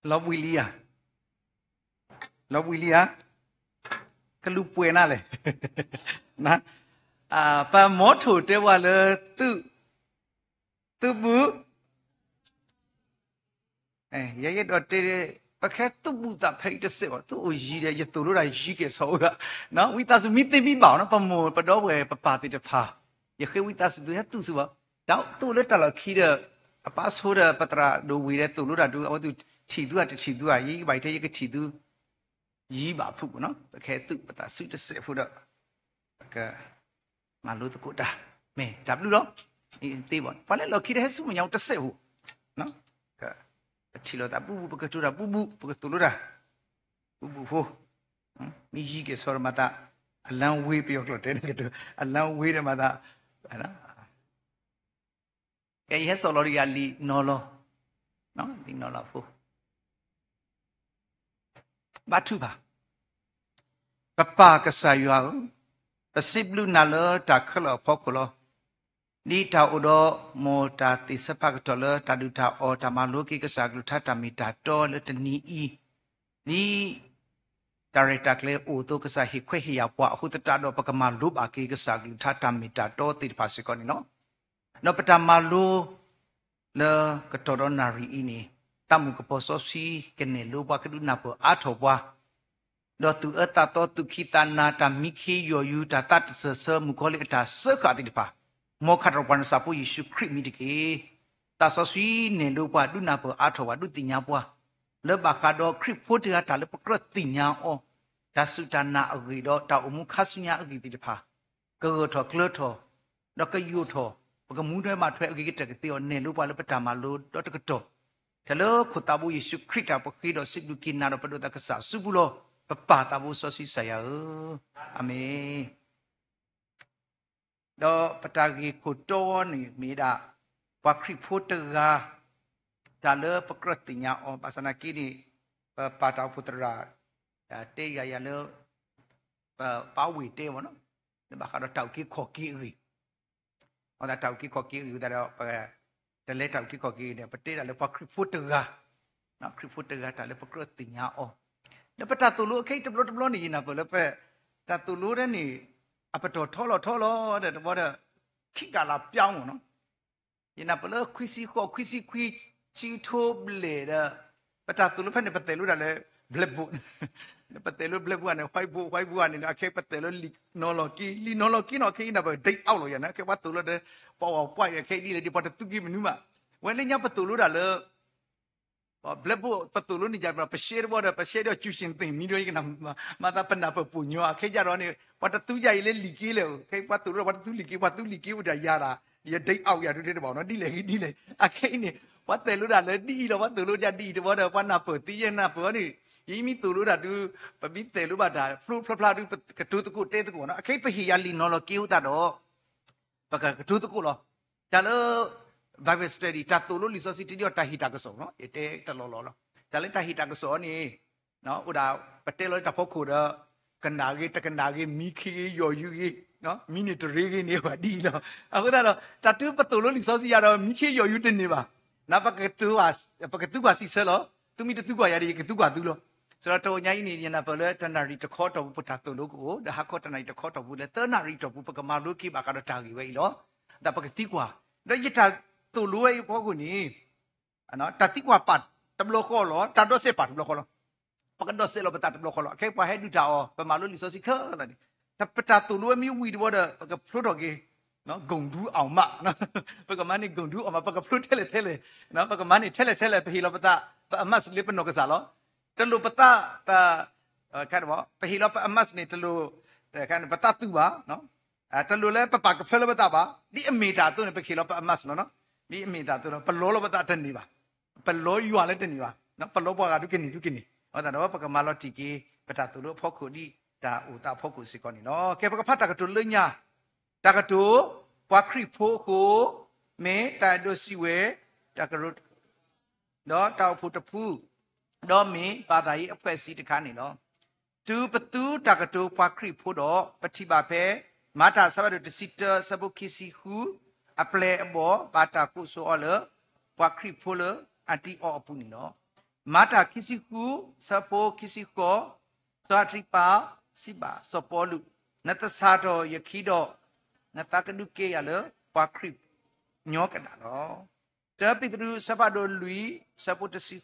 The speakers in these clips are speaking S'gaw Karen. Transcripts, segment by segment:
လီၤဘှံးလံဧါ, လီၤဘှံးလံဧါ, ကလူၤပှဲၤနၤလဲၣ်, ပမီထိၣ်တဲဝဲလၢ သုးဘူး, ယဲယအဲၣ်ဒိးတဲ, ပကဟဲသုးဘူးသးဖဲအံၤတစဲးဘၣ်, သုအိၣ်ယံၤဒီး ယသိၣ်လိတၢ်ယံၤကဲၣ်ဆိးဝဲ, ဝံသးစူၤမံသ့မံဘၣ်နီၤ, ပမိၢ်ပဒီပုၢ်ဝဲၢ်ပပၢ်သ့ၣ်တဖၣ်, ယဃ့ဝံသးစူၤသုဟဲသုးစ့ၢ်ဘၣ်, တၢ်သုးလၢတၢ်လီၢ်ခံဒီး အပၢ်ဆိဒီးပသရၣ်ဒိၣ်ဝ့ၢ်ဒီးသိၣ်လိတၢ်ဒုး အဝဲသုးထံၣ်သုဧါတထံၣ်သုဧါ, ယဘၣ်ယတဲယကထံၣ်သု ယံၤဘၣ်ဖုၣ်နီၤ, ပကဟဲသုးပသးဆူတစဲးဖိဒီး ပကမၤလိသကိးတၢ်, မ့ၢ်တၢ်ဘျုးလီၤ, သ့ဘၣ်, ပှၤလၢလီၢ်ခံတဟဲဆူမဲာ်ညါအိၣ်တစဲးဖိ, ပထံၣ်လိာ်သးဘူးဘူး, ပကတိၤတၢ်ဘူးဘူး, ပကသိၣ်လိတၢ်ဘူးဘူးဖိ, မ့ၢ်ယံၤကဲၣ်ဆိးဒီးမၤသး အလၢဝ့ၤ ပယီၤကျိာ်တဲန့ၣ်ကတိၤ အလၢဝ့ၤဒီးမၤသး ကဲ ယဟဲစိာ်လီၤဒီးယၤလံာ်နီၤလီၤ, လံာ်နီၤလီၤဖိ, ဘါထုကဖၣ်, ပပၢ်ကစၢ်ယွၤဧၢ, ပစံးဘျုးနၤလၢတၢ်ခဲလၢာ်အဖီခိၣ်လီၤ. ဒ်တၢ်အိၣ်ဒီးမိၢ်တၢ်သ့ၣ်ဆၢဖးကတီၢ်လၢတၢ်ဒုၣ်တၢ်အီၣ် တၢ်မၤလိက့ၤကစၢ်အကလုၢ်ကထါတၢ်မ့ၢ်တၢ်တီလၢတနံၤအံၤ, ဒ်တၢ်ရဲၣ်တၢ်ကျဲၤအိၣ်အသိး ကစၢ်ဟ့ၣ်ခွဲးဟ့ၣ်ယာ်ပှၤအဃိသတးဒီး ပကမၤလိဘၣ်က့ၤကစၢ်အကလုၢ်ကထါတၢ်မ့ၢ်တၢ်တီသ့ၣ်တဖၣ်စ့ၢ်ကီးန့ၣ်လီၤ. ဒီးပတၢ်မၤလိ လၢကတီၢ်ဒီးနၣ်ရံၣ်အံၤန့ၣ် သးမုာ်ကပီၤစီဆှံကနဲၣ်လိပှၤ ကဒုးနၢ်ပၢၢ်အါထီၣ်ပှၤ, ဒီးသူၣ်အၢသးသီ သူၣ်ခံသးနၤ တၢ်မံခ့ယီၢ်ယူၤ တၢ်သးတစၢၢ်ဆၢ မုၣ်ကီၤလံၢ်အတၢ်စၢဃာ်သ့ၣ်တဖၣ်, မ်ခးထီၣ်ပှၤနစၢ်ဖိယ့ၣ်ၡူးခရံာ်မံၤတက့ၢ်. သးစီဆှံနဲၣ်လိပှၤ ဒုးနၢ်ပၢၢ်အါထီၣ်ပှၤ ဒုးသ့ၣ်ညါပှၤ လၢဘၣ်ဃးဒီးခရံာ်ဖိတဂၤတၢ်လၢပကြၢးသ့ၣ်ညါအီၤ, တၢ်စူၢ်တၢ်နာ်အဂ့ၢ်ဒီးတၢ်အိၣ်မူခါဆူညါအဂ့ၢ်သ့ၣ်တဖၣ် ကဂၢၢ်ထီၣ်ကျၢၤထီၣ်, ဒီးကယိာ်ထီၣ်, ပကမူထွဲမၤထွဲအဂ့ၤကတၢၢ်ကသ့အီၤ နဲၣ်လိပှၤလၢပတၢ်မၤလိဒီတကတီၢ်, ထဲလၢခိၣ်သးဘိယ့ၣ်ၡူးခရံာ်တၢ် ပဃ့ဒီးစံးဘျုးက့ၤနၤဒီးပဒိးသးကစၢ်အစုပူၤလီၤ. ပပၢ်သးဘိစီဆှံကစၢ်ယွၤဧၢ, အၤမ့ၣ်. ဒီးပတၢ်ဂ့ၢ်ခိၣ်တီန့ၣ်မ့ၢ်ဒၣ် ပှၤခရံာ်ဖိတဂၤ တၢ်လၢပကြၢးသ့ၣ်ညါအီၤ ဘၣ်ဆၣ်သနာ်က့န့ၣ် ပပၢ်တၢ်အိၣ်ဖှိၣ်သရၣ် တဲယၤယၤလၢ ပပၢ်ဝ့ၢ်တဲမ့ၢ်နီၤ, လၢဘၣ်ဃးဒီးတၢ်အုၣ်က့ၤခီၣ်က့ၤအဂ့ၢ် အဃိသတး တၢ်အုၣ်က့ၤခီၣ်က့ၤအဂ့ၢ်အဃိသတးဒီး ပတလဲၤတၢ်အုၣ်က့ၤခီၣ်က့ၤအဂ့ၢ်န့ၣ် ပတဲဒၣ်လၢပှၤခရံာ်ဖိတဂၤ, ခရံာ်ဖိတဂၤတၢ်လၢပကြၢးသ့ၣ်ညါအီၤ, လၢပတၢ်သိၣ်လိအခဲအံၤတဘျီတဘျီန့ၣ် ယနၢ်ပၢၢ်လၢပတၢ်သိၣ်လိဒၣ်န့ၣ် အပတီၢ်ထီလီၤထီလီၤဒီးတဘျီဒီး ခံကလးပျီမ့ၢ်နီၤ, ယနၢ်ပၢၢ်လၢခွံဆံဃိး ခွံဆံခွံ ဆံထိဘျဲၣ်ဒီး ပတၢ်သိၣ်လိဖဲန့ၣ် ပသဲးလိဒၣ်လၢ blackboard, ပသဲးလိ blackboard န့ၣ် whiteboard, whiteboard န့ၣ် အခဲပသဲးလိလံာ်နီၤလီၤက့ၤ လံာ်နီၤလီၤက့ၤနီၤ ခဲအံၤနၢ်ပၢၢ် date out လီၤယၤန့ၣ် ခဲပှၤသိၣ်လိဒီး ပှၤဝဲပှၢ်အံၤခဲအံၤဒ်လဲၣ်ဒ် ပှၤတသူက့ၤမနုၤမး, ဝဲလၢညါပသိၣ်လိဒၣ်လၢ blackboard ပသိၣ်လိန့ၣ်ယၤ ပရှဲတဘျီဒီး ပရှဲဒီး ကျူရှင်သ့ၣ်မံဒီး ယကနၣ်မၤသးပနၢ်ပၢၢ်ပိာ်ညီ အခဲယၤဒီးန့ၣ် ပှၤတသူယၤအံၤလၢလံာ်က့လဲၣ်, ခဲပှၤသိၣ်လိဒီး ပှၤတသူလံာ်က့ ပှၤသူလံာ်က့အိၣ်ဒၣ်ယၤဒၣ် ယ date out ယၤဒုးတဲတဘၣ်နီၤ ဒ်လဲၣ်ဂ့ၤဒ်လဲၣ်, အခဲအံၤန့ၣ် ပှၤသဲးလိဒၣ်လၢဒ်အံၤလီၤ ပှၤသိၣ်လိဒၣ်ဒ်အံၤတဘျီဒီး ပှၤနၢ်ပၢၢ်သ့ ယနၢ်ပၢၢ်အီၤန့ၣ် ယမ့ၢ်သိၣ်လိဒၣ်ဒုး ပမ့ၢ်သဲးလိဘၣ်တၢ် ဖျိဖျါဖျါဒုး ပကတိၤသကိးတဲသကိးနီၤ အခဲအံၤပဟ့ၣ်ယၤလံာ်နီၤလီၤက့ၤအဃိသတးဒီး ပကကတိၤသကိးလီၤ. တၢ်လၢ Bible study တၢ်သိၣ်လိလံာ်စီဆှံ တဒ်အီၤတၢ်ဟ့ၣ်တၢ်ကစီၣ်နီၤ ယတဲတလီၢ်လီၢ်လီၤ. တၢ်လၢတၢ်ဟ့ၣ်တၢ်ကစီၣ်န့ၣ် အိၣ်ဒၣ် ပတဲလီၤလၢတၢ်ဖီခိၣ်ဒီး ကနၣ်ဂ့ၤ တကနၣ်ဂ့ၤ မံခ့ဂ့ၤ ယီၢ်ယူၤဂ့ၤ မံန့ၢ်တရ့ဂ့ၤန့ၣ် အိၣ်ဒၣ်ဒ်အံၤလီၤ. အဃိသတးဒီး တၢ်တုပသိၣ်လိလံာ်စီဆှံယၤဒီး မံခ့ယီၢ်ယူၤတန့ၢ်ဘၣ်. နပက ပကသူကွၢ်စံးဆၢလီၤ. သုမ့ၢ်တသူကွၢ်ယၤဒီး ယကသူကွၢ်သုလီၤ. စးထီၣ်တနံၤညါအံၤန့ၣ် ယနၢ်ပၢၢ်လၢတနၣ်ရံၣ်တခီတီၢ်ပူၤ ပတၢ်သိၣ်လိကအိၣ် ဒီးဟါခီတနၣ်ရံၣ်တခီတီၢ်ပူၤလၢသၢနၣ်ရံၣ်တီၢ်ပူၤ ပကမၤလိက့ၤဘၣ်ဃးဒီးတၢ်ဂ့ၢ်ဝဲအံၤလီၤ. ဒီးပကသံကွၢ် ဒီးယတၢ်သိၣ်လိဝဲအံၤအဖီခိၣ်န့ၣ် တၢ်သံကွၢ်ပာ်တဘျီဃီလီၤ တၢ်ဒီးစဲးပာ်တဘျီဃီလီၤ. ပကဒီးစဲးလီၤပသးတဘျီဃီလီၤ. အခဲပှၤဟဲဒုးတၢ်အီၤ ပမၤလိလံာ်စီဆှံခဲလၢာ်န့ၣ် ပတၢ်သိၣ်လိဝဲမ့ၢ်ဝံၤတဘျီဒီး ပကဖျိထီၣ်က့ၤ ဂုဏ်ဒူးအောင်မ ပကမၤန့ၢ် ဂုဏ်ဒူးအောင်မ ပကဖျိထဲလဲၣ်ထဲလဲၣ် ပကမၤန့ၢ်ထဲလဲၣ်ထဲလဲၣ် ပဟ့ၣ်လီၤပသး ပအမးလၢပနီၢ်ကစၢ်လီၤ. တလိၣ်ပသး ပ ပဟ့ၣ်လီၤပအမးန့ၣ် တလိၣ် ပသးသူၣ်ဘၣ် တလိၣ်လၢပပာ်ကဖၢလၢပသးဘၣ်. ဒ်အမ့ၢ်တၢ်အသိးန့ၣ် ပကဟ့ၣ်လီၤပအမးလီၤ. ဒ်အမ့ၢ်တၢ်အသိးန့ၣ် ပလီလီၤပသးတန့ၢ်ဘၣ်. ပလီယွၤလၢတန့ၢ်ဘၣ်. ပလီပှၤဂၤဒုးကန့ၢ်ဒုးကန့ၢ် အဃိသတးဒီး ပကမၤလီၤတံၢ်က့ၤ ပတၢ်သိၣ်လိအဖီခိၣ်ဒ်တၢ်အိၣ်သးအဖီခိၣ်စ့ၢ်ကီးန့ၣ်လီၤ. ကဲ ပကဖးတၢ်ကတိၤလၢညါ တၢ်ကတိၤ ပှၤခရံာ်ဖိအဃိ မ့ၢ်တၢ်အဲၣ်ဒိးစံးဝဲ တၢ်ကရၢ ဒီးတၢ်အိၣ်ဖှိၣ်တဖု ဒီးမ့ၢ်ဘၣ်သးအံၤအဖွဲ့အစည်းတခါန့ၣ်လီၤ. တုၤပသူတၢ်ကတိၤပှၤခရံာ်ဖိဒီး ပထံၣ်ဘၣ်ဖဲ မၤတၢ်အဆၢဖးဒိၣ်တဆံတၢ အဆၢဖိခံဆံဃု အပျဲၢ်အဘီၣ် ဘၣ်တၢ်ကိးဆိးအီၤလၢ ပှၤခရံာ်ဖိလၢအၢၣ်တံၣ်အီၣ်အပူၤန့ၣ်လီၤ. မၤတၢ်ခံဆံဃု ဆၢဖိခံဆံဃိး, စီၤအၤတြံးပၤစံးဘၣ်စီၤပီလူး, နသဆၣ်ထီၣ်ယခံဒီး နသးကဒုးကဲယၤလၢပှၤခရံာ်ညီကဒၣ်လီၤ. တၢပ့းတရူး အဆၢဖးဒိၣ်လွံၢ် ဆၢဖိတဆံ,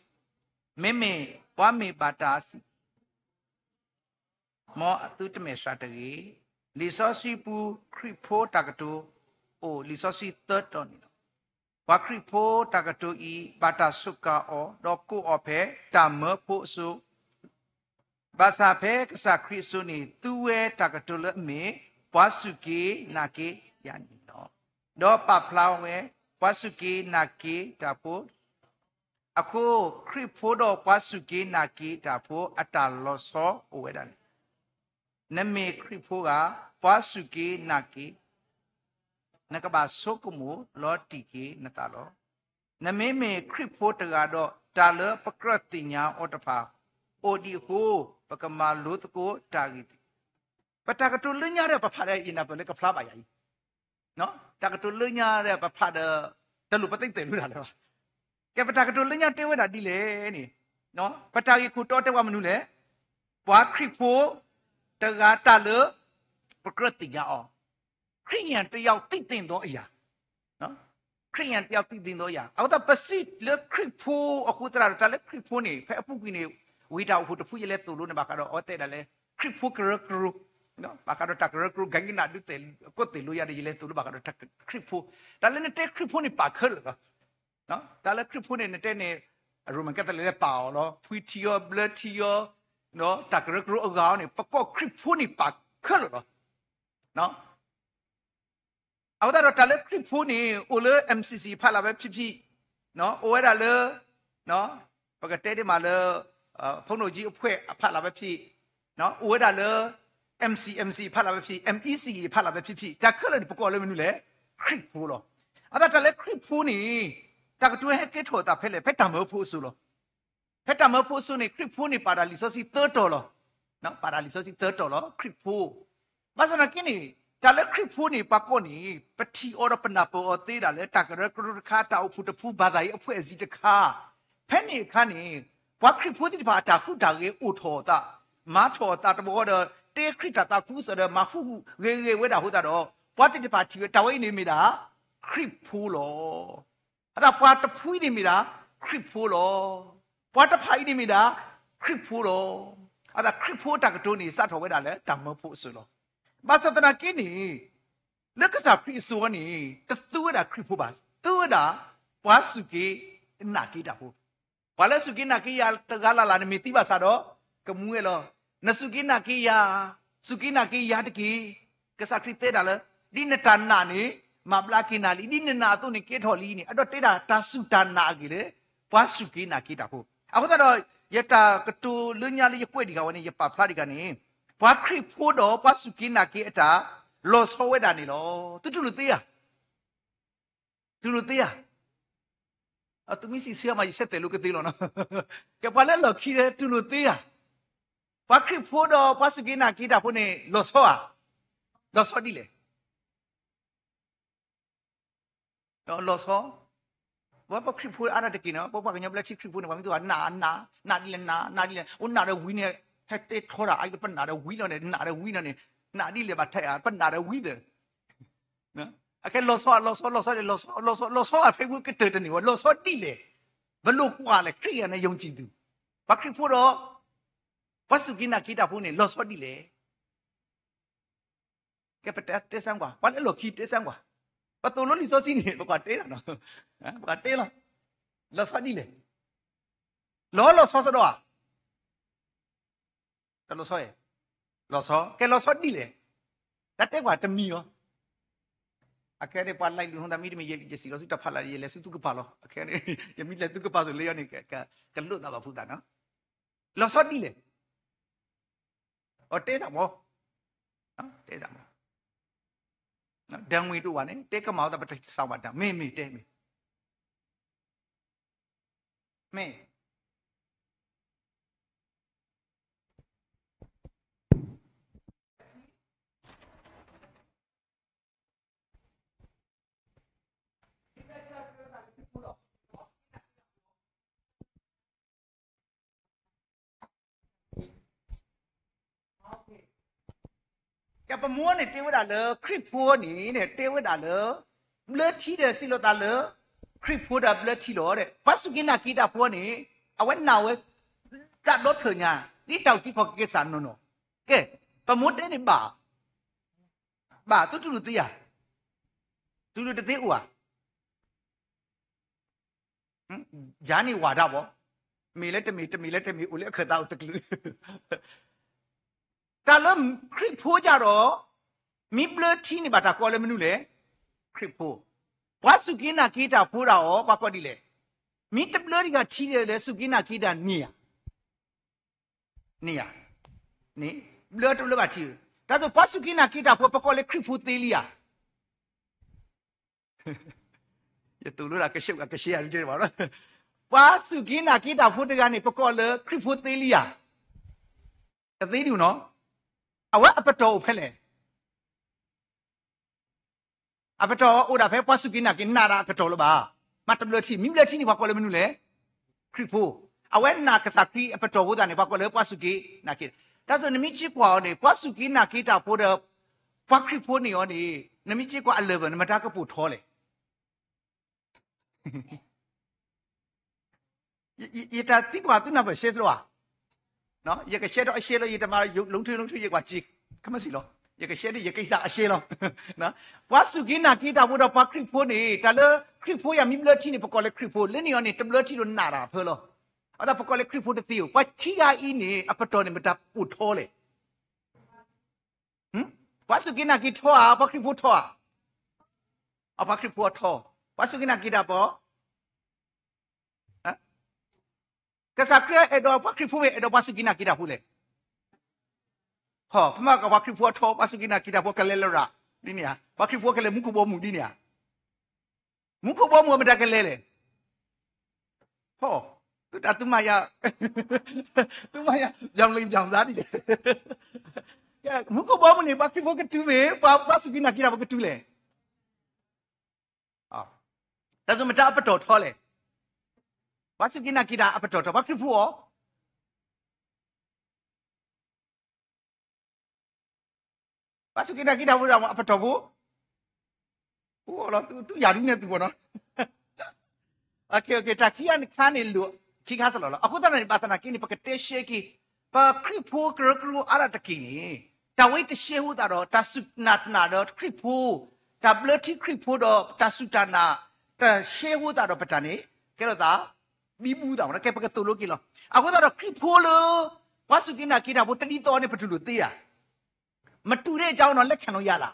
မ့မ့ၢ်ပှၤမ့ၢ်ဘၣ်တၢ်စံး မ်အသုတမဲာ်ဆှးတဂ့ၤ. လံာ်စီဆှံပူၤခရံာ်ဖိတၢ်ကတိၤအိၣ်လံာ်စီဆှံသၢတီၤန့ၣ်လီၤ. ပှၤခရံာ်ဖိတၢ်ကတိၤအံၤ ဘၣ်တၢ်စူးကါအီၤ ဒီးကိးအီၤဖဲတၢ်မၢဖိအစိၤ, ဘၣ်ဆၣ်ဖဲကစၢ်ခရံာ်အစိၤန့ၣ် သူဝဲတၢ်ကတိၤလၢအမ့ၢ် ပှၤစူၢ်က့ၤနာ်က့ၤယၤန့ၣ်လီၤ. ဒီးပာ်ဖျါဝဲ ပှၤစူၢ်က့ၤနာ်က့ၤတၢ်ဖိ အဃိ ခရံာ်ဖိဒီးပှၤစူၢ်က့ၤနာ်က့ၤတၢ်ဖိအတၢ်လီၤဆီအိၣ်ဝဲဒၣ်န့ၣ်, နမ့ၢ်ခရံာ်ဖိဂ့ၤ, ပှၤစူၢ်က့ၤနာ်က့ၤ, နကဘၣ်ဆိကမိၣ်လီၤတံၢ်က့ၤနသးလီၤ. နမ့မ့ၢ်ခရံာ်ဖိတဂၤဒီး တၢ်လၢပကြၢးသ့ၣ်ညါအီၤတဖၣ် အိၣ်ဒံးအဃိ ပကမၤလိသကိးတၢ်ဂ့ၢ်သ့ၣ်တဖၣ်. ပတၢ်ကတိၤလၢညါဒီးပဖးဒီး ယနၢ်ပၢၢ်လၢကဖျါဘၣ်ယၤအံၤ တၢ်ကတိၤလၢညါဒီးပဖးဒီး တလိၣ်ပသ့တဲာ်လိာ်တၢ်လၢၤဘၣ်. ကဲ ပတၢ်ကတိၤလၢညါတဲဝဲဒၣ်ဒ်လဲၣ်န့ၣ်, ပတၢ်ဂ့ၢ်ခိၣ်တီတဲပှၤမနုၤလဲၣ်, ပှၤခရံာ်ဖိတဂၤတၢ်လၢ ပကြၢးသ့ၣ်ညါအီၤ, ခရံာ်ယၤတယီၢ်သံသ့ၣ်နီၣ်အယၤ ခရံာ်ယၤတယီၢ်သံသ့ၣ်နီၣ်အယၤ အဃိသတး ပစံးလၢခရံာ်ဖိအဃိသတးဒီး တၢ်လၢခရံာ်ဖိန့ၣ် ဖဲအပူၤကွံာ်န့ၣ် ဝံၤတၢ်အိၣ်ဖှိၣ်တဖု ယလဲၤသိၣ်လိန့ၣ် ဘၣ်ဃးဒီးအဝဲတဲဒၣ်လၢ ခရံာ်ဖိကရၢကရိ, ဘၣ်ဃးဒီးတၢ်ကရၢကရိ ကနးဒုးသဲး ကီၢ်သ့ၣ်လိယၤဒီး ယလဲၤသိၣ်လိဘၣ်ဃးဒီးတၢ်ခရံာ်ဖိ, တၢ်လၢနတဲခရံာ်ဖိန့ၣ်ပာ်ခဲလၢာ်လီၤ. တၢ်လၢခရံာ်ဖိန့ၣ် နတဲန့ၣ် Roman Catholic လၢပာ်အီၤလီၤ, ဖှံထံအီၤ ဘျၢထံအီၤ, တၢ်ကရၢကရိအဂၤအီၤန့ၣ် ပကိးခရံာ်ဖိန့ၣ်ပာ်ခဲလၢာ်လီၤ. အဃိသတးဒီးတၢ်လၢခရံာ်ဖိန့ၣ် အိၣ်လၢ M C C အဖီလာ်ဝဲဖံးဖံး, အိၣ်ဝဲဒၣ်လၢ ပကတဲဒ်မးလၢ ဖုန်းတော်ကြီးအဖွဲ့ အဖီလာ်ဝဲဖံး, အိၣ်ဝဲဒၣ်လၢ M C M C အဖီလာ်ဝဲဖံး, M E C အဖီလာ်ဝဲဖံးဖံး, တၢ်ခဲလၢာ်န့ၣ် ပကိးလၢမနုၤလဲၣ်, ခရံာ်ဖိလီၤ. အဃိသတးတၢ်လၢခရံာ်ဖိန့ၣ် တၢ်ကတိၤဟဲကဲထီၣ်အသးဖဲလဲၣ်, ဖဲတၢ်မၢဖိအစိၤလီၤ. ဖဲတၢ်မၢဖိအစိၤန့ၣ် ခရံာ်ဖိန့ၣ်ပာ်တၢ်လံာ်စီဆှံသၢတီၤလီၤ. ပာ်တၢ်လံာ်စီဆှံသၢတီၤလီၤ ခရံာ်ဖိ. ဘၣ်ဆၣ်သနာ်က့န့ၣ် တၢ်လၢခရံာ်ဖိန့ၣ် ပှၤကိးန့ၣ် ပထံၣ်အီၤဒီးပနၢ်ပၢၢ်အီၤသ့ဒၣ်လၢ တၢ်ကရၢကရိတခါ, တၢ်အိၣ်ဖှိၣ်တဖု, ဘၣ်သးအံၤအဖှဲးစ့ၣ်တခါ, ဖဲန့ၣ်အခါန့ၣ် ပှၤခရံာ်ဖိသ့ၣ်တဖၣ်အတၢ်ဟူးတၢ်ဂဲၤအိၣ်ထီၣ်အသး, မၤထီၣ်အသးတဘျီဒီး တဲခရံာ်တၢ်သးခုကစီၣ်ဒီး မၤဟူးဟူးဂဲၤဂဲၤဝဲဒၣ်အဃိသတးဒီး ပှၤသ့ၣ်တဖၣ်ထံၣ်ဝဲတၢ်ဝဲအံၤန့ၣ်မ့ၢ်ဒၣ် ခရံာ်ဖိလီၤ. အဃိသတးပှၤတဖုအံၤန့ၣ်မ့ၢ်ဒၣ် ခရံာ်ဖိလီၤ. ပှၤတဖၣ်အံၤန့ၣ်မ့ၢ်ဒၣ် ခရံာ်ဖိလီၤ. အဃိသတးခရံာ်ဖိတၢ်ကတိၤန့ၣ် စးထီၣ်ဝဲဒၣ်လၢတၢ်မၢဖိအစိၤလီၤ. ဘၣ်ဆၣ်သနာ်က့န့ၣ် လၢကစၢ်ခရံာ်အစိၤအံၤန့ၣ် တသူဝဲဒၣ်ခရံာ်ဖိဘၣ်, သူဝဲဒၣ် ပှၤစူၢ်က့ၤနာ်က့ၤတၢ်ဖိ ပှၤလၢစူၢ်က့ၤနာ်က့ၤယၤတဂၤလၢ်လၢ်န့ၣ် မ့ၢ်သံဘၣ်ဆၣ်ဒီး ကမူဝဲလီၤ. နစူၢ်က့ၤနာ်က့ၤယၤ, စူၢ်က့ၤနာ်က့ၤယၤတက့ၢ်. ကစၢ်ခရံာ်တဲတၢ်လၢ ဒ်နတၢ်နာ်န့ၣ် မၤဘျါက့ၤနၤလံ, ဒ်နနာ်အသိးန့ၣ် ကဲထီၣ်လံန့ၣ် အဒိးတဲဒၣ်တၢ်စူၢ်တၢ်နာ်အဂ့ၢ်လၢ ပှၤစူၢ်က့ၤနာ်က့ၤတၢ်ဖိ. အဃိသတးဒီး ယတၢ်ကတိၤလၢညါလၢယကွဲးဒံးဂၤဝဲန့ၣ် ယပာ်ဖျါဒံးဂၤန့ၣ် ပှၤခရံာ်ဖိဒီးပှၤစူၢ်က့ၤနာ်က့ၤအတၢ် လီၤဆီဝဲဒၣ်န့ၣ်လီၤ. သုတူၢ်လိာ်သ့ဧါ တူၢ်လိာ်သ့ဧါ. အသုမ့ၢ်စံးဆၢမး ယဆဲးတဲာ်လိာ်ကသ့လီၤနီၤ. ကဲပှၤလၢအလီၢ်ခံဒီး တူၢ်လိာ်သ့ဧါ. ပှၤခရံာ်ဖိဒီးပှၤစူၢ်က့ၤနာ်က့ၤတၢ်ဖိန့ၣ် လီၤဆီဧါ. လီၤဆီဒ်လဲၣ်. လီၤဆီ ပှၤပှၤခရံာ်ဖိအါဒၣ်တက့ၢ်နီၤ, ပှၤပှၤကညီဘျၢထံခရံာ်ဖိန့ၣ် ပှၤမ့ၢ်သူၣ်ဘၣ်နာ်နာ် နာ်ဒ်လဲၣ်နာ် နာ်ဒ်လဲၣ် အိၣ်နာ်ဒီးဝံၤန့ၣ် ဟဲတဲထီတၢ်အံၤ ပနာ်ဒီးဝံၤလီၤန့ၣ် နာ်ဒီးဝံၤလီၤန့ၣ် နာ်ဒ်လဲၣ်ဘၣ်ထဲဧါ ပနာ်ဒီးဝံၤသၢ အခဲလီၤဆီ လီၤဆီ လီၤဆီ လီၤဆီ လီၤဆီ လီၤဆီ ဖဲဝဲကတၢၢ်တန့ၢ်ဝဲ လီၤဆီဒ်လဲၣ်. ဘၣ်လိာ်ကွၢ်လဲၣ် ခရံာ်ယၤန့ၣ် ယုံကြည်သူ ပှၤခရံာ်ဖိဒီး ပှၤစူၢ်က့ၤနာ်က့ၤတၢ်ဖိန့ၣ် လီၤဆီဒ်လဲၣ်. ကဲပတဲတဲစမ်းကွၢ် ပှၤလၢအလီၢ်ခံတဲစမ်းကွၢ်, ပသိၣ်လိလံာ်စီဆှံန့ၣ် ပကွၢ်တဲလီၤနီၤ, ပကွၢ်တဲလီၤ, လီၤဆီဒ်လဲၣ်, လီၤလီၤဆီဆီဒီးဧါ, တလီၤဆီ, လီၤဆီ ကဲလီၤဆီဒ်လဲၣ်, တၢ်တဲကွၢ်တမံၤအီၤ, အခဲန့ၣ် ပှၤလဲၤလူၤဟိသးမံတမံၤ ယစံးလီၤဆူတၢ်ဖးလၢ် ယလဲၤဆူသုကပၤလီၤ, အခဲန့ၣ် ယမ့ၢ်လဲၤသုကပၤသိးလၢယၤန့ၣ် ကလိၣ်သးဘၣ်ဖုသးနီၤ, လီၤဆီဒ်လဲၣ် အတဲတၢ်မီၤ, တဲတၢ်မီၤ, ဒၢဝံၤတအိၣ်ဘၣ်န့ၣ် တဲကမၣ်အသးပတသးဘၣ်တၢ် မ့ၢ်မ့ၢ်တဲမ့ၢ်, မ့ၢ် ပမိၢ်န့ၣ်တဲဝဲဒၣ်လၢ ခရံာ်ဖိန့ၣ် တဲဝဲဒၣ်လၢ ဘျၢထံဒီးစံးလိာ်သးလၢ ခရံာ်ဖိဒီးဘျၢထံလီၤ. ပှၤစူၢ်က့ၤနာ်က့ၤတၢ်ဖိန့ၣ် အဝဲနာ်ဝဲ တၢ်ဒီဖျၢၣ်ညါ ဒ်တၢ်အုၣ်က့ၤခီၣ်က့ၤကစၢ်နီၢ်နီၢ်. ကဲ, ပမိၢ်တဲန့ၣ်ဘၣ်, ဘၣ်သုတူၢ်လိာ်သ့ဧါ, တူၢ်လိာ်တသ့အိၣ်ဧါ. ယၤန့ၣ်ဝၤဒၣ်ဘၣ်, မ့ၢ်လၢတမ့ၢ် တမ့ၢ်လၢတမ့ၢ် အိၣ်လၢအခၢၣ်သးအိၣ်တကလုာ်. တၢ်လၢခရံာ်ဖိယၤဒီး မ့ၢ်ဘျၢထံန့ၣ်ဘၣ်တၢ်ကိးလၢမနုၤလဲၣ်, ခရံာ်ဖိ. ပှၤစူၢ်က့ၤနာ်က့ၤတၢ်ဖိဒၣ်အီၤ ပှၤကိးဒ်လဲၣ်, မ့ၢ်တဘျၢတဂၤထံဒီး စူၢ်က့ၤနာ်က့ၤတၢ်န့ၢ်ဧါ, န့ၢ်ဧါ, န့ၣ်, ဘျၢတဘျၢဘၣ်ထံ, တၢ်သိးပှၤစူၢ်က့ၤနာ်က့ၤတၢ်ဖိ ပကိးလၢခရံာ်ဖိသ့လံဧါ. ယတူၢ်လိာ်ဒၣ်ကရှုးကရှဲယၤဒ်ဘၣ်, ပှၤစူၢ်က့ၤနာ်က့ၤတၢ်ဖိတဂၤန့ၣ် ပကိးလၢခရံာ်ဖိသ့လံဧါ, တသ့ဒံးနီၤ, အဝဲအပတီၢ်အိၣ်ဖဲလဲၣ်. အပတီၢ်အိၣ်ဒၣ်ဖဲပှၤစူၢ်က့ၤနာ်က့ၤနာ်ဒၣ်အကတီၢ်လၢၤဘၣ်, မ့ၢ်တဘျၢထံ, မ့ၢ်ဘျၢထံန့ၣ် ပှၤကိးလၢမနုၤလဲၣ်, ခရံာ်ဖိ. အဝဲနာ်ကစၢ်ခရံာ်အပတီၢ်အဃိသတးန့ၣ် ပှၤကိးလၢပှၤစူၢ်က့ၤနာ်က့ၤ, တၢ်သိးနမ့ၢ်က့ၤကွၢ်အီၤန့ၣ် ပှၤစူၢ်က့ၤနာ်က့ၤတၢ်ဖိဒီး ပှၤခရံာ်ဖိန့ၣ်အီၤန့ၣ် နမ့ၢ်က့ၤကွၢ်အလၢာ်ဘၢၣ် နမတၤကပိာ်ထီလဲၣ်. ယတၢ်သံကွၢ်သုနၢ်ပၢၢ်ရှဲစ့ၢ်ဧါ, ယကရှဲထီၣ်အရှဲလီၤ, ယတမၤ လီၤထွဲလီၤထွဲ ယကွၢ်စ့, ခမစံၣ်လီၤ, ယကရှဲဒ်ယကစၢ်အရှဲလီၤ. ပှၤစူၢ်က့ၤနာ်က့ၤတၢ်ဖိဒီးပှၤခရံာ်ဖိန့ၣ် တၢ်လၢခရံာ်ဖိယၤမ့ၢ်ဘျၢထံန့ၣ် ပကိးလၢခရံာ်ဖိ, လၢန့ၣ်အီၤန့ၣ် တဘျၢထံဒီးနာ်တၢ်အဖၢလီၤ. အသးပကိးလၢခရံာ်ဖိတသ့ဧိၤ, ပှၤခံဂၤအံၤန့ၣ် အပတီၢ်န့ၣ် မတၤပိာ်ထီလဲၣ်. ပှၤစူၢ်က့ၤနာ်က့ၤထီဧါ, ပှၤခရံာ်ဖိထီဧါ. အပှၤခရံာ်ဖိအထီ, ပှၤစူၢ်က့ၤနာ်က့ၤတၢ်ဖိ, ကစၢ်ခရံာ်အဲၣ်ဒိးပှၤခရံာ်ဖိမ့ၢ်အဲၣ်ဒိးပှၤစူၢ်က့ၤနာ်က့ၤတၢ်ဖိလဲၣ်. ဟီ, ဖဲမ့ၢ်ကပှၤခရံာ်ဖိအထီ ပှၤစူၢ်က့ၤနာ်က့ၤတၢ်ဖိကလဲၤလၢရၤဒ်န့ၣ်ဧါ, ပှၤခရံာ်ဖိကလဲၤမူခိၣ်ဘီမုၢ်ဒ်န့ၣ်ဧါ. မူခိၣ်ဘီမုၢ်အမတၤကလဲၤလဲၣ်. ဟီ, သုတၢ်သုမၤယၤ, သုမၤယၤ ယၤလံယၤသါဒ်လဲၣ်. မူခိၣ်ဘီမုၢ်န့ၣ် ပှၤခရံာ်ဖိကတုၤမ့ၢ် ပှၤစူၢ်က့ၤနာ်က့ၤတၢ်ဖိကတုၤလဲၣ်. တၢ်သိးမတၤအပတီၢ်ထီလဲၣ်. ပှၤစူၢ်က့ၤနာ်က့ၤတၢ်အပတီၢ်ထီ, ပှၤခရံာ်ဖိအီၤ ပှၤစူၢ်က့ၤနာ်က့ၤတၢ်ဖိဒီးအပတီၢ်ဖိ, အိၣ်လီၤ သုယၤဒုးနဲၣ်သုဘၣ်နီၤ. တၢ်ခံခါန့ၣ် လိၣ်ခံခါစ့ၢ်ကီးလီၤ. အဃိသတးန့ၣ် ဘၣ်သနာ်က့န့ၣ် ပကတဲရှဲက့ၤ, ပခရံာ်ဖိကရၢကရိအါဒၣ်တက့ၢ်န့ၣ်, တၢ်ဝဲတရှဲဃိသတးဒီး တၢ်စူၢ်တၢ်နာ်ဒီးခရံာ်ဖိ, တၢ်ဘျၢထံခရံာ်ဖိဒီးတၢ်စူၢ်တၢ်နာ်, တၢ်ရှဲဃိသတးဒီးပတၢ်န့ၣ် ကဲထီၣ်သး ဘံဘူသးမ့ၢ်နီၤ, ကဲပကသိၣ်လိက့ၤလီၤ. အဃိသတးဒီးခရံာ်ဖိလၢ ပှၤစူၢ်က့ၤနာ်က့ၤတၢ်ဖိတဒ်သိးန့ၣ် ပတူၢ်လိာ်သ့ဧါ. မတူၢ်ဒ်အံၤနီၤ လက်ခံလို့ရလား,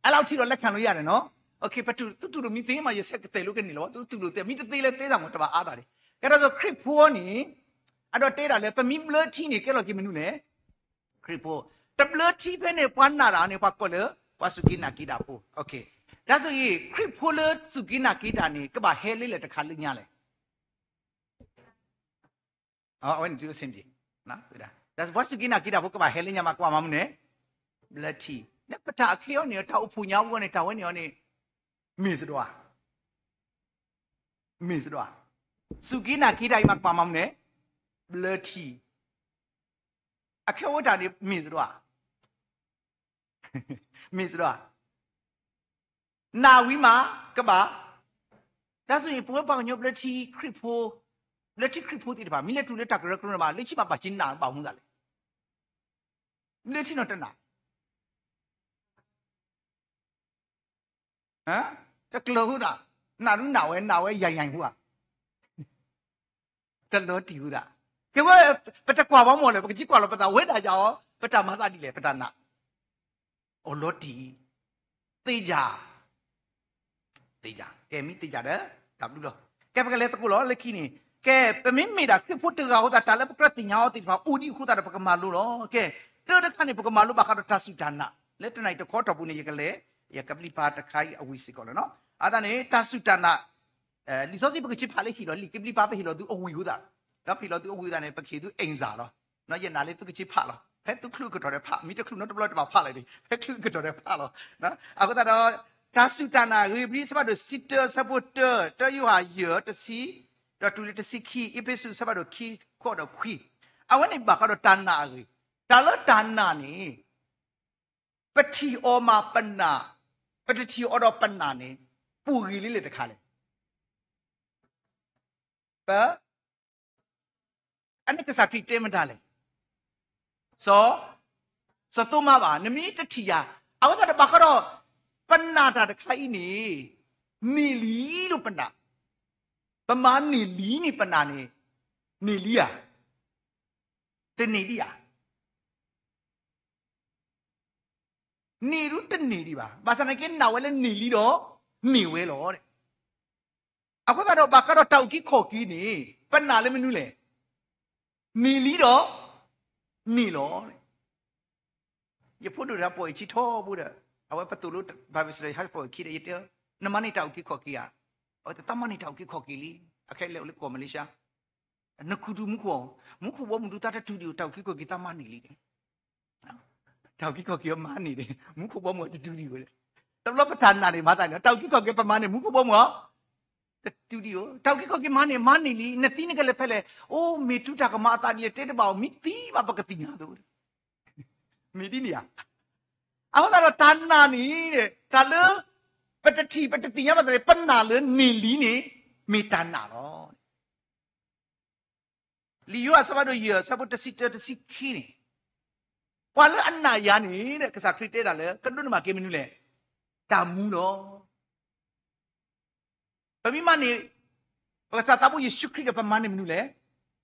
အဲလောက်ထိတော့ လက်ခံလို့ရတယ်နော်. ပတူၢ် သုတူၢ်လိာ်မ့ၢ်သ့မး ယဆဲးကတဲာ်လိကန့ၢ်လီၤ, သုတူၢ်လိာ်သ့ မ့ၢ်တသ့လၢသ့သးမ့ၢ်တဘၣ်အါဘၣ်န့ၣ်, ကဲထီၣ်သိးခရံာ်ဖိန့ၣ် အဒိးတဲဒၣ်လၢ ပမ့ၢ်ဘျၢထံန့ၣ် ကဲလီၤက့ၤမနုၤလဲၣ်, ခရံာ်ဖိ. တဘျၢထံဖဲန့ၣ် ပှၤနာ်တၢ်န့ၣ် ပှၤကိးလၢ ပှၤစူၢ်က့ၤနာ်က့ၤတၢ်ဖိ. တၢ်ဆိၣ်ဂ့ၤ ခရံာ်ဖိလၢစူၢ်က့ၤနာ်က့ၤတၢ်န့ၣ် ကဘၣ်ဟဲလၢလဲၣ်တခါလၢညါလဲၣ်. အဝဲန့ၣ်တုၤအဆင်ပြေ, ပှၤစူၢ်က့ၤနာ်က့ၤတၢ်ဖိကဘၣ်ဟဲလၢညါမး ကဘၣ်မၤမနုၤလဲၣ်, ဘျၢထံ. လၢပတၢ်အခဲအံၤန့ၣ် တၢ်အိၣ်ဖှိၣ်ညါအဂီၢ်န့ၣ် တၢ်ဝဲန့ၣ်အီၤန့ၣ် မ့ၢ်စ့ၢ်ကီးဧါ, မ့ၢ်စ့ၢ်ကီးဧါ. စူၢ်က့ၤနာ်က့ၤတၢ်အံၤမး ကဘၣ်မၤမနုၤလဲၣ်, ဘျၢထံ. အခဲအံၤတၢ်န့ၣ် မ့ၢ်စ့ၢ်ကီးဧါ, မ့ၢ်စ့ၢ်ကီးဧါ. နာ်ဝံၤမး ကဘၣ်. တၢ်ဆိၣ်ဂ့ၤ ပဝဲပှၤကညီဘျၢထံခရံာ်ဖိ, ဘျၢထံခရံာ်ဖိသ့ၣ်တဖၣ် မ့ၢ်လဲၤတုၤလၢတၢ်ကရၢကရိဘၣ် လၢခံဘၣ်ဘၣ်က့ၤနာ်ဘၣ်မူသးလဲၣ်. ဘျၢထံနီၢ်တနာ် တကျၢၤဃိသး, နာ်ဒုးနာ်ဝဲ နာ်ဝဲယၤယၤဃိဧါ. တလီၤတံၢ်ဃိသး, ကဲဝဲ ပတကွၢ်ဘၣ်မီၢ်လဲၣ် ပကစံးကွၢ်လီၤပသး ဝဲဒၣ်ယၤအီၤ ပတၢ်မၤသးဒ်လဲၣ် ပတၢ်နာ်, အိၣ်လီၤတံၢ်, သ့ယၤ, သ့ယၤ, ကဲမ့ၢ်သ့ယၤဒီး တၢ်ဘျုးလီၤ. ကဲပကလဲၤသကိးလီၤ လၢခံန့ၣ်, ကဲ ပမ့မ့ၢ်ဒၣ်ခရံာ်ဖိတဂၤအဃိသတး တၢ်လၢပကြၢးသ့ၣ်ညါအီၤသ့ၣ်တဖၣ် အိၣ်ဒံးအဃိသတးဒီး ပကမၤလိလီၤ. ကဲ, တၢ်တခါန့ၣ် ပကမၤလိဘၣ်ဃးဒီးတၢ်စူၢ်တၢ်နာ်, လၢတနံၤအံၤတခီတီၢ်ပူၤန့ၣ် ယကလဲၤ, ယကဘျံးပၤတခါအံၤအဝံၤစ့ၢ်ကီးလီၤနီၤ. အဃိသတးန့ၣ် တၢ်စူၢ်တၢ်နာ် လံာ်စီဆှံပကစံးဖးလၢဟ့ၣ်လီၤလံာ်ကဘျံးပၤ ပဟ့ၣ်လီၤသုအဝံၤအဃိသတး, ဒီးပဟ့ၣ်လီၤသုအဝံၤအဃိသတးန့ၣ် ပကဟ့ၣ်သု exam လီၤ. ယနာ်လၢသုကစံးဖးလီၤ. ဖဲသုချုးအကတီၢ်ဒီးဖး, မ့ၢ်တချုးနီတဘျီတဘၣ်ဖးလၢၤန့ၣ်, ဖဲချုးအကတီၢ်ဒီးဖးလီၤ. အဃိသတးဒီး တၢ်စူၢ်တၢ်နာ် ဧ့ၤဘြံၤ အဆၢဖးဒိၣ်တဆံတၢ, အဆၢဖိတၢ, တၢယိၤဟၣ်ယဲၢ်တဆံ, ဒီးတုၤလၢတဆံခံ, အ့းဖ့းစူး အဆၢဖးဒိၣ်ခံ, ဃိးဒီးခွံ, အဝဲန့ၣ်ဘၣ်ဃးဒီးတၢ်နာ်အဂ့ၢ်, တၢ်လၢတၢ်နာ်န့ၣ် ပထံၣ်အီၤမးပနာ်, ပတထံၣ်အီၤဒီးပနာ်န့ၣ်, ပူၤဂ့ၤလံလဲၣ်တခါလဲၣ်. ပ, အန့ၣ်ကစၢ်ခရံာ်တဲမတၤလဲၣ်. စီၤ, စီၤသိမးဘၣ်, နမ့ၢ်တထံၣ်ယၤ, အဝဲသတးဒီးဘၣ်ဃးဒီး ပနာ်တၢ်တခါအံၤန့ၣ်, န့ၢ်လံလီၤပနာ်, ပမၤန့ၢ်လံန့ၣ်ပနာ်န့ၣ်, န့ၢ်လံဧါ, တန့ၢ်ဒံးဧါ. န့ၢ်ဒုတန့ၢ်ဒံးဘၣ်, ဘၣ်ဆၣ်သနာ်က့နာ်ဝဲလၢန့ၢ်လံဒီး, န့ၢ်ဝဲလီၤ. အဃိသတးဒီးဘၣ်ဃးဒီးတၢ်အုၣ်က့ၤခီၣ်က့ၤန့ၣ်, ပနာ်လၢမနုၤလဲၣ်. န့ၢ်လံဒီး, န့ၢ်လီၤ. ယဖိဒိၣ်တဂၤပိာ်အခံထီဘိဒီး, အဝဲပသိၣ်လိ Bible study ဟဲပိာ်အခံဒီး ယတဲ, နမၤန့ၢ်တၢ်အုၣ်က့ၤခီၣ်က့ၤ ဧါ. အဝဲသးမၤန့ၢ်တၢ်အုၣ်က့ၤခီၣ်က့ၤလံ, အခဲအံၤလဲၤအိၣ်လၢကီၢ်မလ့ၡါ, နခူၣ်ထူၣ်မူခိၣ်, မူခိၣ်ဘီမုၢ်ဒုးသးတတုၤဒံးဧိၤ, တၢ်အုၣ်က့ၤခီၣ်က့ၤသးမၤန့ၢ်လံ. တၢ်အုၣ်က့ၤခီၣ်က့ၤမၤန့ၢ်ဒံး, မူခိၣ်ဘီမုၢ်အတတုၤဒံးဧိၤ. တဘျီပတၢ်နာ်န့ၣ်မၤသးန့ၣ်, တၢ်အုၣ်က့ၤခီၣ်က့ၤပမၤန့ၢ် မူခိၣ်ဘီမုၢ်အ, တတုၤဒံးဧိၤ, တၢ်အုၣ်က့ၤခီၣ်က့ၤမၤန့ၢ်, မၤန့ၢ်လံ, နသံနကလဲၤဖဲလဲၣ်, အိၣ် မ့ၢ်တုၤတၢ်ကမၤအသးဒ်အတဲတဘၣ်အီၤ, မ့ၢ်သံဘၣ်ပကသ့ၣ်ညါအသိး, မ့ၢ်ဒ်န့ၣ်ဧါ. အဃိသတးဒီးတၢ်နာ်န့ၣ်, တၢ်လၢ ပတထံၣ်ပတသ့ၣ်ညါဘၣ်သ့ၣ်, ပနာ်လၢန့ၢ်လံန့ၣ်, မ့ၢ်တၢ်နာ်လီၤ. လံာ်ယိၤဟၣ်အဆၢဖးဒိၣ်ယဲၢ် အဆၢဖိတဆံတၢတဆံခံန့ၣ်, ပှၤလၢအနာ်ယၤန့ၣ်, ကစၢ်ခရံာ်တဲဒၣ်လၢ ကဒိးန့ၢ်ဘၣ်က့ၤမနုၤလဲၣ်, တၢ်မူလီၤ. ပမ့ၢ်မၤန့ၢ် ပကစၢ်သးဘိယ့ၣ်ၡူးခရံာ်ဒီးပမၤန့ၢ်မနုၤလဲၣ်,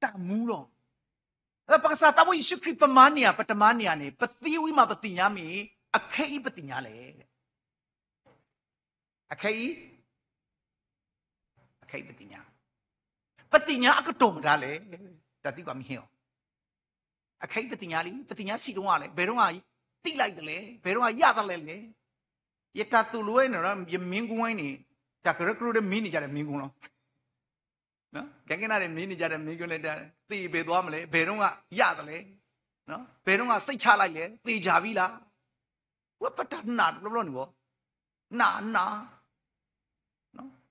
တၢ်မူလီၤ. ပကစၢ်သးဘိယ့ၣ်ၡူးခရံာ် ပမၤန့ၢ်ဧါ ပတမၤန့ၢ်ဧါန့ၣ်, ပသံဝံၤမးပသ့ၣ်ညါမ့ၢ်, အခဲအံၤပသ့ၣ်ညါလဲၣ်. အခဲအံၤ, အခဲအံၤပသ့ၣ်ညါ, ပသ့ၣ်ညါအကတီၢ်မတၤလဲၣ်, တၢ်သံကွၢ်မ့ၢ်ဟ့ၣ်အီၤ, အခဲအံၤပသ့ၣ်ညါလံ, ပသ့ၣ်ညါဆံးဒိၣ်မးလဲၣ်, ဘယ်တော့မှသိလိုက်သလဲ, ဘယ်တော့မှရသလဲလဲၣ်. ယတၢ်သိၣ်လိဝဲန့ၣ်, ယမ့ၢ်ကွၢ်န့ၣ်, တၢ်ကရၢကရိဒီးမ့ၢ်န့ၢ်ယၤဒီးမ့ၢ်ကွၢ်လီၤ. ကဲကနၣ်ဒီးမ့ၢ်န့ၢ်ယၤဒီးမ့ၢ်ကွၢ်န့ၣ်, တၢ်သ့ၣ်ဘယ်သွားမလဲ, ဘယ်တော့မှရသလဲ, ဘယ်တော့မှစိတ်ချလိုက်လဲၣ်, သေချာပြီလား. ဝဲပတၢ်နာ်တဘျီဘျီန့ၣ်ဘၣ်, နာ်နာ်,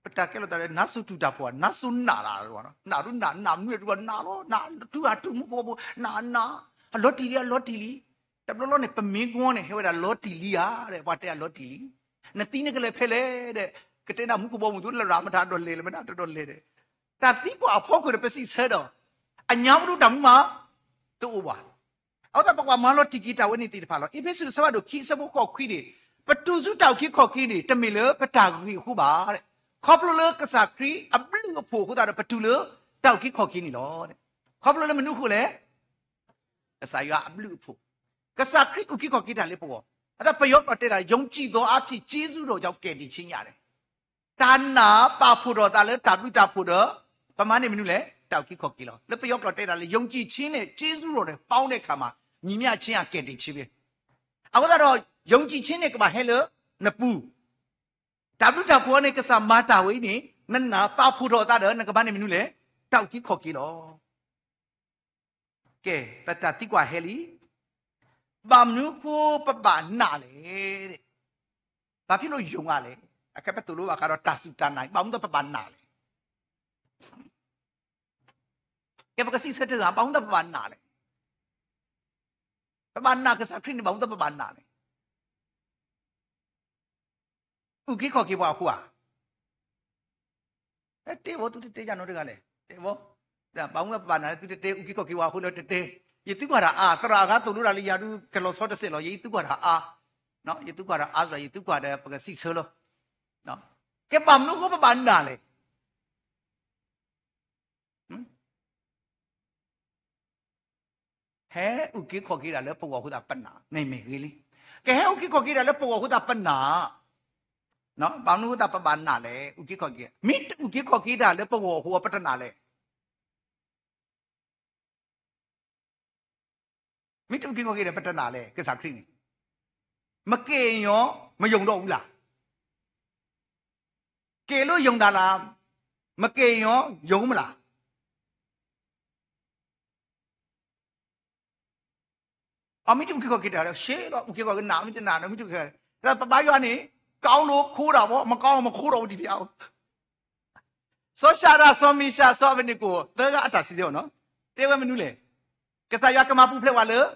ပတၢ်ကဲလီၤတၢ်ဒီး နါစိၤတူၢ်တၢ်ဖိဧါ, နါစိၤနာ်တၢ်, နာ်ဒုးနာ်, နာ်မနုၤတဘျီ နာ်လီၤ, နာ်တူၢ်အတူၢ်မူခိၣ်ဘီမုၢ်, နာ်နာ်, အလီၤတံၢ်လံ အလီၤတံၢ်လံ. တဘျီဘျီန့ၣ် ပမ့ၢ်ကွၢ်န့ၣ် ဟဲဝဲဒၣ်လီၤတံၢ်လံဧါဒီး ပှၤတဲအလီၤတံၢ်လံ. နသံနကလဲၤဖဲလဲၣ်ဒီး ကတဲဒၣ်မူခိၣ်ဘီမုၢ် သုလရာ်မတၤဒီးလဲၤလၢၤ မတၤတဒီးလဲၤဒီး တၢ်သံကွၢ်အဖီခိၣ်ဒီး ပစံးဆၢဒီး အညါပဒိၣ်တၢ်မူမး တအိၣ်ဘၣ်. အဃိသတး ပကွၢ်မၤလီၤတံၢ်က့ၤတၢ်ဝဲန့ၣ်သ့ၣ်တဖၣ်လီၤ. အ့းဖ့းစူး အဆၢဖးဒိၣ်ခံ အဆၢဖိဃိးခွံန့ၣ်, ပတူၢ်ဆူတၢ်အုၣ်က့ၤခီၣ်က့ၤန့ၣ် တမ့ၢ်လၢပတၢ်ဂ့ၢ်အဃိဘၣ်. ခီဖျိလၢကစၢ်ခရံာ်အဘျုးအဖှိၣ်အဃိသတးဒီး ပတူၢ်လၢတၢ်အုၣ်က့ၤခီၣ်က့ၤန့ၣ်လီၤ. ခီဖျိလၢမနုၤအဃိလဲၣ်. ကစၢ်ယွၤအဘျုးအဖှိၣ်, ကစၢ်ခရံာ်အုၣ်က့ၤခီၣ်က့ၤတၢ်လၢပဂီၢ်. အဃိသတး ပယီၤကျိာ်တဲဒၣ် ယုံကြည်သောအားဖြင့် ကျေးဇူးတော်ကြောင့် ကယ်တင်ခြင်းရတယ်. တၢ်နာ်ပာ်ဖှိၣ်ထီၣ်အသးလၢတၢ်ဘျုးတၢ်ဖှိၣ်ဒီး ပမၤန့ၢ်မနုၤလဲၣ်, တၢ်အုၣ်က့ၤခီၣ်က့ၤလီၤ. လၢပယီၤကျိာ်တဲဒၣ်လၢ ယုံကြည်ခြင်းနဲ့ ကျေးဇူးတော်နဲ့ ပေါင်းတဲ့အခါမှာ ညီမျှခြင်းဟာ ကယ်တင်ခြင်းပဲ. အဃိသတးဒီး ယုံကြည်ခြင်းန့ၣ် ကဘၣ်ဟဲလၢနပူၤ, တၢ်ဘျုးတၢ်ဖှိၣ်န့ၣ် ကစၢ်မၤတၢ်ဝဲအံၤန့ၣ် နနာ်ပာ်ဖှိၣ်ထီၣ်အသးဒီး နကမၤန့ၢ်မနုၤလဲၣ်, တၢ်အုၣ်က့ၤခီၣ်က့ၤလီၤ. ကဲ, ပတၢ်သံကွၢ်ဟဲလံ. ဘၣ်မနုၤအဃိပဘၣ်နာ်လဲၣ်. ဘာဖြစ်လို့ယုံရလဲၣ်. အခဲပသိၣ်လိဘၣ်ဃးဒီးတၢ်စူၢ်တၢ်နာ်, ဘၣ်မနုၤပဘၣ်နာ်လဲၣ်. ကဲပကစံးဆၢတဂၤ, ဘၣ်မနုၤပဘၣ်နာ်လဲၣ်. ပဘၣ်နာ်ကစၢ်ခရံာ်န့ၣ် ဘၣ်မနုၤပဘၣ်နာ်လဲၣ်. အုၣ်က့ၤခီၣ်က့ၤပှၤအဃိဧါ. တဲဘီသုတတဲယၤနီတဂၤလဲၣ်, တဲဘီ. ဘၣ်မနုၤပဘၣ်နာ်လဲၣ်, သုတတဲအုၣ်က့ၤခီၣ်က့ၤပှၤအဃိလၢတတဲ. ယသံကွၢ်တၢ်အါ, သရၣ်အဂၤသိၣ်လိတၢ်လၢယၤဒုးကလီၤဆီတစဲးလီၤ, ယသံကွၢ်တၢ်အါ. ယသံကွၢ်တၢ်အါစ့ၢ်, ယသံကွၢ်ဒီးပကစံးဆၢလီၤ. ကဲဘၣ်မနုၤအဃိပဘၣ်နာ်လဲၣ်. ဟဲအုၣ်က့ၤခီၣ်က့ၤတၢ်လၢပဂီၢ်အဃိသတးပနာ်, မ့မ့ၢ်ဂ့ၤလံ. ကဟဲအုၣ်က့ၤခီၣ်က့ၤတၢ်လၢပဂီၢ်အဃိသတးပနာ်. ဘၣ်မနုၤအဃိသတးပဘၣ်နာ်လဲၣ်, အုၣ်က့ၤခီၣ်က့ၤ, မ့ၢ်တအုၣ်က့ၤခီၣ်က့ၤတၢ်လၢပဂီၢ်အဃိ ပတနာ်လဲၣ်. မ့ၢ်တအုၣ်က့ၤခီၣ်က့ၤဒီး ပတနာ်လဲၣ်, ကစၢ်ခရံာ်န့ၣ်. မက့ၤအီၤ မယုံဒီးအူလၢ်. က့ၤလိယုံတၢ်လၢ, မက့ၤအီၤ ယုံမလၢ်. အမ့ၢ်တအုၣ်က့ၤခီၣ်က့ၤတၢ်ဒီး ရှဲလီၤ, အုၣ်က့ၤခီၣ်က့ၤနာ်, မ့ၢ်တနာ်ဒီး မ့ၢ်တအုၣ်က့ၤခီၣ်က့ၤ, ပဘါယွၤန့ၣ် ကောင်းလို့ ခိးတာပေါ့, မကောင်းလို့ မခိးတော့ဘူး ဒ်ဖဲအအိၣ်. စီၤၡၤဒြၣ်, စီၤမ့ၡၢ်, စီၤအဘ့းနကိၣ် သၢဂၤအတၢ်စံးဆၢအီၤနီၤ, တဲဝဲမနုၤလဲၣ်. ကစၢ်ယွၤကမၤပူၤဖျဲးဝဲလၢ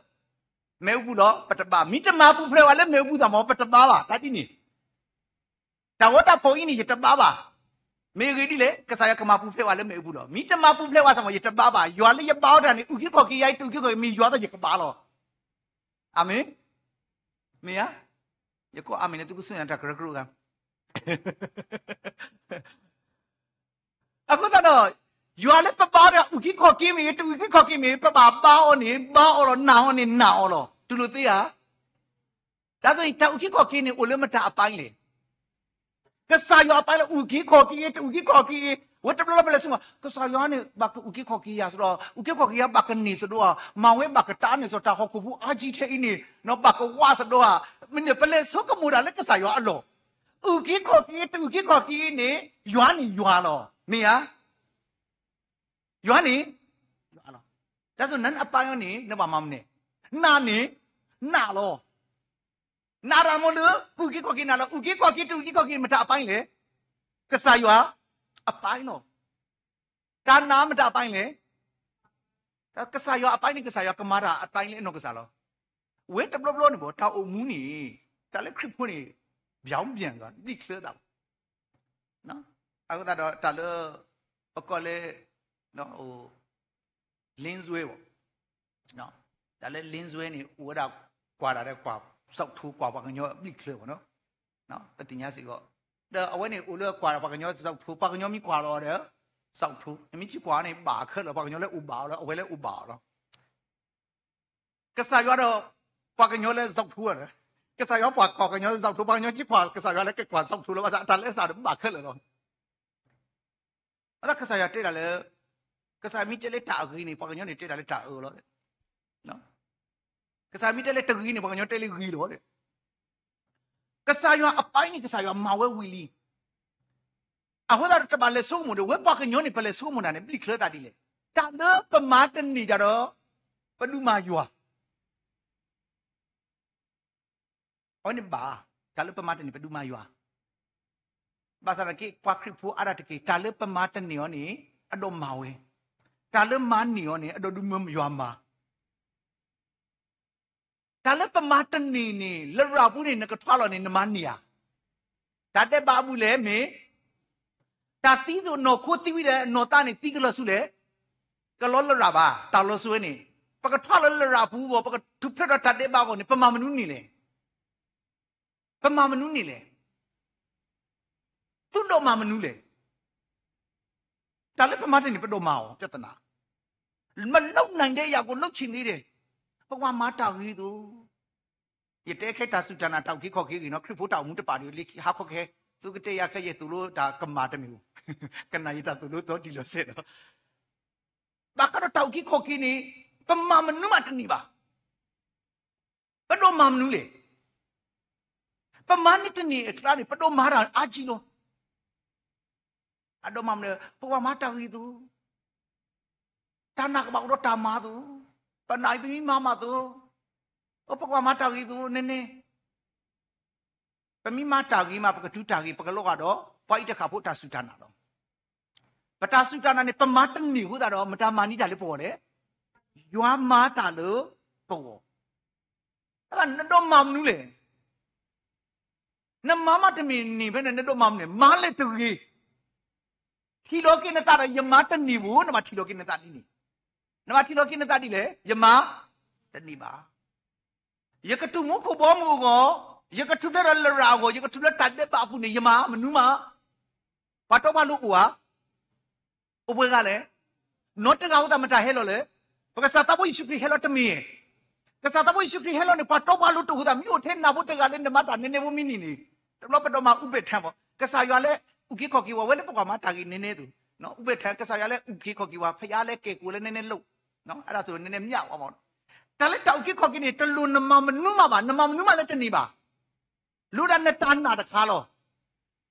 မ့ၣ်အူပူၤလီၤ ပတဘါ, မ့ၢ်တမၤပူၤဖျဲးဝဲလၢမ့ၣ်အူပူၤသးမ့ၢ် ပတဘါဘၣ်, တၢ်ဒ်န့ၣ်, တၢ်ဂီၤတၢ်ဖီၣ်အံၤန့ၣ် ယတဘါဘၣ်, မ့ၢ်အဂ့ၢ်ဒ်လဲၣ် ကစၢ်ယွၤကမၤပူၤဖျဲးဝဲလၢမ့ၣ်အူပူၤလီၤ. မ့ၢ်တမၤပူၤဖျဲးဝဲသးမ့ၢ် ယတဘါဘၣ်, ယွၤလၢယဘါအီၤတၢ်န့ၣ် အုၣ်က့ၤခီၣ်က့ၤယၤအံၤ တအုၣ်က့ၤခီၣ်က့ၤ မ့ၢ်ယွၤသးယကဘါလီၤ. အၤမ့ၣ်, မ့ၢ်ဧါ, ယကိးအၤမ့ၣ်န့ၣ် သုကစူၢ်ယၤတၢ်ကရၢကရိဧါ. အဃိသတးဒီး, ယွၤလၢပဘါအီၤတၢ် အုၣ်က့ၤခီၣ်က့ၤမ့ၢ်ဂ့ၤ တအုၣ်က့ၤခီၣ်က့ၤမ့ၢ်ဂ့ၤ ပဘၣ်ဘါအီၤန့ၣ် ဘါအီၤလီၤ, နာ်အီၤန့ၣ် နာ်အီၤလီၤ. တူၢ်လိာ်သ့ဧါ. ဒ်သိးန့ၣ် တၢ်အုၣ်က့ၤခီၣ်က့ၤန့ၣ် အိၣ်လၢမတၤအပိုင်းလဲၣ်. ကစၢ်ယွၤအပိုင်းလၢ အုၣ်က့ၤခီၣ်က့ၤဂ့ၤ တအုၣ်က့ၤခီၣ်က့ၤဂ့ၤ, ဝဲတဘျီဘျီပလဲၤဆိကမိၣ် ကစၢ်ယွၤန့ၣ် ဘၣ်ကအုၣ်က့ၤခီၣ်က့ၤယၤစ့ၢ်ဒီး အုၣ်က့ၤခီၣ်က့ၤယၤ ဘၣ်ကန့ၢ်စ့ၢ်ဒီးဧါ, မၤဝဲဘၣ်ကတာ်န့ၢ်စ့ၢ် တၢ်ဟီၣ်ခိၣ်ဖိအါကံထဲအံၤန့ၣ် ဘၣ်ကဝးစ့ၢ်ဒီးဧါ, မ့ၢ်န့ၣ် ပလဲၤဆိကမိၣ်တၢ်လၢကစၢ်ယွၤအလီၢ်, အုၣ်က့ၤခီၣ်က့ၤ တအုၣ်က့ၤခီၣ်က့ၤန့ၣ် ယွၤန့ၣ်ယွၤလီၤ. မ့ၢ်ဧါ. ယွၤန့ၣ်, ယွၤလီၤ. ဒ်သိးနအပိုင်းအီၤန့ၣ် နဘၣ်မၤမနုၤလဲၣ်. နာ်န့ၣ်, နာ်လီၤ. နာ်တၢ်မ့ၢ်လၢ အုၣ်က့ၤခီၣ်က့ၤနာ်လီၤ. အုၣ်က့ၤခီၣ်က့ၤ တအုၣ်က့ၤခီၣ်က့ၤန့ၣ် မတၤအပိုင်းလဲၣ်. ကစၢ်ယွၤအပိုင်းလီၤ. တၢ်နာ်မတၤအပိုင်းလဲၣ်. ကစၢ်ယွၤအပိုင်းန့ၣ် ကစၢ်ယွၤကမၤတၢ်အပိုင်းလၢအနီၢ်ကစၢ်လီၤ. ဝဲတဘျီဘျီန့ၣ်ဘၣ် တၢ်အိၣ်မူန့ၣ် တၢ်လၢခရံာ်ဖိန့ၣ် ဘၣ်ဘၣ်ဘျံၤဘျံၤ ဘျံၤချၢသးလီၤ. အဃိသတးဒီးတၢ်လၢ ပကိးလၢ လင်းစွဲဘၣ်, တၢ်လၢ လင်းစွဲ န့ၣ် အိၣ်ဝဲဒၣ်ကွၢ်တၢ်ဒီးကွၢ် စီၣ်ထိ ကွၢ်ပှၤကညီဘျံၤချၢဘၣ်နီၤ, ပသ့ၣ်ညါစ့ၢ်ကီး, ဒီးအဝဲန့ၣ်အိၣ်လၢကွၢ်ဒီးပှၤကညီစီၣ်ထိ ပှၤကညီမ့ၢ်ကွၢ်လီၤဒီး စီၣ်ထိ နမ့ၢ်က့ၤကွၢ်န့ၣ် ဘၣ်ခဲလၢာ် ပှၤကညီလၢအိၣ်ဘၣ်အီၤလီၤ အဝဲလၢအိၣ်ဘၣ်အီၤလီၤ. ကစၢ်ယွၤဒီး ပှၤကညီလၢစီၣ်ထိဧါ, ကစၢ်ယွၤပှၤကွၢ်ကညီလၢစီၣ်ထိ ပှၤကညီက့ၤကွၢ် ကစၢ်ယွၤလၢက့ၤကွၢ်စီၣ်ထိလီၤ ဘၣ်ဆၣ်တၢ်လၢအစးဒီးဘၣ်ခဲလၢာ်လီၤ. အသးကစၢ်ယွၤတဲတၢ်လၢ ကစၢ်မ့ၢ်တဲလၢတၢ်အဂ့ၤန့ၣ် ပှၤကညီန့ၣ်တဲတၢ်လၢတၢ်အၢလီၤ. ကစၢ်မ့ၢ်တဲလၢတဂ့ၤန့ၣ် ပှၤကညီတဲလၢဂ့ၤလီၤ. ကစၢ်ယွၤအပိုင်းန့ၣ် ကစၢ်ယွၤမၤဝဲဝံၤလံ. အဃိသတးဒီးတဘၣ်လဲၤဆိကမိၣ်ဒီး ဝဲပှၤကညီန့ၣ် ပလဲၤဆိကမိၣ်တၢ်န့ၣ် ဘျံၤချၢသးဒ်လဲၣ်. တၢ်လၢပမၤတန့ၢ်တၢ်ဒီး ပဒုးမၤယွၤ အဝဲန့ၣ်ဘၣ်, တၢ်လၢပမၤတန့ၢ် ပဒုးမၤယွၤ, ဘၣ်ဆၣ်သနာ်က့ ပှၤခရံာ်ဖိအါဒၣ်တက့ၢ် တၢ်လၢပမၤတန့ၢ်အီၤန့ၣ် အဒိးမၤဝဲ, တၢ်လၢမၤန့ၢ်အီၤန့ၣ် အဒိးဒုးမၤယွၤမၤ, တၢ်လၢပမၤတန့ၢ်န့ၣ် လရာ်ပူၤန့ၣ် နကထွါလီၤန့ၣ် နမၤန့ၢ်ဧါ. တၢ်ဒဲးဘးအပူၤလဲၣ်မ့ၢ် တၢ်သံသိးနီၢ်ခိသံဝံၤဒီး နီၢ်သးန့ၣ် သံကလီၤဆူလဲၣ်, ကလီၤလရာ်ဘၣ်. တၢ်လီၤဆူဝဲန့ၣ် ပကထွါလီၤလရာ်ပူၤဘၣ် ပကထူၣ်ဖျဲးဒီးတၢ်ဒဲးဘးအဂီၢ်န့ၣ် ပမၤမနုၤန့ၣ်လဲၣ်. ပမၤမနုၤန့ၣ်လဲၣ်. သုဒိးမၤမနုၤလဲၣ်. တၢ်လၢပမၤတန့ၢ် ပဒိးမၤအီၤ ပြဿနာ, မလုပ်နိုင်တဲ့ အရာကို လုပ်ချင်သေးတယ်, ပကဘၣ်မၤတၢ်ဂ့ၤသိး, ယတဲခဲတၢ်စူၢ်တၢ်နာ် တၢ်အုၣ်က့ၤခီၣ်က့ၤအဂ့ၢ်နီၤ, ခရံာ်ဖိတၢ်အိၣ်မူတပာ်ဒံးလၢဟါခီခဲ, သုကတဲယၤခဲ ယသိၣ်လိတၢ်ကမၣ်တမ့ၢ်ဧိၤ, ကနၣ်ယတၢ်သိၣ်လိသီတံၢ်လီၤဆဲးလီၤ. ဘၣ်ဃးဒီးတၢ်အုၣ်က့ၤခီၣ်က့ၤန့ၣ် ပမၤမနုၤမးတန့ၢ်ဘၣ်. ပဒိးမၤမနုၤလဲၣ်. ပမၤန့ၢ်တန့ၢ်အကျါန့ၣ် ပဒိးမၤတၢ်အါကံလီၤ. အဒိးမၤမနုၤ, ပကဘၣ်မၤတၢ်ဂ့ၤသိး, တၢ်နာ်ကဘၣ်အိၣ်ဒီးတၢ်မၤသိး, ပနာ်အံၤပမ့ၢ်မၤမးသိး, အိၣ်ပကဘၣ်မၤတၢ်ဂ့ၤသိး နဲနဲ ပမ့ၢ်မၤတၢ်ဂ့ၤမး ပကတုၤတၢ်ဂ့ၤ ပကလီၤဂာ်ဒီး ပှၤအံၤတဃၣ်ဖိတၢ်စူၢ်တၢ်နာ်လီၤ. ပတၢ်စူၢ်တၢ်နာ်န့ၣ် ပမၤတန့ၢ်အဃိသတးဒီး မတၤမၤန့ၢ်တၢ်လၢပဂီၢ်လဲၣ်. ယွၤမၤတၢ်လၢပဂီၢ်. နဒိးမၤမနုၤလဲၣ်. နမၤမးတန့ၢ်န့ၣ် ဖဲန့ၣ် နဒိးမၤမနုၤလဲၣ်. မၤလဲၣ်တဂ့ၤ. ထံၣ်လီၤက့ၤနသးဒီး ယမၤတန့ၢ်ဘၣ်, နဘၣ်ထံၣ်လီၤက့ၤနသးဒ်န့ၣ်. နဘၣ်ထံၣ်လီၤက့ၤနသးဒ်လဲၣ်, ယမၤတန့ၢ်ဘၣ်. ယကတူၢ်မူခိၣ်ဘီမုၢ်အဂီၢ်, ယကထူၣ်ဖျဲးဒီးလရာ်အဂီၢ်, ယကထူၣ်ဖျဲးတၢ်ဒဲးဘးအပူၤန့ၣ် ယမၤမနုၤမး. ပှၤတီပှၤလိၤအိၣ်ဧါ. အိၣ်ပှဲၤဂၤလဲၣ်. နီတဂၤအဃိသတးမတၤဟဲလီၤလဲၣ်. ပကစၢ်သးဘိယ့ၣ်ၡူးခရံာ်ဟဲလီၤတမ့ၢ်ဧါ. ကစၢ်သးဘိယ့ၣ်ၡူးခရံာ်ဟဲလီၤန့ၣ် ပှၤတီပှၤလိၤတအိၣ်အဃိသတး မ့ၢ်အိၣ်ထဲနၢ်ဖိတဂၤလၢနမၤတၢ်နဲနဲဖိမ့ၢ်န့ၢ်န့ၣ်, တဘျီပဒိးမၤ Uber ထဲဘၣ်. ကစၢ်ယွၤလၢအုၣ်က့ၤခီၣ်က့ၤဝဲ ဝဲလၢပကွၢ်မၤတၢ်ဂ့ၤနဲနဲသိး, Uber ထဲ ကစၢ်ယွၤလၢအုၣ်က့ၤခီၣ်က့ၤဝဲ, ဖဲယၤလၢကဲကိးလၢနဲနဲလိၣ်, အဲၣ်ဒိးစ့ၢ်န့ၣ်နဲနဲမၠးဝဲမး. တၢ်လၢတၢ်အုၣ်က့ၤခီၣ်က့ၤန့ၣ် တလိၣ်နမၤမနုၤမးဘၣ်, နမၤမနုၤမးလၢတန့ၢ်ဘၣ်. လိၣ်ဒၣ်နတၢ်နာ်တခါလီၤ.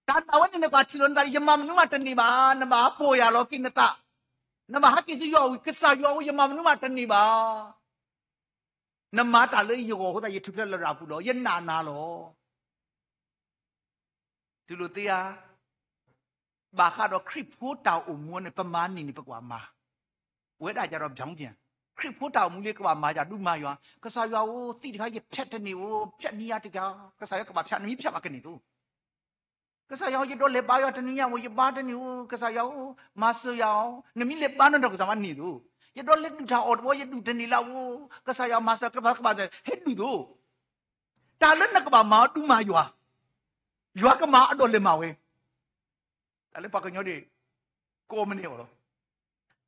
တၢ်နာ်ဝဲန့ၣ် နကဘၣ်ထံၣ်လီၤနသး ယမၤမနုၤမးတန့ၢ်ဘၣ်, နဘၣ်ပီၢ်ယၢ်လီၤက့ၤနသး, နဘၣ်ဟဲက့ၤဆူယွၤအအိၣ်, ကစၢ်ယွၤအအိၣ် ယမၤမနုၤမးတန့ၢ်ဘၣ်. နမၤတၢ်လၢယဂီၢ်အဃိသတး ယထူၣ်ဖျဲးလရာ်ပူၤဒီး ယနာ်နၤလီၤ. တူၢ်လိာ်သ့ဧါ. ဘၣ်ဃးဒီးခရံာ်ဖိတၢ်အိၣ်မူန့ၣ် ပမၤန့ၢ်န့ၣ် ပကဘၣ်မၤ, ဝဲဒၣ်ကဒီး ပြောင်းပြန်, ခရံာ်ဖိတၢ်အိၣ်မူလၢကဘၣ်မၤယၤဒုးမၤယွၤ, ကစၢ်ယွၤဧၢ, သံၣ်တခါယဖျဲးတန့ၢ်ဧိၤ, ဖျဲးန့ၢ်ယၤတက့ၢ်, ကစၢ်ယွၤကဘၣ်ဖျဲး, နမ့ၢ်ဖျဲးဘၣ်ကန့ၢ်သိး. ကစၢ်ယွၤဧၢ, ယဒိးလဲၤဘါယွၤတနံၤညါဧိၤ, ယဘါတန့ၢ်ဧိၤ, ကစၢ်ယွၤဧၢ, မၤစၢၤယၤဧိၤ, နမ့ၢ်လဲၤဘါနီၢ်နီၢ်ကစၢ်မၤန့ၢ်သိး. ယဒိးလဲၤဒုးတၢ်အီၣ်တဘျီ, ယဒုးတန့ၢ်လၢ်ဧိၤ, ကစၢ်ယွၤမၤစၢၤ, ကဘၣ်ကဘၣ်ဟဲဒုးသိး. တၢ်လၢနကဘၣ်မၤအီၤဒုးမၤယွၤ, ယွၤကမၤအဒိးလဲၤမၤဝဲ. တၢ်လၢပှၤကညီဒၣ် ကိးမံၤန့ၣ်အီၤလီၤ.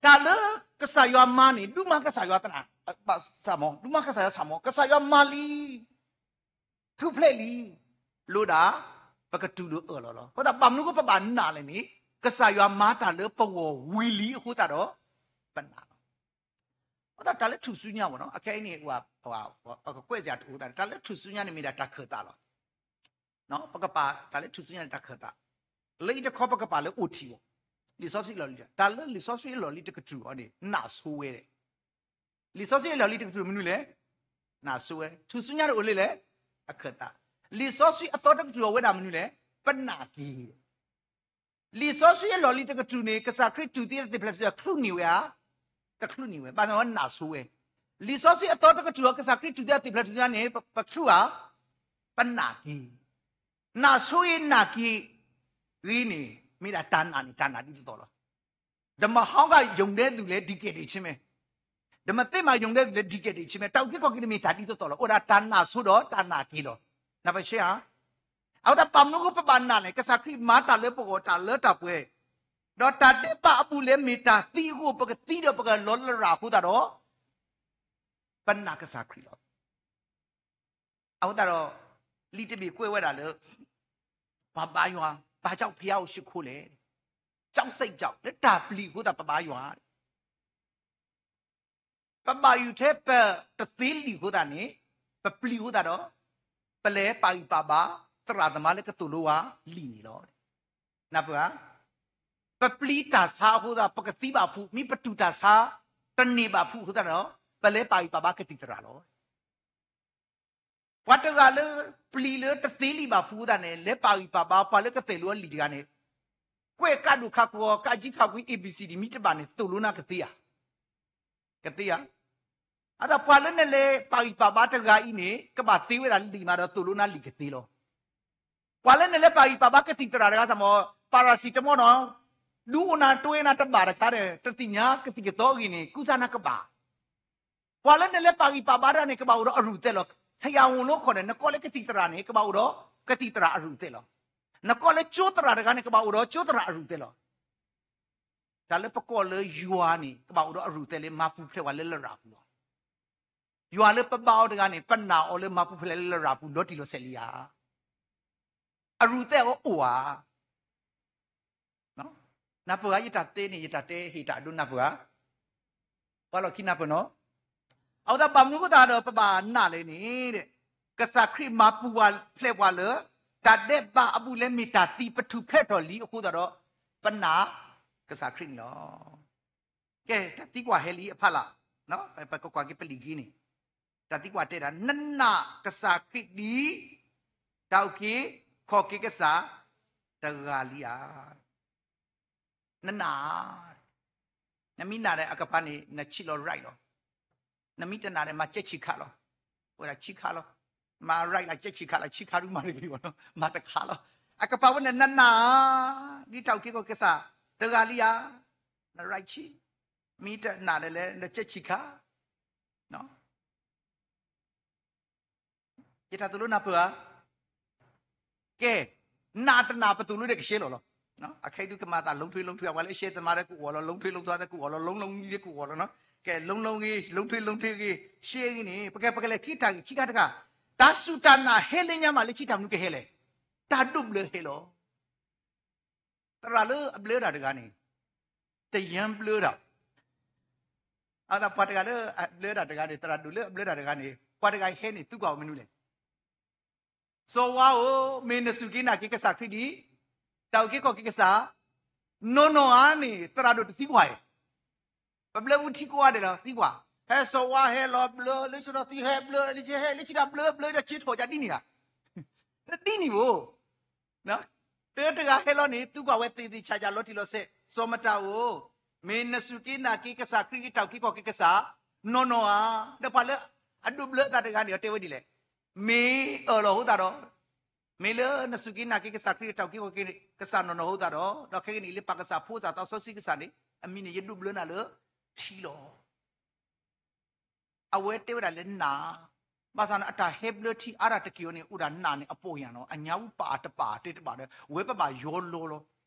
တၢ်လၢကစၢ်ယွၤမၤန့ၣ် ဒုးမၤကစၢ်ယွၤသနာ်, ဘၣ်ဆၣ်မး, ဒုးမၤကစၢ်ယွၤဆၣ်မး, ကစၢ်ယွၤမၤလံ, ထူၣ်ဖျဲးလံ, လိၣ်ဒၣ် ပကတုၤဒိးအၢၣ်လီၤလီၤ. အဃိသတး ဘၣ်မနုၤအဃိပဘၣ်နာ်လဲၣ်န့ၣ်, ကစၢ်ယွၤမၤတၢ်လၢပဂီၢ်ဝံၤလံအဃိသတးဒီး ပနာ်လီၤ. အဃိသတး တၢ်လၢထူၣ်စုညါဘၣ်နီၤ, အခဲအံၤန့ၣ် ပကကွဲးစ့ၢ်တအိၣ်သး, တၢ်လၢထူၣ်စုညါန့ၣ် မ့ၢ်ဒၣ်တၢ်ခၢၣ်သးလီၤ. ပကပာ်တၢ်လၢထူၣ်စုညါန့ၣ် တၢ်ခၢၣ်သး, လၢအံၤတခီပကပာ်လၢအိၣ်ထံးအီၤ, လံာ်စီဆှံအလီၢ်လံၤ, တၢ်လၢလံာ်စီဆှံအလီၢ်လံၤတကတြူၢ်အီၤန့ၣ် နးဆိဝဲဒၣ်. လံာ်စီဆှံအလီၢ်လံၤတကတြူၢ်မနုၤလဲၣ်, နးဆိဝဲ, ထူၣ်စုညါတအိၣ်လၢလဲၣ်, အခၢၣ်သး. လံာ်စီဆှံအသီတကတြူၢ်အီၤဝဲဒၣ်မနုၤလဲၣ်, ပနာ်က့ၤ လံာ်စီဆှံအလီၢ်လံၤတကတြူၢ်န့ၣ် ကစၢ်ခရံာ်တူၢ်သံအသ့ၣ်ဖျဲးထူၣ်စုညါချုးန့ၢ်ဝဲဧါ, တချုးန့ၢ်ဝဲ, ဘၣ်ဆၣ်နးဆိဝဲ. လံာ်စီဆှံအသီတကတြူၢ်အီၤ ကစၢ်ခရံာ်တူၢ်သံအသ့ၣ်ဖျဲးထူၣ်စုညါန့ၣ် ပချုးဧါ, ပနာ်က့ၤ. နးဆိဂ့ၤနာ်က့ၤဂ့ၤန့ၣ် မ့ၢ်ဒၣ်တၢ်နာ်န့ၣ် တၢ်နာ်ဒ်သိးသိးလီၤ. ဓမ္မဟောင်းက ယုံတဲ့သူလည်း ဒီကဲၣ်ဒံးဆ့မဲ, ဓမ္မသစ်မှာ ယုံတဲ့သူလည်း ဒီကဲၣ်ဒံးဆ့မဲ, တၢ်အုၣ်က့ၤခီၣ်က့ၤန့ၣ်မ့ၢ်တၢ်ဒ်သိးသိးလီၤ. အိၣ်ဒၣ်တၢ်နာ်ဆိဒီးတၢ်နာ်က့ၤလီၤ. နၢ်ပၢၢ်ဆ့ဧါ. အဃိသတး ဘၣ်မနုၤအဃိပဘၣ်နာ်လဲၣ်, ကစၢ်ခရံာ်မၤတၢ်လၢပဂီၢ်တၢ်လၢတၢ်ပှဲၤ, ဒီးတၢ်ဒဲးဘးအဘူးအလဲမ့ၢ်တၢ်သံအဃိ ပကသံဒီးပကလီၤလရာ်အဃိသတးဒီး ပနာ်ကစၢ်ခရံာ်လီၤ. အဃိသတးဒီး လံာ်တဘ့ၣ်ကွဲးဝဲဒၣ်လၢ ပှၤဘါယွၤ, ဘာကြောင့်ဘုရားကိုရှိခိုးလဲ, ကြောက်စိတ်ကြောင့်, လၢတၢ်ပျံၤအဃိသတးပဘါယွၤ ပဘၣ်ယိၣ်ထဲပတသ့လံာ်အဃိသတးန့ၣ်, ပပျံၤအဃိသတးဒီး ပလဲၤပာ်ဂံၢ်ပာ်ဘါ သရၣ်သမါလၢကသိၣ်လိဝဲလံာ်န့ၣ်လီၤ. နၢ်ပၢၢ်ဧါ. ပပျံၤတၢ်ဆါအဃိသတး ပကသံဘၣ်ဖုး, မ့ၢ်ပတူၢ်တၢ်ဆါတန့ၢ်ဘၣ်ဖုးအဃိသတးဒီး ပလဲၤပာ်ဂံၢ်ပာ်ဘါကသံၣ်သရၣ်လီၤ. ပှၤတဂၤလၢပျံၤလၢတသ့လံာ်ဘၣ်ဖုးအဃိသတးန့ၣ် လဲၤပာ်ဂံၢ်ပာ်ဘါပှၤလၢကသိၣ်လိအလံာ်တဂၤန့ၣ်, ကွဲးကးဒိၣ်ခးကွီၤ ကးကံခးကွံ A B C D မ့ၢ်တဘၣ်န့ၣ် သိၣ်လိနၤကသ့ဧါ. ကသ့ဧါ. အဃိသတး ပှၤလၢနလဲၤပာ်ဂံၢ်ပာ်ဘါတဂၤအံၤန့ၣ် ကဘၣ်သ့ဝဲဒၣ်လံာ်မးဒီးသိၣ်လိနၤလံာ်ကသ့လီၤ. ပှၤလၢနလဲၤပာ်ဂံၢ်ပာ်ဘါကသံၣ်သရၣ်တဂၤ သးမ့ၢ် paracetamol နီၤ, ဒုးအိၣ်နၤတဝဲနၤတဘၣ်တခါဒီး တသ့ၣ်ညါကသံၣ်ကသီအဂ့ၢ်န့ၣ် ကူစါနၤကဘၣ်. ပှၤလၢနလဲၤပာ်ဂံၢ်ပာ်ဘါတဂၤန့ၣ် ကဘၣ်အိၣ်ဒီးအရူၢ်သဲလီၤ. ဆရာဝန် လီၤခီၣ်န့ၣ် နကိးလၢကသံၣ်သရၣ်န့ၣ် ကဘၣ်အိၣ်ဒီးကသံၣ်သရၣ်အရူၢ်သဲလီၤ. နကိးလၢကၠိသရၣ်တဂၤန့ၣ် ကဘၣ်အိၣ်ဒီးကၠိသရၣ်အရူၢ်သဲလီၤ. တၢ်လၢပကိးလၢယွၤန့ၣ် ကဘၣ်အိၣ်ဒီးအရူၢ်သဲလၢမၤပူၤဖျဲးဝဲလၢလရာ်ပူၤလီၤ. ယွၤလၢပဘါအီၤတဂၤန့ၣ် ပနာ်အီၤလၢမၤပူၤဖျဲးလၢလရာ်ပူၤလီၤတံၢ်လီၤဆဲးလံဧါ. အရူၢ်သဲအီၤအိၣ်ဧါ. နၢ်ပၢၢ်ဧါ, ယတၢ်တဲန့ၣ် ယတၢ်တဲဟ့ၣ်တၢ်အဒိနၢ်ပၢၢ်ဧါ. ပှၤလီၢ်ခံနၢ်ပၢၢ်နီၤ. အဃိသတး ဘၣ်မနုၤအဃိသတးဒီးပဘၣ်နာ်လဲၣ်န့ၣ်, ကစၢ်ခရံာ်မၤပူၤပှၤဖျဲးပှၤလၢ တၢ်ဒဲးဘးအဘူးအလဲမ့ၢ်တၢ်သံ ပထူၣ်ဖျဲးထီၣ်လံအဃိသတးဒီး ပနာ်ကစၢ်ခရံာ်န့ၣ်လီၤ. ကဲ, တၢ်သံကွၢ်ဟဲလံအဖီလာ်, ပကကွၢ်က့ၤပလံာ်ဂ့ၢ်န့ၣ်, တၢ်သံကွၢ်တဲဒၣ် နနာ်ကစၢ်ခရံာ်ဒ် တၢ်အုၣ်က့ၤခီၣ်က့ၤကစၢ်တဂၤလံဧါ. နနာ်, နမ့ၢ်နာ်ဒီးအကပၤန့ၣ် နဆံးလီၤ right လီၤ. နမ့ၢ်တနာ်ဒီး မၤကဲဆံးခးလီၤ. အိၣ်ဝဲဒၣ်ဆံးခးလီၤ. မၤ right လီၤ ကဲဆံးခးလီၤ, ဆံးခးဒုးမၤတဂ့ၤဘၣ်နီၤ, မၤတခးလီၤ. အကပၤဝဲန့ၣ် နနာ် ဒ်တၢ်အုၣ်က့ၤခီၣ်က့ၤကစၢ်တဂၤလံဧါ. န right ဆံး, မ့ၢ်တနာ်ဒီးလဲၣ် နကဲဆံးခး ယတၢ်သိၣ်လိနၢ်ပၢၢ်ဧါ. ကဲ, နာ်တနာ်ပသိၣ်လိဒီးကဆှဲလီၤလီၤ. အခဲအံၤဒုးကမၤသး လုံးထွေးလုံးထွေး, အဝဲလၢရှဲသမားဒီးကအီၣ်လီၤ, လုံးထွေးလုံးထွေးဒီးကအီၣ်လီၤ, လုံးလုံးဒီးကအီၣ်လီၤနီၤ. ကဲ, လုံးလုံးဂ့ၤ, လုံးထွေးလုံးထွေးဂ့ၤ, ရှဲဂ့ၤန့ၣ် ပကဲ, ပကလဲၤခံတၢ်ဂ့ၢ်ခံခါတခါ, တၢ်စူၢ်တၢ်နာ်ဟဲလၢညါမး လၢခံတၢ်မနုၤကဟဲလဲၣ်. တၢ်ဒိးဘျၢဟဲလီၤ. သရၣ်လၢအဘျၢတၢ်တဂၤန့ၣ်, တယၢမ်းဘျၢတၢ် အသးပှၤတဂၤလၢအဘျၢတၢ်တဂၤန့ၣ်, သရၣ်ဒိၣ်လၢအဘျၢတၢ်တဂၤန့ၣ်, ပှၤတဂၤဟဲန့ၣ် သံကွၢ်အီၤမနုၤလဲၣ်. စီၤဝါဧၢ, မ့ၢ်နစူၢ်က့ၤနာ်က့ၤကစၢ်ခရံာ်ဒ် တၢ်အုၣ်က့ၤခီၣ်က့ၤကစၢ်, နီၢ်နီၢ်ဧါန့ၣ် သရၣ်ဒိၣ်တသံကွၢ်ဧါ. ပဘျၢပူထံကိးဂၤဒဲးလီၤ သံကွၢ်, ဟဲစီၤဝါဟဲလီၤဘျၢ, လၢစီၤသံဟဲဘျၢ, လၢဟဲလၢခံတၢ်ဘျၢဘျၢဒီးက့ၤထီၣ်ယၤဒ်န့ၣ်ဧါ. တဒ်န့ၣ်ဘၣ်. တၢတဂၤဟဲလီၤန့ၣ် သံကွၢ်ဝဲသ့ၣ်သ့ၣ်ဆးဆးလီၤတံၢ်လီၤဆဲး, စီၤမတၤဧၢ, မ့ၢ်နစူၢ်က့ၤနာ်က့ၤကစၢ်ခရံာ်ဒ်တၢ်အုၣ်က့ၤခီၣ်က့ၤကစၢ်, နီၢ်နီၢ်ဧါ. ဒီးပှၤလၢအဒိးဘျၢအသးတဂၤန့ၣ် အတဲဝဲဒ်လဲၣ်, မ့ၢ်အၢၣ်လီၤအဃိသတးဒီး, မ့ၢ်လၢနစူၢ်က့ၤနာ်က့ၤကစၢ်ခရံာ်တၢ်အုၣ်က့ၤခီၣ်က့ၤကစၢ်နီၢ်နီၢ်အဃိသတးဒီး, ဒီးခဲကနံၣ်အံၤလၢပၢ်ကစၢ်ဖိသၣ်သးစီဆှံကစၢ်န့ၣ် အမံၤန့ၣ်ယဒိးဘျၢနၤလၢထံလီၤ. အဝဲတဲဝဲဒၣ်လၢနး, ဘၣ်ဆၣ်န့ၣ်အတၢ်ဟဲဘျၢထံအါတၢ်တက့ၢ်အီၤန့ၣ် အိၣ်ဒၣ်နးန့ၣ်အပိာ်ယၤနီၤ, အညါဝူပာ်အတပာ်တဲတဘၣ်ဒီး ဝဲပဘၣ်ယီလီလီၤ.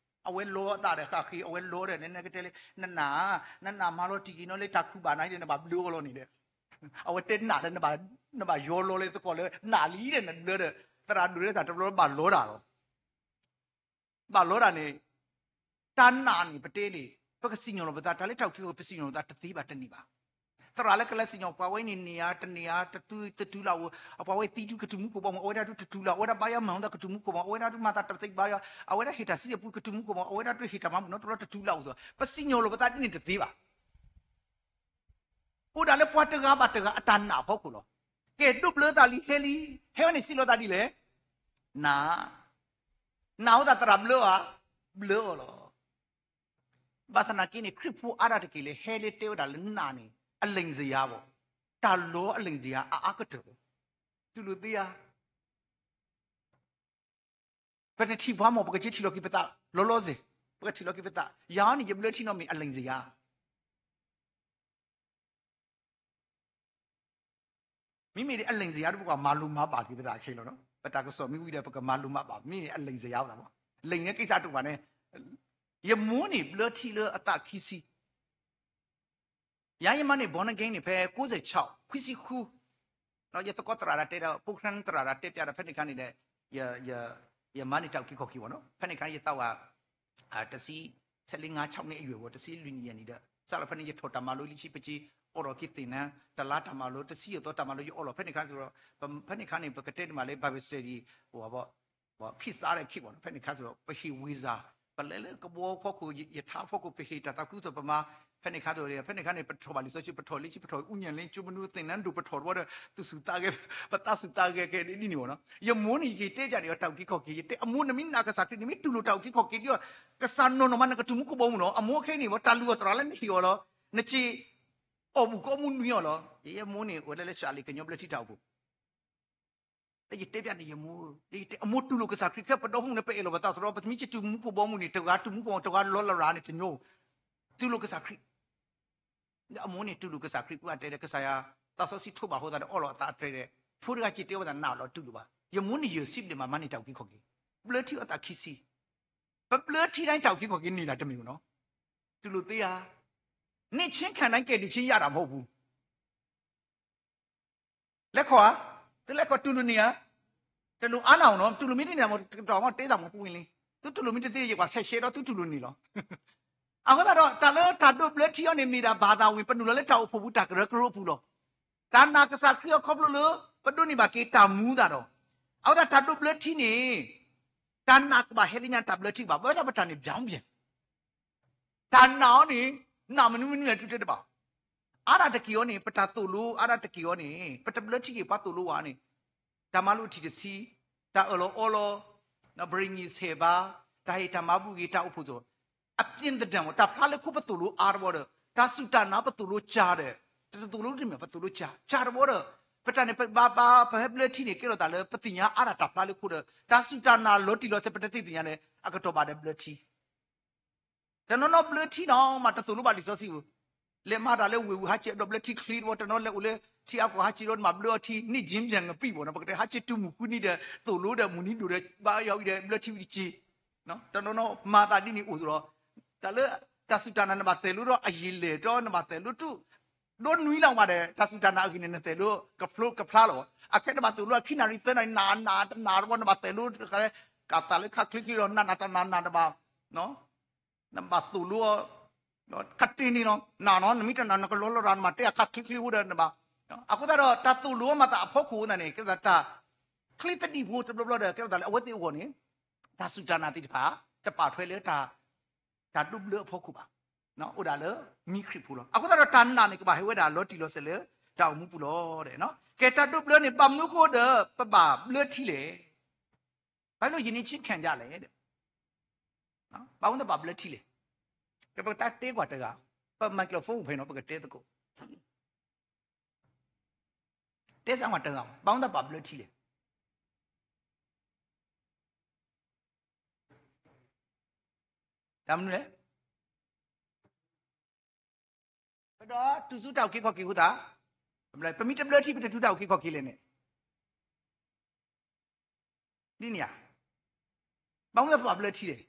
အဝဲလီအသးဒီးဃၣ်ဃ့ အဝဲလီဒီး နကတဲလၢ နနး, နနးမၤလီၤတံၢ်က့ၤနီၤလၢတၢ်ခူၣ်ဘၣ်နၤဒီး နဘၣ်ဘျၢအီၤလီၤန့ၣ်ဒီး, အဝဲတဲနးဒီး နဘၣ်ယီလီလၢသကိးလၢနးလံဒီး နဘျၢဒီး သရၣ်ဒိၣ်လၢတၢ်တဘျီဘၣ်လီတၢ်လီၤ. ဘၣ်လီတၢ်န့ၣ်, တၢ်နာ်န့ၣ် ပတဲန့ၣ် ပကစံၣ်ညီၣ်လီၤပသး, တၢ်လၢတၢ်အုၣ်က့ၤခီၣ်က့ၤ ပစံၣ်ညီၣ်လီၤပသးတသ့ဘၣ်တန့ၢ်ဘၣ်. သရၣ်လၢကလဲၤစံၣ်ညီၣ်ပှၤဝဲန့ၣ်န့ၢ်ဧါ, တန့ၢ်ဧါ, တတုၤလၢ်အိၣ်, အပှၤဝဲသံတုၤကတုၤမူခိၣ်ဘီမုၢ်, အဝဲဒၣ်ဒုးတတုၤလၢ်, အဝဲဒၣ်ဘါယွၤမၤသးကတုၤမူခိၣ်ဘီမုၢ်, အဝဲဒၣ်ဒုးမၤသးတသ့ဘါယွၤ, အဝဲဒၣ်ဟ့ၣ်တၢ်စံးစဲပူကတုၤမူခိၣ်ဘီမုၢ်, အဝဲဒၣ်ဒုးဟ့ၣ်တၢ်မၤမုၢ်နီတရီတတုၤလၢ်အိၣ်, ပစံၣ်ညီၣ်လီၤပသးဒ်န့ၣ်တသ့ဘၣ်. အိၣ်ဒၣ်လၢပှၤတဂၤဘၣ်တဂၤအတၢ်နာ်အဖီခိၣ်လီၤ. ကဲဒိးဘျၢသးလံဟဲလံ, ဟဲဝဲန့ၣ်စံးလီၤသးဒ်လဲၣ်, နာ်, နာ်အဃိသတးသရၣ်ဘျၢဧါ, ဘျၢအီၤလီၤ. ဘၣ်ဆၣ်နာ်က့န့ၣ် ခရံာ်ဖိအါဒၣ်တက့ၢ်လၢဟဲလၢတဲဝဲဒၣ်လၢနာ်န့ၣ် အလံာ်စယၤဘၣ်, တၢ်လီအလံာ်စယၤအအါကတၢၢ်ဘၣ်, တူၢ်လိာ်သ့ဧါ. ပတထံၣ်ပှၤမ့ၢ် ပကက့ၤထံၣ်လီၤက့ၤပသး, လီၤလီၤဆဲး, ပကထံၣ်လီၤက့ၤပသး, ယၤန့ၣ် ယဘျၢထံနီတမံၤအလံာ်စယၤ မ့မ့ၢ်ဒ်အလံာ်စယၤဒီး ပကမၤလိမၤဘၣ်က့ၤပသးခဲလီၤနီၤ. ပတၢ်ကစီၣ်မ့ၢ်ဝံၤဒီး ပကမၤလိမၤဘၣ်, မ့ၢ်အလံာ်စယၤသးဘၣ်. လံာ်န့ၣ်ကိးစးတအိၣ်ဘၣ်န့ၣ်, ယမိၢ်န့ၣ်ဘျၢထံလၢအသးခံဆံ, ယၤယမါန့ၣ် born again န့ၣ် ဖဲကိးစဲးဆၣ် ခွံဆံဃု, ယသကိးသရၣ်ဒၣ်တဲဒီး ဖိၣ်ဃဲသရၣ်ဒၣ်တဲဒီး ဖဲန့ၣ်ခါန့ၣ်ဒီး ယမါန့ၣ်တၢ်အုၣ်က့ၤခီၣ်က့ၤဘၣ်နီၤ. ဖဲန့ၣ်ခါန့ၣ် ယသးဝဲ တဆံ, ဆဲးလ့ငါးဆၣ်န့ၣ်အယွဲၢ်ဘၣ်, တဆံလွံၢ်နံၣ်ယဲၢ်နံၣ်ဒီး စးလီၤဖဲန့ၣ် ယထီၣ်တၢ်မၤလိလံဆံပက့, အိးထီၣ်က့ၤသ့ၣ်နါ, တလါတၢ်မၤလိ, တဆံယဲၢ်သီတၢ်မၤလိ ယအိးလီၤ. ဖဲန့ၣ်ခါန့ၣ်ဒီး, ဖဲန့ၣ်ခါန့ၣ် ပကတဲတမံၤလၢ Bible study အိၣ်ဘၣ်, ခံစားတဲ့ခေတ်ပေါ့နော်, ဖဲန့ၣ်ခါန့ၣ်ဒီး ပဟ့ၣ် visa, ပလဲၤလၢကဘီဖီခိၣ်, ရထားဖီခိၣ်, ပဟ့ၣ်တၢ်သးခုကစီၣ်ပမၤ, ဖဲန့ၣ်ခါဒီး, ဖဲန့ၣ်ခါန့ၣ် ပထီၣ်ဘၣ်လံာ်စီဆှံ, ပထီၣ်လံဆံ, ပထီၣ်အူညၣ်လံ, ကၠိမနုၤသ့ၣ်နါဒိၣ် ပထီၣ်တဝီဒီး သူၣ်ဆူၣ်သးဂဲၤ, ပသးဆူၣ်သးဂဲၤကဲဒ်န့ၣ်ဘၣ်နီၤ. ယမိၢ်န့ၣ် ယက့ၤတဲပျးန့ၣ်ဒီး တၢ်အုၣ်က့ၤခီၣ်က့ၤ, ယတဲအမိၢ် နမ့ၢ်နာ်ကစၢ်ခရံာ်, နမ့ၢ်တူၢ်လိာ်တၢ်အုၣ်က့ၤခီၣ်က့ၤဒီး ကစၢ်နီၢ်နီၢ်မး နကတုၤမူခိၣ်ဘီမုၢ်နီၤ. အမိၢ်ခဲအံၤန့ၣ် တၢ်လုၢ်အီၣ်သရၣ်လၢနဟ့ၣ်အီၤလီၤ, နစ့အီၣ်ဘူၣ်ကအီၣ်မူနွံအီၤလီၤ. ယမိၢ်န့ၣ် အိၣ်လၢလၢၡၤလ့ၣ်ကညီဘျၢထံတၢ်အိၣ်ဖှိၣ် လၢယတဲပျးန့ၣ် ယမိၢ်, လၢယတဲ အမိၢ်တူၢ်လိာ်ကစၢ်ခရံာ်, ခဲပဒီဖိန့ၣ် ပအဲၣ်လီၤပသးစရီ, ပမ့ၢ်ကတုၤမူခိၣ်ဘီမုၢ်န့ၣ် တဂၤတုၤမူခိၣ်, တဂၤလီၤလရာ်န့ၣ်တညီ, တူၢ်လိာ်ကစၢ်ခရံာ်. အမိၢ်န့ၣ်တူၢ်လိာ်ကစၢ်ခရံာ် ပှၤတဲဒီး ကစၢ်ယွၤ သးစီဆှံထိးဘၣ်အဃိသတးဒီး အီၣ်လီၤအသးအတြဲၤဒီး ဖိတဂၤစံးတဲဝဲသး နးလီၤတူၢ်လိာ်ဘၣ်. ယမိၢ်န့ၣ်ယဲၢ်ဆံဘျဲၣ်မး မၤန့ၢ်တၢ်အုၣ်က့ၤခီၣ်က့ၤ, ဘျၢထံအသးခံဆံ, ပဘျၢထံဒၣ်တၢ်အုၣ်က့ၤခီၣ်က့ၤန့ၢ်ဒၣ်တမ့ၢ်နီၤ, တူၢ်လိာ်သ့ဧါ. န့ၢ်ဆ့ၣ်ခၣ်ဒၣ်ကဲဒုးဆ့ၣ်ယၤတၢ်မဟီၣ်ပူၤ လဲၤခီၣ်ဧါ, သုလဲၤခီၣ်တူၢ်လိာ်န့ၢ်ဧါ, တလိၣ်အါနၢ်အိၣ်နီၤ, တူၢ်လိာ်မ့ၢ်တန့ၢ်မး တကတီၢ်မးတဲသးမးပူၤဝံၤလံ, သုတူၢ်လိာ်မ့ၢ်တသ့ ယကွၢ်ဆဲးရှဲဒီးသုတူၢ်လိာ်န့ၢ်လီၤ. အဃိသတးဒီး တၢ်လၢတၢ်ဒိးဘျၢထံအီၤန့ၣ် မ့ၢ်ဒၣ်ဘၣ်သးဝံၤ ပနုာ်လီၤလၢတၢ်အိၣ်ဖှိၣ်ပူၤတၢ်ကရၢကရိအပူၤလီၤ. တၢ်နာ်ကစၢ်ခရံာ်အီၤခီဖျိလၢ ပဒိးန့ၢ်ဘၣ်က့ၤတၢ်မူသးဒီး, အဃိသတးတၢ်ဒိးဘျၢထံန့ၣ် တၢ်နာ်ကဘၣ်ဟဲလၢညါတၢ်ဘျၢထံဘၣ်, ဘၣ်ဆၣ်ပတၢ်န့ၣ် ပြောင်းပြန် တၢ်နာ်အီၤန့ၣ် နာ်မနုၤမနုၤလဲၣ် သုတဲတဘၣ်. အါဒၣ်တက့ၢ်အီၤန့ၣ် ပတၢ်သိၣ်လိအါဒၣ်တက့ၢ်အီၤန့ၣ် ပတဘျၢထံက့ၤပှၤသိၣ်လိဝဲန့ၣ် တၢ်မၤလိထံၣ်တဆံ, တၢ်အၢၣ်လီၤအီလီၤ, ပရ့ၤညံးဆဲးဘါ, တၢ်ဟ့ၣ်တၢ်မၤဘူၣ်ဂ့ၤ တၢ်အိၣ်ဖှိၣ်သိး, အပြင်သဏ္ဍာန်မး တၢ်ဖျါလၢခိပသိၣ်လိအါတဝီဒီး တၢ်စူၢ်တၢ်နာ်ပသိၣ်လိကၢ်ဒီး တသိၣ်လိတမ့ၢ် ပသိၣ်လိကၢ် ကၢ်တဝီဒီး ပတၢ်န့ၣ် ပဘၣ်ဘၣ် ပဟဲဘျၢထံန့ၣ် ကဲထီၣ်သးလၢပသ့ၣ်ညါအါဒၣ်တၢ်ဖျါလၢခိဒီး တၢ်စူၢ်တၢ်နာ်လီၤတံၢ်လီၤဆဲး ပတသ့ၣ်ညါန့ၣ် အကတီၢ်ဘၣ်ဒီးဘျၢထံ တနီၤနီၤဘျၢထံနီၤ မ့ၢ်တသိၣ်လိဘၣ်လံာ်စီဆှံပူၤ, လဲၤမၤတၢ်လၢဝ့ၢ်ဝံၤ ဟးက့ၤအဒိးဘျၢထံချ့တဝီ, တနီၤလဲၤအိၣ်လၢထံအါကီၢ် ဟးက့ၤဒီးနဘၣ်ဘျၢအီၤထံ န့ၢ်ကၠ့ပၠဲၣ်ငပံၣ်ဘၣ်နီၤ, ပကတဲဟးက့ၤတုၤမုၢ်ဃုနံၤဒီး သိၣ်လိဒီးမုၢ်နံၤဒိၣ်ဒီး ဘါယွၤဝံၤဒီး ဘျၢထံဝံၤတက့ၢ်. တနီၤနီၤမၤသးဒ်န့ၣ်အိၣ်ဒီး တၢ်လၢ တၢ်စူၢ်တၢ်နာ် နဘၣ်သိၣ်လိဒီးအယံာ်လဲၣ်ဒီး နဘၣ်သိၣ်လိတုၤ ဒိနွံလီၤမးဒီး တၢ်စူၢ်တၢ်နာ်အဂ့ၢ်န့ၣ် နသိၣ်လိကဖျါလီၤ. အခဲနဘၣ်သိၣ်လိအခံနၣ်ရံၣ်သၢနၣ်ရံၣ် နၤနၤတနၤတဘီ နဘၣ်သိၣ်လိ ကသးလၢခါချ့ချ့လီၤ နၤနၤတနၤနၤတဘၣ် နဘၣ်သိၣ်လိအီၤ ခးတ့ၢ်န့ၣ်လီၤ. နၤနီၤ နမ့ၢ်တနာ် နကလီလီၤရၤ နဘၣ်တဲအခးချ့ချ့အိၣ်ဒီးနဘၣ်. အဃိသတးဒီး တၢ်သိၣ်လိအီၤမၤသးအဖီခိၣ်န့ၣ် ကဲသးတၢ်ချ့သဒံၣ်ဖိတဘျီဘျီဒီး ကဲသးလၢအဝဲသ့ၣ်အဂီၢ်န့ၣ် တၢ်စူၢ်တၢ်နာ်သ့ၣ်တဖၣ် တပာ်ထွဲလၢ တၢ်ဒိးဘျၢအဖီခိၣ်ဘၣ်. အိၣ်ဒၣ်လၢမံခရံာ်ဖိလီၤ. အဃိသတးဒီး တၢ်နာ်န့ၣ် ကဘၣ်ဟဲဝဲဒၣ်လီၤတံၢ်လီၤဆဲးလၢ တၢ်အိၣ်မူပူၤလီၤ. ကဲ တၢ်ဒိးဘျၢန့ၣ် ဘၣ်မနုၤအဃိဒီး ပဘၣ်ဘျၢထံလဲၣ်. ဘၣ်မနုၤယန့ၢ်ဆ့ၣ်ခၣ်ဒၣ်လဲၣ်. ဘၣ်မနုၤဘၣ်ဘျၢထံလဲၣ်. ကဲ ပကတဲကွၢ်တဂၤ, ပ microphone ဖဲနီၤ ပကတဲသကိး တဲသးကွၢ်တဂၤဘၣ်, ဘၣ်မနုၤသးပဘျၢထံလဲၣ်. တၢ်မနုၤလဲၣ်. ပဒီးတုၤဆူတၢ်အုၣ်က့ၤခီၣ်က့ၤအဃိသတး, ပမ့ၢ်တဘျၢထံ ပတတုၤတၢ်အုၣ်က့ၤခီၣ်က့ၤလဲၣ်န့ၣ်, ဒ်န့ၣ်ဧါ. ဘၣ်မနုၤသးပဘၣ်ဘျၢထံလဲၣ်.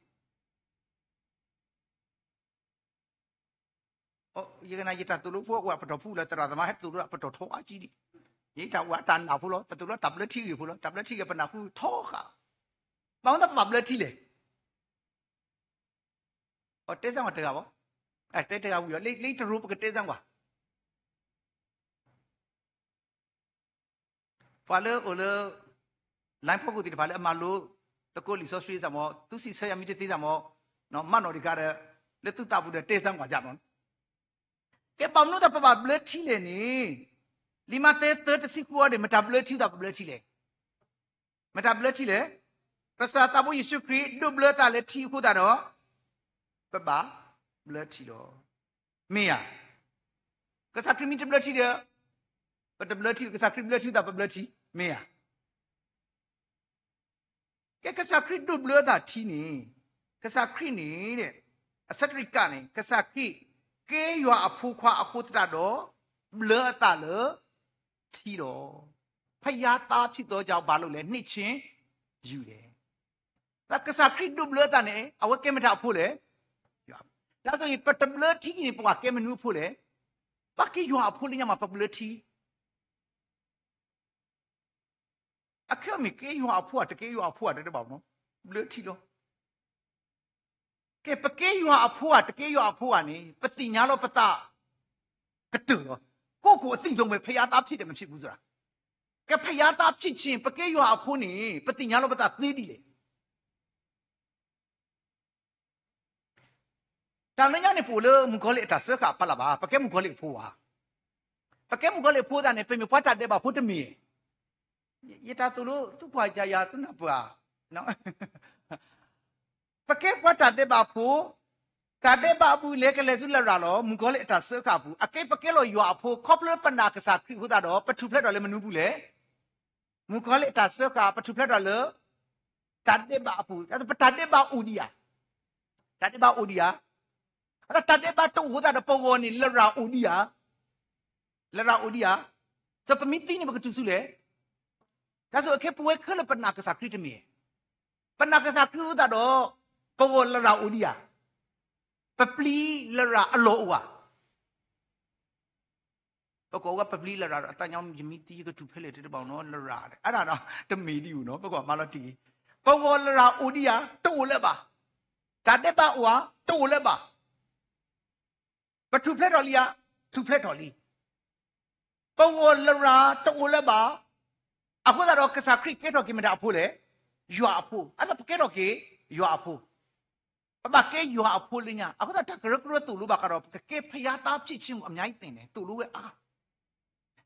ယကနၣ်ယတၢ်သိၣ်လိဖိအိၣ်အပတီၢ်ဖုလၢသရၣ်သမါဟဲသိၣ်လိအပတီၢ်ထီအါကံဒံး, ယတၢ်အိၣ်အတၢ်နာ်ဖိလီၤ, ပသိၣ်လိတၢ်ဘျၢထံဂ့ၢ်ဖိလီၤ, တၢ်ဘျၢထံဂ့ၢ်ပနၢ်ဟူထီဃာ်, ဘၣ်မနုၤသးပဘၣ်ဘျၢထံလဲၣ်. အတဲစၢ်မးတဂၤဘၣ်, တဲတဂၤဝံၤဒီး လၢတရူးပကတဲစၢ်ကွၢ် ပှၤလၢအိၣ်လၢ line ဖီခိၣ်သ့ၣ်တဖၣ်လၢအမၤလိ သကိးလံာ်စီဆှံစၢ်မး, သုစံးဆၢယၤမ့ၢ်တသ့စၢ်မး, မၤနီၣ်ဒံးခါဒီး လၢသုသးပူၤဒီးတဲစၢ်ကွၢ်စၢ်နီၤ. ကဲဘၣ်မနုၤသးပဘၣ်ဘျၢထံလဲၣ်န့ၣ်, လံာ်မးသဲသၢတဆံဃုအံၤန့ၣ် မတၤဘျၢထံသးပဘျၢထံလဲၣ်. မတၤဘျၢထံလဲၣ်. ကစၢ်သးဘိယ့ၣ်ၡူးခရံာ်ဒိးဘျၢသးလၢထံအဃိသတးဒီး ပဘၣ်ဘျၢထံလီၤ. မ့ၢ်ဧါ. ကစၢ်ခရံာ်မ့ၢ်တဘျၢထံဒီး ပတဘျၢထံ, ကစၢ်ခရံာ်ဘျၢထံသးပဘျၢထံ, မ့ၢ်ဧါ. ကဲကစၢ်ခရံာ်ဒိးဘျၢသးထံန့ၣ်, ကစၢ်ခရံာ်န့ၣ်, အဆၢတရံးကၣ်န့ၣ် ကစၢ်ခရံာ်ကဲယွၤအဖိခွါအဃိသတးဒီး ဘျၢအသးလၢထံလီၤ. ဘုရားသားဖြစ်သောကြောင့် ဘာလုပ်လဲ, နှစ်ချင်းယူတယ်. ကစၢ်ခရံာ်ဒိးဘျၢသးန့ၣ် အဝဲကဲမတၤအဖိလဲၣ်. ဒါဆိုရင် ပတဘျၢထံန့ၣ် ပှၤကဲမနုၤအဖိလဲၣ်. ပကဲယွၤအဖိလၢညါမး ပဘျၢထံ အခဲအံၤမ့ၢ်ကဲယွၤအဖိဧါ တကဲယွၤအဖိဧါ တတဲဘၣ်နီၤ, ဘျၢထံလီၤ. ကဲပကဲယွၤအဖိဧါ တကဲယွၤအဖိဧါန့ၣ် ပသ့ၣ်ညါလီၤပသးကတၢၢ်လီၤ. ကိုယ့်ကိုယ်အသိဆုံးပဲ ဘုရားသားဖြစ်တယ် မဖြစ်ဘူးဆိုတာ. ကဲ ဘုရားသားဖြစ်ခြင်း ပကဲယွၤအဖိန့ၣ် ပသ့ၣ်ညါလီၤပသးသ့ဒ်လဲၣ်. တၢ်လၢညါန့ၣ် ပအိၣ်လၢမုၣ်ကီၤလံၢ်အတၢ်စၢဃာ်အဖီလာ်ဘၣ်, ပကဲမုၣ်ကီၤလံၢ်အဖိဧါ. ပကဲမုၣ်ကီၤလံၢ်အဖိသတးန့ၣ် ပမ့ၢ်ပှၤတၢ်ဒဲးဘးဖိတမ့ၢ်. ယတၢ်သိၣ်လိ သုကွၢ်ယၤယၤသုနၢ်ပၢၢ်ဧါ. ပကဲပှၤတၢ်ဒဲးဘးဖိ, တၢ်ဒဲးဘးအပူၤလဲၤကလဲၤဆူလရာ်လီၤ. မုၣ်ကီၤလံၢ်အတၢ်စၢဃာ်အပူၤ အကဲပကဲလီၤယွၤအဖိ ခီဖျိပနာ်ကစၢ်ခရံာ်အဃိသတးဒီး ပထူၣ်ဖျဲးထီၣ်လၢမနုၤပူၤလဲၣ်. မုၣ်ကီၤလံၢ်အတၢ်စၢဃာ် ပထူၣ်ဖျဲးထီၣ်လၢ တၢ်ဒဲးဘးအပူၤ, ပတၢ်ဒဲးဘးအိၣ်ဒံးဧါ. တၢ်ဒဲးဘးအိၣ်ဒံးဧါ. အတၢ်ဒဲးဘးတအိၣ်အဃိသတးဒီး ပဂီၢ်န့ၣ် လရာ်အိၣ်ဒံးဧါ. လရာ်အိၣ်ဒံးဧါ. ဒီးပမ့ၢ်သံန့ၣ် ပကတုၤဆူလဲၣ်. တၢ်ဆိၣ်အခဲပဝဲခဲလၢာ်ပနာ်ကစၢ်ခရံာ်တမ့ၢ်. ပနာ်ကစၢ်ခရံာ်အဃိသတးဒီး ပဂီၢ်လရာ်အိၣ်ဒံးဧါ. ပပျံၤလရာ်အလီၢ်အိၣ်ဧါ. ပကိးဝဲပပျံၤလရာ်ဒီး အသးညါ ယမ့ၢ်သံယကတုၤဖဲလဲၣ်တဘၣ်နီၤ လရာ် အဒၣ်ဒီး တမ့ၢ်ဒံးဧိၤနီၤ ပကမၤလီၤတံၢ်ဂ့ၤ. ပဂီၢ်လရာ်အိၣ်ဒံးဧါ တအိၣ်လၢၤဘၣ်. တၢ်ဒဲးဘးအိၣ်ဧါ တအိၣ်လၢၤဘၣ်. ပထူၣ်ဖျဲးထီၣ်လံဧါ, ထူၣ်ဖျဲးထီၣ်လံ. ပဂီၢ်လရာ်တအိၣ်လၢၤဘၣ်. အဃိသတးဒီးကစၢ်ခရံာ်ကဲထီၣ်က့ၤမတၤအဖိလဲၣ်. ယွၤအဖိ. အသးပကဲထီၣ်က့ၤ ယွၤအဖိ ပဘၣ်ကဲယွၤအဖိလၢညါ အဃိသတးတၢ်ကရၢကရိသိၣ်လိဘၣ်ဃးဒီး ပကကဲဘုရားသားဖြစ်ခြင်းကို အများကြီးသင်တယ် သိၣ်လိဝဲအါ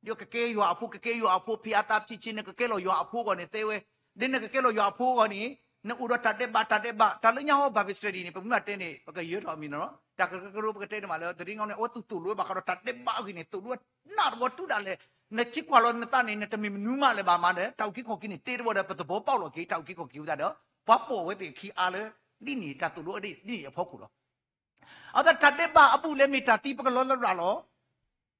ဒီးကကဲယွၤအဖိ ကကဲယွၤအဖိ ဘုရားသားဖြစ်ခြင်း နကကဲလီၤယွၤအဖိအဂီၢ်န့ၣ် သဲဝဲ, ဒ်နကကဲလီၤယွၤအဖိအဂီၢ်န့ၣ် နအိၣ်ဒီးတၢ်ဒဲးဘး တၢ်ဒဲးဘး တၢ်လၢညါဟီ Bible study န့ၣ် ပမ့ၢ်တဲန့ၣ် ပကယၢထီၣ်အမံၤနီၤ တၢ်ကရၢကရိပကတဲန့ၣ်မးလၢ သတင်းကောင်းန့ၣ် အဝဲသူၣ်သိၣ်လိဝဲဘၣ်ဃးဒီးတၢ်ဒဲးဘးအဂ့ၢ်န့ၣ် သိၣ်လိဝဲနၢ်တဘီတူၢ်ဒၣ်လဲာ် နထံကွၢ်လီၤနသးန့ၣ် နတမ့ၢ်မနုၤမးလၢၤဘၣ်မးဒီး တၢ်အုၣ်က့ၤခီၣ်က့ၤန့ၣ် တ့တဘီဒီး ပသဘီပာ်လီၤက့ၤ တၢ်အုၣ်က့ၤခီၣ်က့ၤဝဲသတးဒီး ပှၤပိာ်ဝဲသ့ၣ်ခံအါလၢ ဒ်န့ၣ်တၢ်သိၣ်လိဒ်န့ၣ်အဖီခိၣ်လီၤ. အဃိသတးတၢ်ဒဲးဘးအဘူးလဲၣ်မ့ၢ်တၢ်သံ ပကလီလရာ်လီၤ.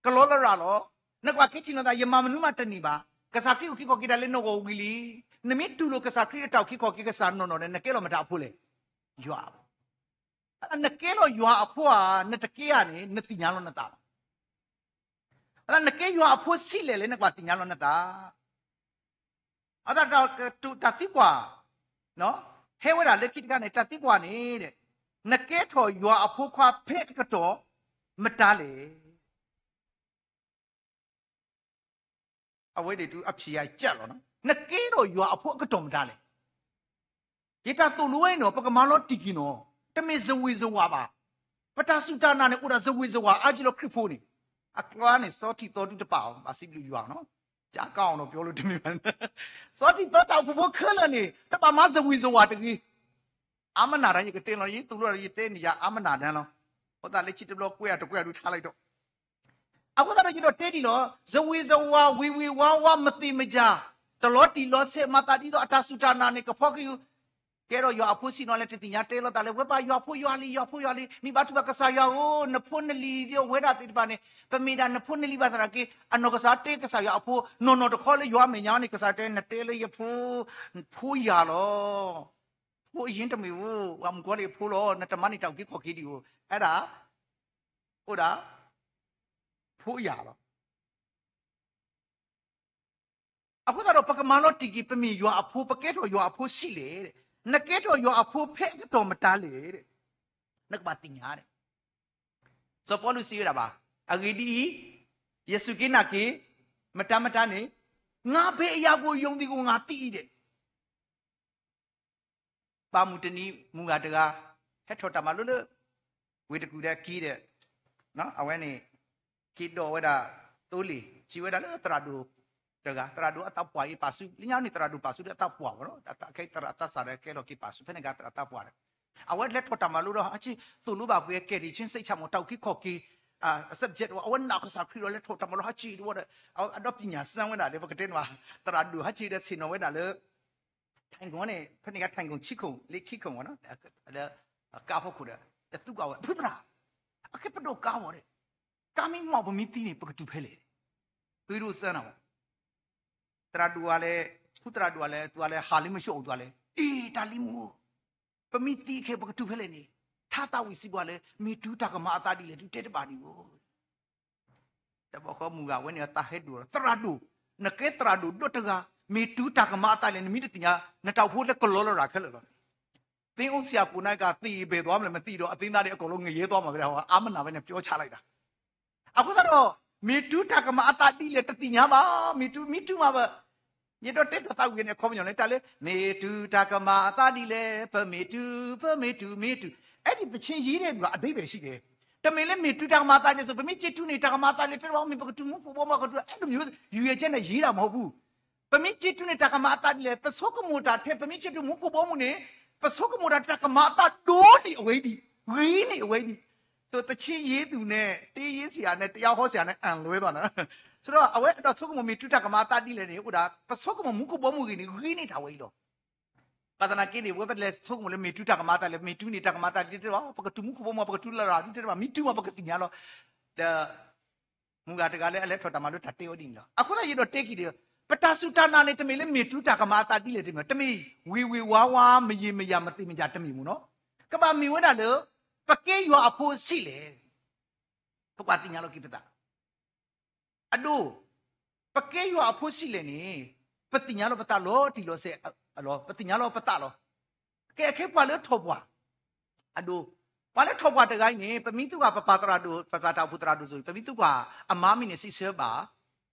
ကလီလရာ်လီၤ. နကွၢ်က့ၤထံၣ်နီၤသး ယမၤမနုၤမးတန့ၢ်ဘၣ်. ကစၢ်ခရံာ်အုၣ်က့ၤခီၣ်က့ၤတၢ်လၢနဂီၢ်ဝံၤလံ. နမ့ၢ်တူၢ်လိာ်ကစၢ်ခရံာ်အတၢ်အုၣ်က့ၤခီၣ်က့ၤကစၢ်နီၢ်နီၢ်ဒီး နကဲလီၤမတၤအဖိလဲၣ်. ယွၤအဖိ. နကဲလီၤယွၤအဖိဧါ, နတကဲဧါန့ၣ် နသ့ၣ်ညါလီၤနသးလီၤ. နကဲယွၤအဖိဆံးလဲၣ်လဲၣ် နကဘၣ်သ့ၣ်ညါလီၤနသး အသးတၢ်သံကွၢ် ဟဲဝဲဒၣ်လၢခံတခါန့ၣ် တၢ်သံကွၢ်န့ၣ် နကဲထီၣ်ယွၤအဖိခွါဖဲအကတီၢ်မတၤလဲၣ်. အဝဲဒၣ်တုၤအဖြေကလီၤနီၤ နကဲထီၣ်ယွၤအဖိအကတီၢ်မတၤလဲၣ်. ယတၢ်သိၣ်လိဝဲအံၤနီၤ ပကမၤလီၤတံၢ်က့ၤနီၤ တမ့ၢ်ဇဝ့ၤဇဝၤဘၣ်. ပတၢ်စူၢ်တၢ်နာ်န့ၣ် အိၣ်ဒၣ်ဇဝ့ၤဇဝၤအါက့လီၤခရံာ်ဖိန့ၣ် အကျါန့ၣ် စီၤထံးသီဒုတပာ်အီၤ ဘၣ်စံးဘျုးယွၤနီၤ ကၢ်ကၢ်အီၤနီၤ ပျီလိတမ့ၢ်ဘၣ် စီၤထံးသီတၢ်အိၣ်ဖှိၣ်ဖိခဲလၢာ်န့ၣ် တဘၣ်မၤဇဝ့ၤဇဝၤတဂ့ၤ အါမနုၤဒၣ် ယကတဲလီၤ ယသိၣ်လိဒီး ယတဲန့ၣ် ယအါမနုၤဒၣ်လီၤ. အဃိသတးလၢခံတဘျီကွဲးအတကွဲးအဒုးထါလၢကဒီး အဃိသတးဒီးယအဲၣ်ဒိးတဲဒ်လီၤ, စဝ့ၤစဝါ ဝ့ၤဝ့ၤဝါဝါ မသ့ၣ်မယၤ, တလီၤတံၢ်လီၤဆဲး မၤသးဒ်သိးအတၢ်စူၢ်တၢ်နာ်န့ၣ် ကဖီက့ၤ ကဲထီၣ်ယွၤအဖိဆံးနီၤလဲၣ် တသ့ၣ်ညါတဲလိာ်သးလၢ ဝဲပှၤယွၤဖိယွၤလံၤ ယွၤဖိယွၤလံၤ မ့ၢ်ဘါထုကဖၣ်ကစၢ်ယွၤဧၢ, နဖိနလံၤဒ်အဝဲဒၣ်သ့ၣ်တဖၣ်န့ၣ် ပမ့ၢ်ဒၣ်နဖိနလံၤဘၣ်သနာ်က့ အနီၢ်ကစၢ်တဲကစၢ်ယွၤအဖိ နီၢ်နီၢ်တခီလၢယွၤမဲာ်ညါန့ၣ် ကစၢ်တဲ နတဲလၢယဖိ, ဖိယၤလီၤ. ဖိအယ့ၢ်တမ့ၢ်ဧိၤ, ပှၤမုၣ်ကီၤလံၢ်အဖိလီၤ, နတမၤန့ၢ်တၢ်အုၣ်က့ၤခီၣ်က့ၤဒံးဧိၤ, အဲၣ်ဒိး အိၣ်ဒၣ် ဖိယၤလီၤ. အဃိသတးဒီး ပကမၤလီၤတံၢ်က့ၤ ပမ့ၢ်ယွၤအဖိ ပကဲထီၣ်ယွၤအဖိဆံးလဲၣ်, နကဲထီၣ်ယွၤအဖိဖဲအကတီၢ်မတၤလဲၣ်, နကဘၣ်သ့ၣ်ညါန့ၣ်, စီၤပီလူးစံးဝဲဒၣ်ဘၣ်, အဂ့ၢ်ဒ်အံၤ, ယစူၢ်က့ၤနာ်က့ၤ မတၤမတၤန့ၣ်, ငါဘဲအယၤကိာ် ယိၤသံးကိာ် ငါသံအံၤဒဲး ဘၣ်မုၢ်တနံၤ မုၢ်ဂၤတဂၤ ဟဲထီၣ်တၢ်မၤလိလၢ ဝ့ၢ်တကူၣ်ဒီးက့ၤဒီး အဝဲန့ၣ် က့ၤဒိးဝဲဒၣ်သိလ့ၣ် စံးဝဲဒၣ်လၢသရၣ်ဒိၣ်တဂၤ သရၣ်ဒိၣ်အသးပှၢ်အံၤပာ်ဆူ လၢညါန့ၣ် သရၣ်ဒိၣ်ပာ်ဆူဒီးအသးပှၢ်ဘၣ်နီၤ ခဲသရၣ်သးစၢ်ဒီးကဲလီၤက့ၤပာ်ဆူ ဖဲန့ၣ်ကသရၣ်သးပှၢ်ဒီး အဝဲလဲၤထီၣ်တၢ်မၤလိဒီး ဟးက့ၤသိၣ်လိဘၣ်ကွံာ် ကဲထီၣ်ဆ့စ့ၣ်ဆၣ်မီၣ် တၢ်အုၣ်က့ၤခီၣ်က့ၤ subject အဝဲနာ်ကစၢ်ခရံာ်ဒီး လဲၤထီၣ်တၢ်မၤလိဟးက့ၤတဝီဒီး အဒီပညၣ်စၢ်ဝဲဒၣ်ဒီး ပကတဲန့ၣ်ဘၣ် သရၣ်ဒိၣ်ဟးက့ၤဒီးဆ့ၣ်နီၤဝဲဒၣ်လၢ ထၢၣ်ကီၢ်န့ၣ် ဖဲန့ၣ်ကထၢၣ်ကီၢ်ဆံခိၣ် လၢခံခိၣ်မီၣ်နီၤ လၢကါဖီခိၣ်ဒီး တသူကးဝဲ ဖုသရၣ် အကဲပဒိၣ်ကါဝဲဒီး ကါမ့ၢ်မီၣ်ပမ့ၢ်သံန့ၣ် ပကတုၤဖဲလဲၣ် သုဒိးစၢၤနၤမီၣ် သရၣ်ဒိၣ်ဝဲလဲၣ် ဖုသရၣ်ဒိၣ်ဝဲလဲၣ် သူဝဲလဲၣ် ဟးလၢမုၢ်ဆ့ၣ်အိၣ်သူဝဲလဲၣ် အ့ တၢ်လံမူ ပမ့ၢ်သံခဲ ပကတုၤဖဲလဲၣ်န့ၣ် ထါသးဝံၣ်စံးပှၤလၢ မ့ၢ်တုၤတၢ်ကမၤအသးဒ်လဲၣ် ဒုးတဲတဘၣ်ဒံးဧိၤ တဘျီဃီမုၢ်ဂၤဝဲန့ၣ် အသးဟဲဒိၣ်လီၤ သရၣ်ဒိၣ် နကဲသရၣ်ဒိၣ်ဒိၣ်တဂၤ မ့ၢ်တုၤတၢ်ကမၤအသးလဲၣ် နမ့ၢ်တသ့ၣ်ညါ နတၢ်အိၣ်ဖှိၣ်လၢကလီလၢရၤခဲလၢာ်လီၤ သ့ၣ်အိၣ်စံးအကိာ်နါကၤ သ့ၣ်ဘဲၣ်သွားမလဲၣ် မသံဒီး အသ့ၣ်သးဒ်အကိာ်လီၤ ငရဲသွားမှာပဲ အါမနာ်ပဲန့ၣ် ပြောချလိုက်တာ အဃိသတးဒီး မ့ၢ်တုၤတၢ်ကမၤအသးဒ်လဲၣ် တသ့ၣ်ညါဘၣ် မ့ၢ်တုၤ မ့ၢ်တုၤမးဘၣ် ယအဲၣ်ဒိးတဲတၢ်သးဝံၣ်န့ၣ် အခီပညီန့ၣ် တၢ်လၢ မ့ၢ်တုၤတၢ်ကမၤအသးဒ်လဲၣ် ပမ့ၢ်တုၤ ပမ့ၢ်တုၤ မ့ၢ်တုၤ အဲဒီသီချင်းရေးတဲ့သူက အဓိပ္ပာယ်ရှိတယ် တမ့ၢ်လၢမ့ၢ်တုၤတၢ်ကမၤအသးဒ်လဲၣ်ဆို ပမ့ၢ်က့ၤတုၤန့ၣ် တၢ်ကမၤအသးဒ်လဲၣ် တဲဘၣ် မ့ၢ်ပကတုၤမူခိၣ်ဘီမူ ကတုၤ အဲၣ်ဒိးမ့ၢ် ရည်ရွယ်ချက်နဲ့ ရေးတာမဟုတ်ဘူး ပမ့ၢ်က့ၤတုၤန့ၣ် တၢ်ကမၤအသးဒ်လဲၣ် ပဆိကမိၣ်တၢ်ထဲ ပမ့ၢ်က့ၤတုၤမူခိၣ်ဘီမူန့ၣ် ပဆိကမိၣ်တၢ် တၢ်ကမၤအသးဒိၣ်န့ၢ်အဝဲအံၤဒံး ဂ့ၤန့ၢ်အဝဲအံၤဒံး ဆို သီချင်းရေးသူနဲ့ သီချင်းဆရာနဲ့ တရားဟောဆရာနဲ့ အံလွဲသွားတာ ဆိုတော့ အဝဲအတၢ်ဆိကမိၣ် မ့ၢ်တုၤတၢ်ကမၤအသးဒ်လဲၣ်န့ၣ် အိၣ်ဒၣ် ပဆိကမိၣ်မူခိၣ်ဘီမူဂ့ၤန့ၣ် ဂ့ၤန့ၢ်တၢ်ဝဲအံၤလီၤ ဘၣ်သနာ်က့န့ၣ် ပဝဲပလဲၤဆိကမိၣ်လၢ မ့ၢ်တုၤတၢ်ကမၤအသးလဲၣ် မ့ၢ်တုၤန့ၣ် တၢ်ကမၤအသးဒ်လဲၣ်တဲဘၣ် ပကတုၤမူခိၣ်ဘီမူ ပကတုၤလၢရၤဒ်တဲဘၣ် မ့ၢ်တုၤမး ပကသ့ၣ်ညါလီၤ ဒီး မုၢ်ဂၤတဂၤလၢအလဲၤထီၣ်တၢ်မၤလိတၢ်တဲဝဲဒ်န့ၣ်လီၤ အဃိသတးယအဲၣ်ဒိးတဲက့ၤဒီး ပတၢ်စူၢ်တၢ်နာ်န့ၣ် တမ့ၢ်လၢမ့ၢ်တုၤတၢ်ကမၤအသးဒ်လဲၣ်တမ့ၢ် တမ့ၢ်ဝ့ၤဝ့ၤဝါဝါ မယံၤမယၤ မသ့ၣ်မယၤတမ့ၢ်မ့ၢ်နီၤ ကဘၣ်မ့ၢ်ဝဲဒၣ်လၢ ပကဲယွၤအဖိဆံးလဲၣ် ပကွၢ်သ့ၣ်ညါလီၤက့ၤပသး အဒိ ပကဲယွၤအဖိဆံးလဲၣ်န့ၣ် ပသ့ၣ်ညါလီၤပသးလီၤတံၢ်လီၤဆဲးလီၤ ပသ့ၣ်ညါလီၤပသးလီၤ ကဲအခဲပှၤလၢထီၣ်ပှၢ် အဒိ ပှၤလၢထီၣ်ပှၢ်တဂၤအံၤန့ၣ် ပမ့ၢ်သံကွၢ်ပပၢ်သရၣ်ဒိၣ် ပပၢ်တၢ်အိၣ်ဖှိၣ်သရၣ်ဒိၣ်စိၤ ပမ့ၢ်သံကွၢ်အမါမံၤန့ၣ် စံးဆၢဘၣ်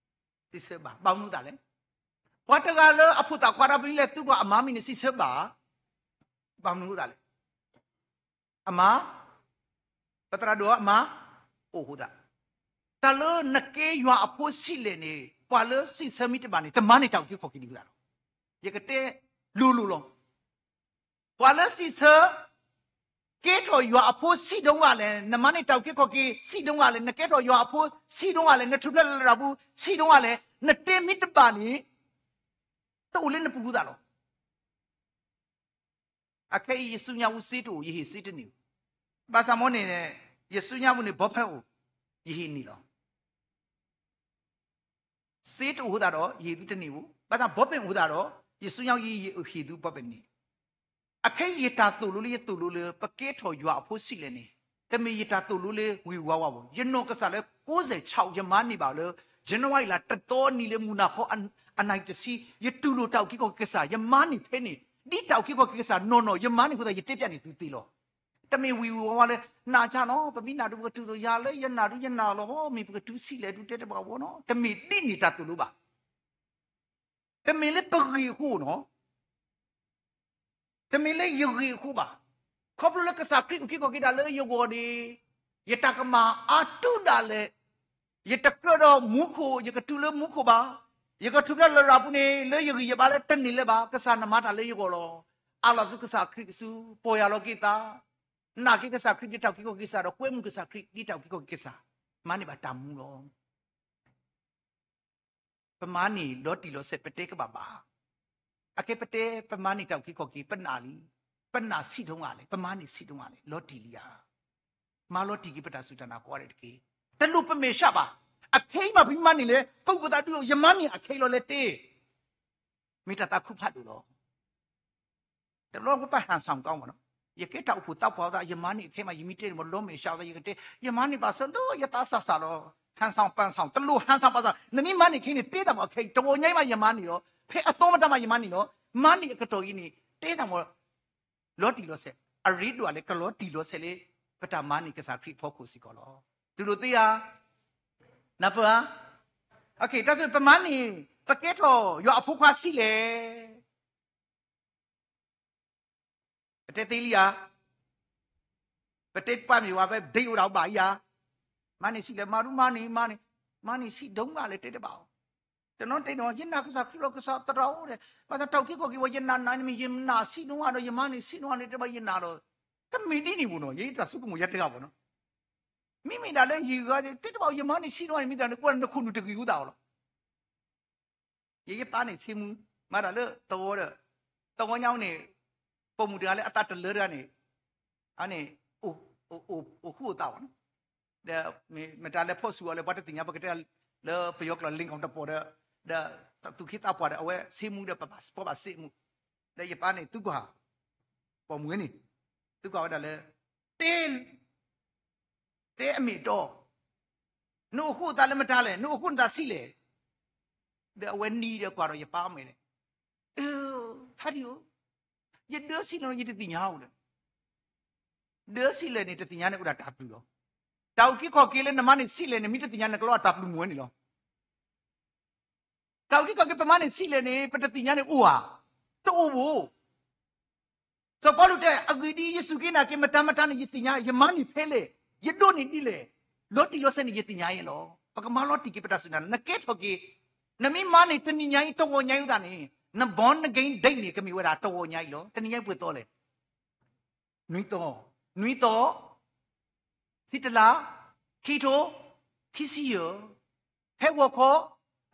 စံးဆၢဘၣ် ဘၣ်မနုၤသးလဲၣ် ပှၤတဂၤလၢအဖိသၣ်ခွါတၢ်ပမ့ၢ်လဲၤသံကွၢ်အမါမံၤန့ၣ် စံးဆၢဘၣ် ဘၣ်မနုၤသးလဲၣ် အမါ ပသရၣ်ဒိၣ်အမါ အိၣ်ဃိသး တၢ်လၢနကဲယွၤအဖိဆံးလဲၣ်န့ၣ် ပှၤလၢစံးဆၢမ့ၢ်တဘၣ်န့ၣ် တမၤန့ၢ်တၢ်အုၣ်က့ၤခီၣ်က့ၤဒံးဝဲသးလီၤ. ယကတဲလိၤလိၤလီၤ. ပှၤလၢစံးဆၢ ကဲထီၣ်ယွၤအဖိဆံးဒိၣ်ဂၤလဲၣ်, နမၤန့ၢ်တၢ်အုၣ်က့ၤခီၣ်က့ၤဆံးဒိၣ်ဂၤလဲၣ်, နကဲထီၣ်ယွၤအဖိဆံးဒိၣ်ဂၤလဲၣ်, နထူၣ်ဖျဲးလၢလရာ်ပူၤဆံးဒိၣ်ဂၤလဲၣ်, နတဲမ့ၢ်တဘၣ်န့ၣ် တအိၣ်လၢနပူၤသးလီၤ. အခဲအံၤ ယစုညါပူၤစ့တအိၣ်, ယဟ့ၣ်စ့တန့ၢ်ဘၣ်. ဘၣ်ဆၣ်မ့ၢ်န့ၣ် ယစုညါပူၤန့ၣ် ဘီဖဲအိၣ်, ယဟ့ၣ်န့ၢ်လီၤ. စ့တအိၣ်အဃိသတးဒီး ယဟ့ၣ်သုတန့ၢ်ဘၣ်. ဘၣ်ဆၣ်ဘီဖဲအိၣ်အဃိသတးဒီး ယစုညါပူၤ ယဟ့ၣ်သုဘီဖဲန့ၣ်. အခဲအံၤ ယတၢ်သိၣ်လိလၢယသိၣ်လိလၢ ပကဲထီၣ်ယွၤအဖိဆံးလဲၣ်န့ၣ်, တမ့ၢ်ယတၢ်သိၣ်လိလၢဝ့ၤဝါဝါဘၣ်. ယနီၢ်ကစၢ်လၢ ကိးစဲၣ်ဆၣ် ယမၤန့ၢ်ဘၣ်လၢ ယနဝါအံၤလၢ တသီနံၤလၢမုၢ်နၤခီ အနၢ်တဆံ, ယတူၢ်လိာ်တၢ်အုၣ်က့ၤခီၣ်က့ၤကစၢ်, ယမၤန့ၢ်ဖဲန့ၣ်, ဒ်တၢ်အုၣ်က့ၤခီၣ်က့ၤကစၢ်နီၢ်နီၢ် ယမၤန့ၢ်အဃိသတး ယတဲဖျါန့ၢ်သုသ့လီၤ. တမ့ၢ်ဝ့ၤဝ့ၤဝါဝါလၢ နာ်ချါနီၤ, ပမ့ၢ်နာ်ဒုးပကတုၤသိးယၤလၢယနာ်ဒုးယနာ်လီၤ, မ့ၢ်ပကတုၤဆံးလဲၣ်ဒုးတဲတဘၣ်ဝဲနီၤ, တမ့ၢ်ဒ်န့ၣ်တၢ်သိၣ်လိဘၣ်. တမ့ၢ်လၢပဂ့ၢ်အဃိနီၤ, တမ့ၢ်လၢယဂ့ၢ်အဃိဘၣ်. ခီဖျိလၢကစၢ်ခရံာ်အုၣ်က့ၤခီၣ်က့ၤဒၣ်လၢယဂီၢ်န့ၣ်, ယတၢ်ကမၣ်အါတုၤဒၣ်လဲာ်, ယတကြၢးဒီးမူခိၣ်, ယကတုၤလၢမူခိၣ်ဘၣ်. ယကထူၣ်ဖျဲးလၢလရာ်ပူၤန့ၣ် လၢယဂံၢ်ယဘါလၢတန့ၢ်လၢၤဘၣ်. ကစၢ်နမၤတၢ်လၢယဂီၢ်လီၤ. အးလီၤဆူကစၢ်ခရံာ်အစု, ပီၢ်ယၢ်လီၤက့ၤသး, နာ်က့ၤကစၢ်ခရံာ်ဒ်တၢ်အုၣ်က့ၤခီၣ်က့ၤကစၢ်ဒီး ကွဲမုာ်ကစၢ်ခရံာ်ဒ်တၢ်အုၣ်က့ၤခီၣ်က့ၤကစၢ်, မၤန့ၢ်ဘၣ်တၢ်မူလီၤ. ပမၤန့ၢ်လီၤတံၢ်လီၤဆဲး ပတဲကဘၣ်ဘၣ်. အခဲပတဲ ပမၤန့ၢ်တၢ်အုၣ်က့ၤခီၣ်က့ၤ ပနာ်လံ, ပနာ်ဆံးဒိၣ်မးလဲၣ်, ပမၤန့ၢ်ဆံးဒိၣ်မးလဲၣ်, လီၤတံၢ်လံဧါ. မၤလီၤတံၢ်က့ၤပတၢ်စူၢ်တၢ်နာ်ကိးဂၤဒဲးတက့ၢ်. တလိၣ်ပမဲာ်ဆှးဘၣ်. အခဲအံၤမး ပမၤန့ၢ်လဲၣ်, ပအိၣ်ပသးဒုး ယမၤန့ၢ်အခဲအံၤလီၤလဲၣ်တဲ မ့ၢ်တၢ်သးခုဖးဒိၣ်လီၤ. တဘျီပှၤဟန်ဆောင်ကောင်းပေါ့နော်, ယကဲတၢ်အိၣ်ဖှိၣ်သးပှၢ်အသး ယမၤန့ၢ်အခဲမး ယမ့ၢ်တဲန့ၣ် မ့ၢ်လီၤမဲာ်ဆှးအသး ယကတဲ ယမၤန့ၢ်ဘၣ်ဆၣ်လၢယသးစၢ်စၢ်လီၤ. ဟန်ဆောင်ပန်ဆောင် တလိၣ်ဟန်ဆောင်ပန်ဆောင် နမ့ၢ်မၤန့ၢ်ခဲအံၤန့ၣ် တဲသးမ့ၢ်အခဲအံၤ တဂီၤညါအံၤမး ယမၤန့ၢ်လီၤ. ဖဲအသီမတၤမး ယမၤန့ၢ်လီၤ. မၤန့ၢ်အကတီၢ်အံၤန့ၣ် တဲသးမ့ၢ် လီၤတံၢ်လီၤဆဲး, အရ့ဒိၣ်လၢကလီၤတံၢ်လီၤဆဲးလၢ ပတၢ်မၤန့ၢ်ကစၢ်ခရံာ်အဖီခိၣ်စ့ၢ်ကီးလီၤ. တူၢ်လိာ်သ့ဧါ. နၢ်ပၢၢ်ဧါ. တၢ်စံး ပမၤန့ၢ် ပကဲထီၣ်ယွၤအဖိခွါဆံးလဲၣ်. ပတဲသ့လံဧါ. ပတဲပှၢ်မ့ၢ်ဝဲ ပဒ့အိၣ်ဒၣ်အိၣ်ဘၣ်အံၤဧါ. မၤန့ၢ်ဆံးလဲၣ်, မၤဒူမၤန့ၢ် မၤန့ၢ်, မၤန့ၢ်ဆံးဒိၣ်မးလဲၣ် တဲတဘၣ်အီၤ. တနီၤတဲနီၤ ယနာ်ကစၢ်ခရံာ်လီၤ ကစၢ်သရၣ်အိၣ်ဒီး ဘၣ်ဆၣ်တၢ်အုၣ်က့ၤခီၣ်က့ၤဝဲ ယနာ်နာ်န့ၣ်မ့ၢ် ယနာ်ဆံးဒိၣ်မးဒီး ယမၤန့ၢ်ဆံးဒိၣ်မးန့ၣ် တဲဘၣ်ယနာ်လီၤ. တမ့ၢ်ဒ်န့ၣ်ပူၤနီၤ ယတၢ်ဆိကမိၣ်ယဲတဂၤဘၣ်နီၤ. မ့မ့ၢ်ဒၣ်လၢယဂၤ တဲတဘၣ်အီၤ ယမၤန့ၢ်ဆံးဒိၣ်မးန့ၣ် မ့ၢ်တၢ်န့ၣ် ကွၢ်နခိၣ်နူာ်တဂ့ၤဝဲသးအီၤလီၤ. ယ ယပၢ်န့ၣ်ဆ့မူ မၤတၢ်လၢသဝီဒီး သဝီညါန့ၣ် ပိာ်မုၣ်တဂၤလၢအသးတလၢတဂၤန့ၣ် အန့ၣ် အိၣ်ဃူအိၣ်သးဘၣ်နီၤ. ဒီးမတၤလဲၤဖီၣ်ဆူၣ်အီၤလဲၣ် ပှၤတသ့ၣ်ညါ ပကတဲလၢပယီၤကျိာ် လ့ကီၣ်တပီၣ်ဒီး ဒီးသူၣ်က့သးပှၢ်ဒီး အဝဲဆ့မူဒီး ပဘၣ်ပှၤဘၣ်စ့မူ ဒီးယပၢ်န့ၣ် သုကွၢ် ပိာ်မုၣ်န့ၣ် သုကွၢ်ဝဲဒၣ်လၢ တဲ တဲအမ့ၢ်အတီ, နအိၣ်ဃူအိၣ်သးလၢမတၤလဲၣ်, နအိၣ်ဃူနသးဆံးလဲၣ်. ဒီးအဝဲနံၤဒီးကွၢ်ဒီးယပၢ်အမဲာ်န့ၣ်, ဖါတံၢ်ဧၢ, ယဒၢဆံးလဲၣ် ယတသ့ၣ်ညါဧိၤဒီး, ဒၢဆံးလဲၣ်န့ၣ် တသ့ၣ်ညါန့ၣ်အိၣ်ဒၣ်တၢ်ပျုၤလီၤ. တၢ်အုၣ်က့ၤခီၣ်က့ၤလၢနမၤန့ၢ်ဆံးလဲၣ်န့ၣ် မ့ၢ်တသ့ၣ်ညါန့ၣ် ကလီၤတၢ်ပျုၤမ့ၢ်ဝဲန့ၣ်လီၤ. တၢ်အုၣ်က့ၤခီၣ်က့ၤ ပမၤန့ၢ်ဆံးလဲၣ်န့ၣ် ပတသ့ၣ်ညါန့ၣ်အိၣ်ဧါ. တအိၣ်ဘၣ်. စီၤပီလူးတဲ အဂ့ၢ်ဒ်အံၤ ယစူၢ်က့ၤနာ်က့ၤ မတၤမတၤန့ၣ် ယသ့ၣ်ညါ, ယမၤန့ၢ်ဖဲလဲၣ်, ယဒိးန့ၢ်ဒ်လဲၣ်, လီၤတံၢ်လီၤဆဲးန့ၣ် ယသ့ၣ်ညါအီၤလီၤ. ပကမၤလီၤတံၢ်က့ၤပတၢ်စူၢ်တၢ်နာ်, နကဲထီၣ်က့ၤ, နမ့ၢ်မၤန့ၢ်တနံၤညါအံၤ တဂီၤညါအံၤသတးန့ၣ် န born again day န့ၣ် ကမ့ၢ်ဝဲဒၣ်တဂီၤညါအံၤလီၤ. တနံၤညါအံၤပှဲၤသီလဲၣ်. နွံသီ, နွံသီ, ဆံတလါ, ခံထိ, ခံဆံယဲၢ်, ဖဲဂီၤခီ,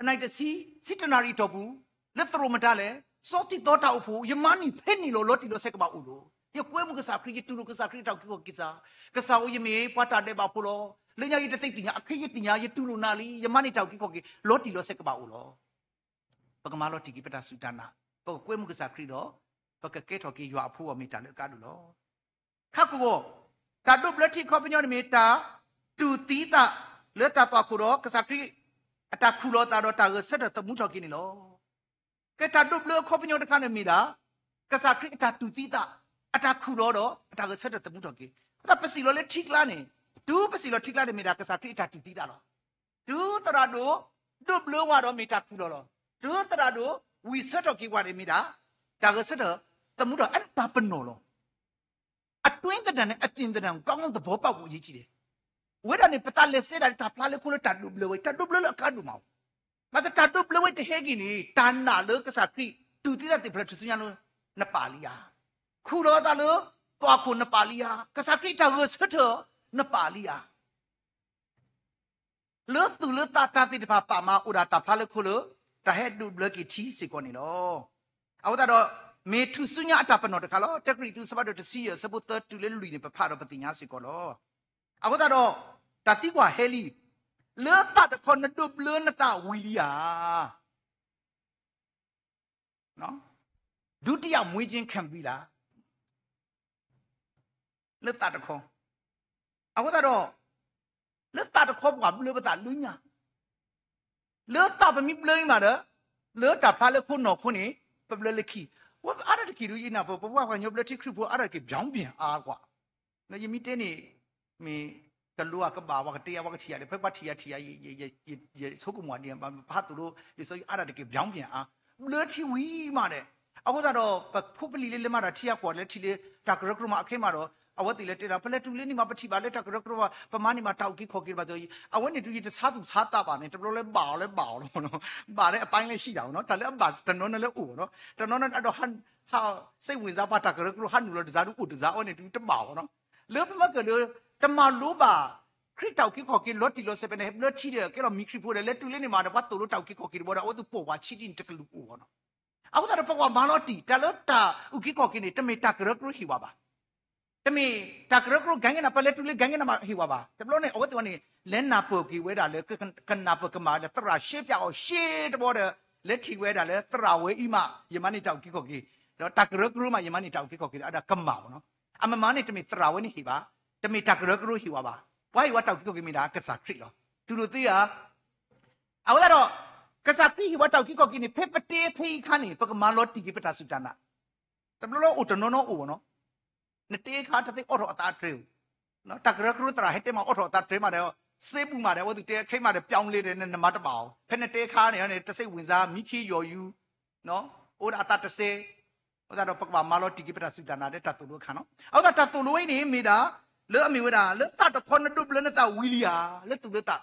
အနံၤတဆံ, ဆံတနၣ်ရံၣ်အတီၢ်ပူၤ, လၢသရိာ်မတၤလဲၣ်, စီၤတံၢ်သီတၢ်အိၣ်ဖှိၣ်, ယမၤန့ၢ်ဖဲန့ၣ်လီၤ, လီၤတံၢ်လီၤဆဲးကဘၣ်အိၣ်လီၤ. ယကွဲမုာ်ကစၢ်ခရံာ်, ယတူၢ်လိာ်ကစၢ်ခရံာ်အတၢ်အုၣ်က့ၤခီၣ်က့ၤသး, ကစၢ်ဧၢ ယမ့ၢ်ပှၤတၢ်ဒဲးဘးဖိလီၤ. လၢညါယတသ့ၣ်ညါ, အခဲယသ့ၣ်ညါ, ယတူၢ်လိာ်နၤလံ, ယမၤန့ၢ်တၢ်အုၣ်က့ၤခီၣ်က့ၤ, လီၤတံၢ်လီၤဆဲးကဘၣ်အိၣ်လီၤ. ပကမၤလီၤတံၢ်က့ၤပတၢ်စူၢ်တၢ်နာ်, ပကကွဲမုာ်ကစၢ်ခရံာ်ဒီး ပကကဲထီၣ်က့ၤယွၤအဖိအဂီၢ် မ့ၢ်တၢ်လၢအကါဒိၣ်လီၤ. ခါကဝီၤ, တၢ်ဒိးဘျၢထံအခီပညီန့ၣ်မ့ၢ်တၢ်တူၢ်သံသးလၢတၢ်သွၣ်ခိၣ်ဒီး ကစၢ်ခရံာ်အတၢ်ခူၣ်လီၤအသးဒီးတၢ်ဂဲၤဆၢထၢၣ်သမူထီၣ်က့ၤန့ၣ်လီၤ. ကဲတၢ်ဒိးဘျၢအခီပညီတခါန့ၣ်မ့ၢ်ဒၣ် ကစၢ်ခရံာ်အတၢ်တူၢ်သံသး, အတၢ်ခူၣ်လီၤဒီး အတၢ်ဂဲၤဆၢထၢၣ်သမူထီၣ်က့ၤ. အဃိသတးပစံးလီၤလၢထံကျါန့ၣ်, တုၤပစံးလီၤထံကျါန့ၣ်မ့ၢ်ဒၣ် ကစၢ်ခရံာ်အတၢ်တူၢ်သံသးလီၤ. တုၤသရၣ်ဒိၣ်ဒိးဘျၢဝဲဒီးမ့ၢ်တၢ်ခူၣ်လီၤလီၤ. တုၤသရၣ်ဒိၣ်ဝံၤဆၢထီၣ်က့ၤပှၤန့ၣ်မ့ၢ်ဒၣ် တၢ်ဂဲၤဆၢထၢၣ်သမူထီၣ်, အဲၣ်ဒိးတၢ်ပနီၣ်လီၤ. အတွင်းသဏ္ဍာန်နဲ့ အပြင်သဏ္ဍာန် ကောင်းကောင်းသဘောပေါက်ဖို့ အရေးကြီးတယ်. ဝဲဒၣ်န့ၣ် ပသးလဲၤစဲဒၣ်တၢ်ဖျါလၢခိလၢတၢ်ဒိးဘျၢဝဲ, တၢ်ဒိးဘျၢလၢအကါဒိၣ်မး, ဘၣ်ဆၣ်တၢ်ဒိးဘျၢဝဲတဟဲက့ၤန့ၣ် တၢ်နာ်လၢကစၢ်ခရံာ်တူၢ်သံသးသ့ၣ်ဖျၢၣ်ထူၣ်စုညါလၢ နပာ်လံဧါ. ခူၣ်လီၤအသးလၢသွၣ်ခိၣ် နပာ်လံဧါ. ကစၢ်ခရံာ်တၢ်ဂဲၤဆၢထၢၣ် နပာ်လံဧါ. လၢသူၣ်လၢသးတၢ်သ့ၣ်တဖၣ်ပာ်မၤအိၣ်ဒၣ်တၢ်ဖျါလၢခိလၢ တၢ်ဟဲဒိးဘျၢက့ၤထံစ့ၢ်ကီးန့ၣ်လီၤ. အဃိသတးဒီး မ့ၢ်ထူၣ်စုညါအတၢ်ပနီၣ်တခါလီၤ. တၢကရံၣ်သူး အဆၢဖးဒိၣ်တဆံယဲၢ် အဆၢဖိသၢတုၤလၢလွံၢ်န့ၣ် ပဖးဒီးပသ့ၣ်ညါစ့ၢ်ကီးလီၤ. အဃိသတးဒီး တၢ်သံကွၢ်ဟဲလံ, လၢသးတခီ နဒိးဘျၢနသးဝံၤလံဧါ. ဒုတိယမွေးခြင်းခံပြီလား. လၢသးတခီ, အဃိသတးဒီး လၢသးတခီပှၤဘျၢပသးလၢညါ, လၢသးပမ့ၢ်ဘျၢအံၤမးဒီး လၢတၢ်ဖျါလၢခိနီၢ်ခိန့ၣ် ပဘျၢလၢခံ, ဝဲအါတက့ၢ်ဒုးယနၢ် ပပှၤကညီဘျၢထံခရံာ်ဖိအါတက့ၢ် ပြောင်းပြန်အါကွၢ် ယမ့ၢ်တဲန့ၣ် မ့ၢ်တလိၤအကဘၣ် ပှၤကတဲယၤ ပှၤကထံၣ်ယၤဒီး ဖဲပှၤထံၣ်ယၤထံၣ်ယၤ ယဆိကမိၣ်ဒ် ပဟးသိၣ်လိ လံာ်စီဆှံအါတက့ၢ် ပြောင်းပြန်အါ, ဘျၢထံဝံၤမးဒီး, အဃိသတးဒီး ပဖိပလံၤလၢလဲၤမၤတၢ်ထံအကွီၢ်လၢထံၣ်လၢ တၢ်ကရၢကရိမးအခဲမးဒီး အဝဲသ့ၣ်လဲၤတဲဒီး ပလဲၤတုၤလၢန့ၣ်မး ပထံၣ်ဘၣ်လၢတၢ်ကရၢကရိမး ပမၤန့ၢ်မးတၢ်အုၣ်က့ၤခီၣ်က့ၤဘၣ်ဒီး အဝဲန့ၣ်တုၤယတဆါသူၣ်ဆါသးဘၣ်န့ၣ် တဘျီလၢဘၣ်အီၤလၢဘၣ်အီၤလီၤ, ဘၣ်လၢအပိုင်းလဲၣ်ဆံးတၢ်အီၤနီၤ တၢ်လၢအဘၣ်တနီၤနီၤလၢအိၣ်နီၤ တနီၤနီၤဒီးဟး စိတ်ဝင်စား ပှၤတၢ်ကရၢကရိဟးနုာ်လီၤတစါဒုးအိၣ်တစါအီၤန့ၣ်တုၤတဘၣ်အီၤနီၤ, လၢပမၤကၢၢ်လၢ တမၤလိဘၣ် ခရံာ်တၢ်အုၣ်က့ၤခီၣ်က့ၤလီၤတံၢ်လီၤဆဲးဖဲန့ၣ် ဟဲဘျၢထံဒီး ကဲလီၤမံခရံာ်ဖိဒီး လဲၤတုၤလၢန့ၣ်မးဒီး ပှၤသိၣ်လိတၢ်အုၣ်က့ၤခီၣ်က့ၤတဘျီဒီး အဝဲသ့ၣ်ပိာ်ပှၤဆံးဒ်န့ၣ်တကလုာ်အိၣ်ဘၣ်နီၤ. အဃိသတးဒီး ပကဘၣ်မၤလီၤတံၢ် တၢ်လၢတၢ်အုၣ်က့ၤခီၣ်က့ၤန့ၣ် တမ့ၢ်တၢ်ကရၢကရိဟ့ၣ်ဝဲဘၣ်. တမ့ၢ်တၢ်ကရၢကရိ ကဲကဲနၤ ပလဲၤတုၤလၢကဲကဲနၤမးဟ့ၣ်ဝဲဘၣ်. တဘျီန့ၣ် အဝဲသ့ၣ်ဝဲန့ၣ် လဲၤနၢ်ပၢၢ်က့ၤဝဲဒၣ်လၢ ကနၢ်ပၢၢ်ကမၣ်ဒီး သရၣ်ရှဲပၠးအီၤရှဲတဘျီဒီး လဲၤထံၣ်ဝဲဒၣ်လၢသရၣ်ဝဲအံၤမး ယမၤန့ၢ်တၢ်အုၣ်က့ၤခီၣ်က့ၤ, ဒီးတၢ်ကရၢကရိမး ယမၤန့ၢ်တၢ်အုၣ်က့ၤခီၣ်က့ၤဒီး အဒီးကမၣ်ဘၣ်နီၤ. အမမၤန့ၣ် တမ့ၢ်သရၣ်ဝဲန့ၣ်ဟ့ၣ်ဘၣ်, တမ့ၢ်တၢ်ကရၢကရိဟ့ၣ်ဝဲဘၣ်, ပှၤဟ့ၣ်ဝဲတၢ်အုၣ်က့ၤခီၣ်က့ၤမ့ၢ်ဒၣ်ကစၢ်ခရံာ်လီၤ. တူၢ်လိာ်သ့ဧါ. အဃိသတးဒီး ကစၢ်ခရံာ်ဟ့ၣ်ဝဲတၢ်အုၣ်က့ၤခီၣ်က့ၤန့ၣ် ဖဲပတဲဖဲအံၤအခါန့ၣ် ပကမၤလီၤတံၢ်က့ၤပတၢ်စူၢ်တၢ်နာ်. တဘျီလၢအိၣ်တနီၤနီၤအိၣ်ဘၣ်နီၤ. နတဲအခါတသ့အီၣ်ထီၣ်အသးတြဲၤဧိၤ, တၢ်ကရၢကရိသရၣ်ဟဲတဲမးအီၣ်ထီၣ်အသးတြဲၤမးဒီး စ့ဘူးမးဒီး အဝဲသ့ၣ်တဲခဲမးဒီး ပြောင်းလဲ ဒီးနမၤတဘၣ်အီၤ, ဖဲနတဲအခါန့ၣ်န့ၣ် တစ့ဝံၤစါ မံခ့ယီၤယူၤ အိၣ်ဒီးအသးတစဲ, အဃိသတးဒီး ပကဘၣ်မၤလီၤတံၢ်က့ၤပတၢ်စူၢ်တၢ်နာ်ဒီးတၢ်သိၣ်လိအခါနီၤ. အဃိသတး တၢ်သိၣ်လိဝဲအံၤန့ၣ် မ့ၢ်ဒၣ် လၢအမ့ၢ်ဝဲဒၣ် လၢသးတခီနဒိးဘျၢနသးဝံၤလံဧါ, လၢသူၣ်လၢသး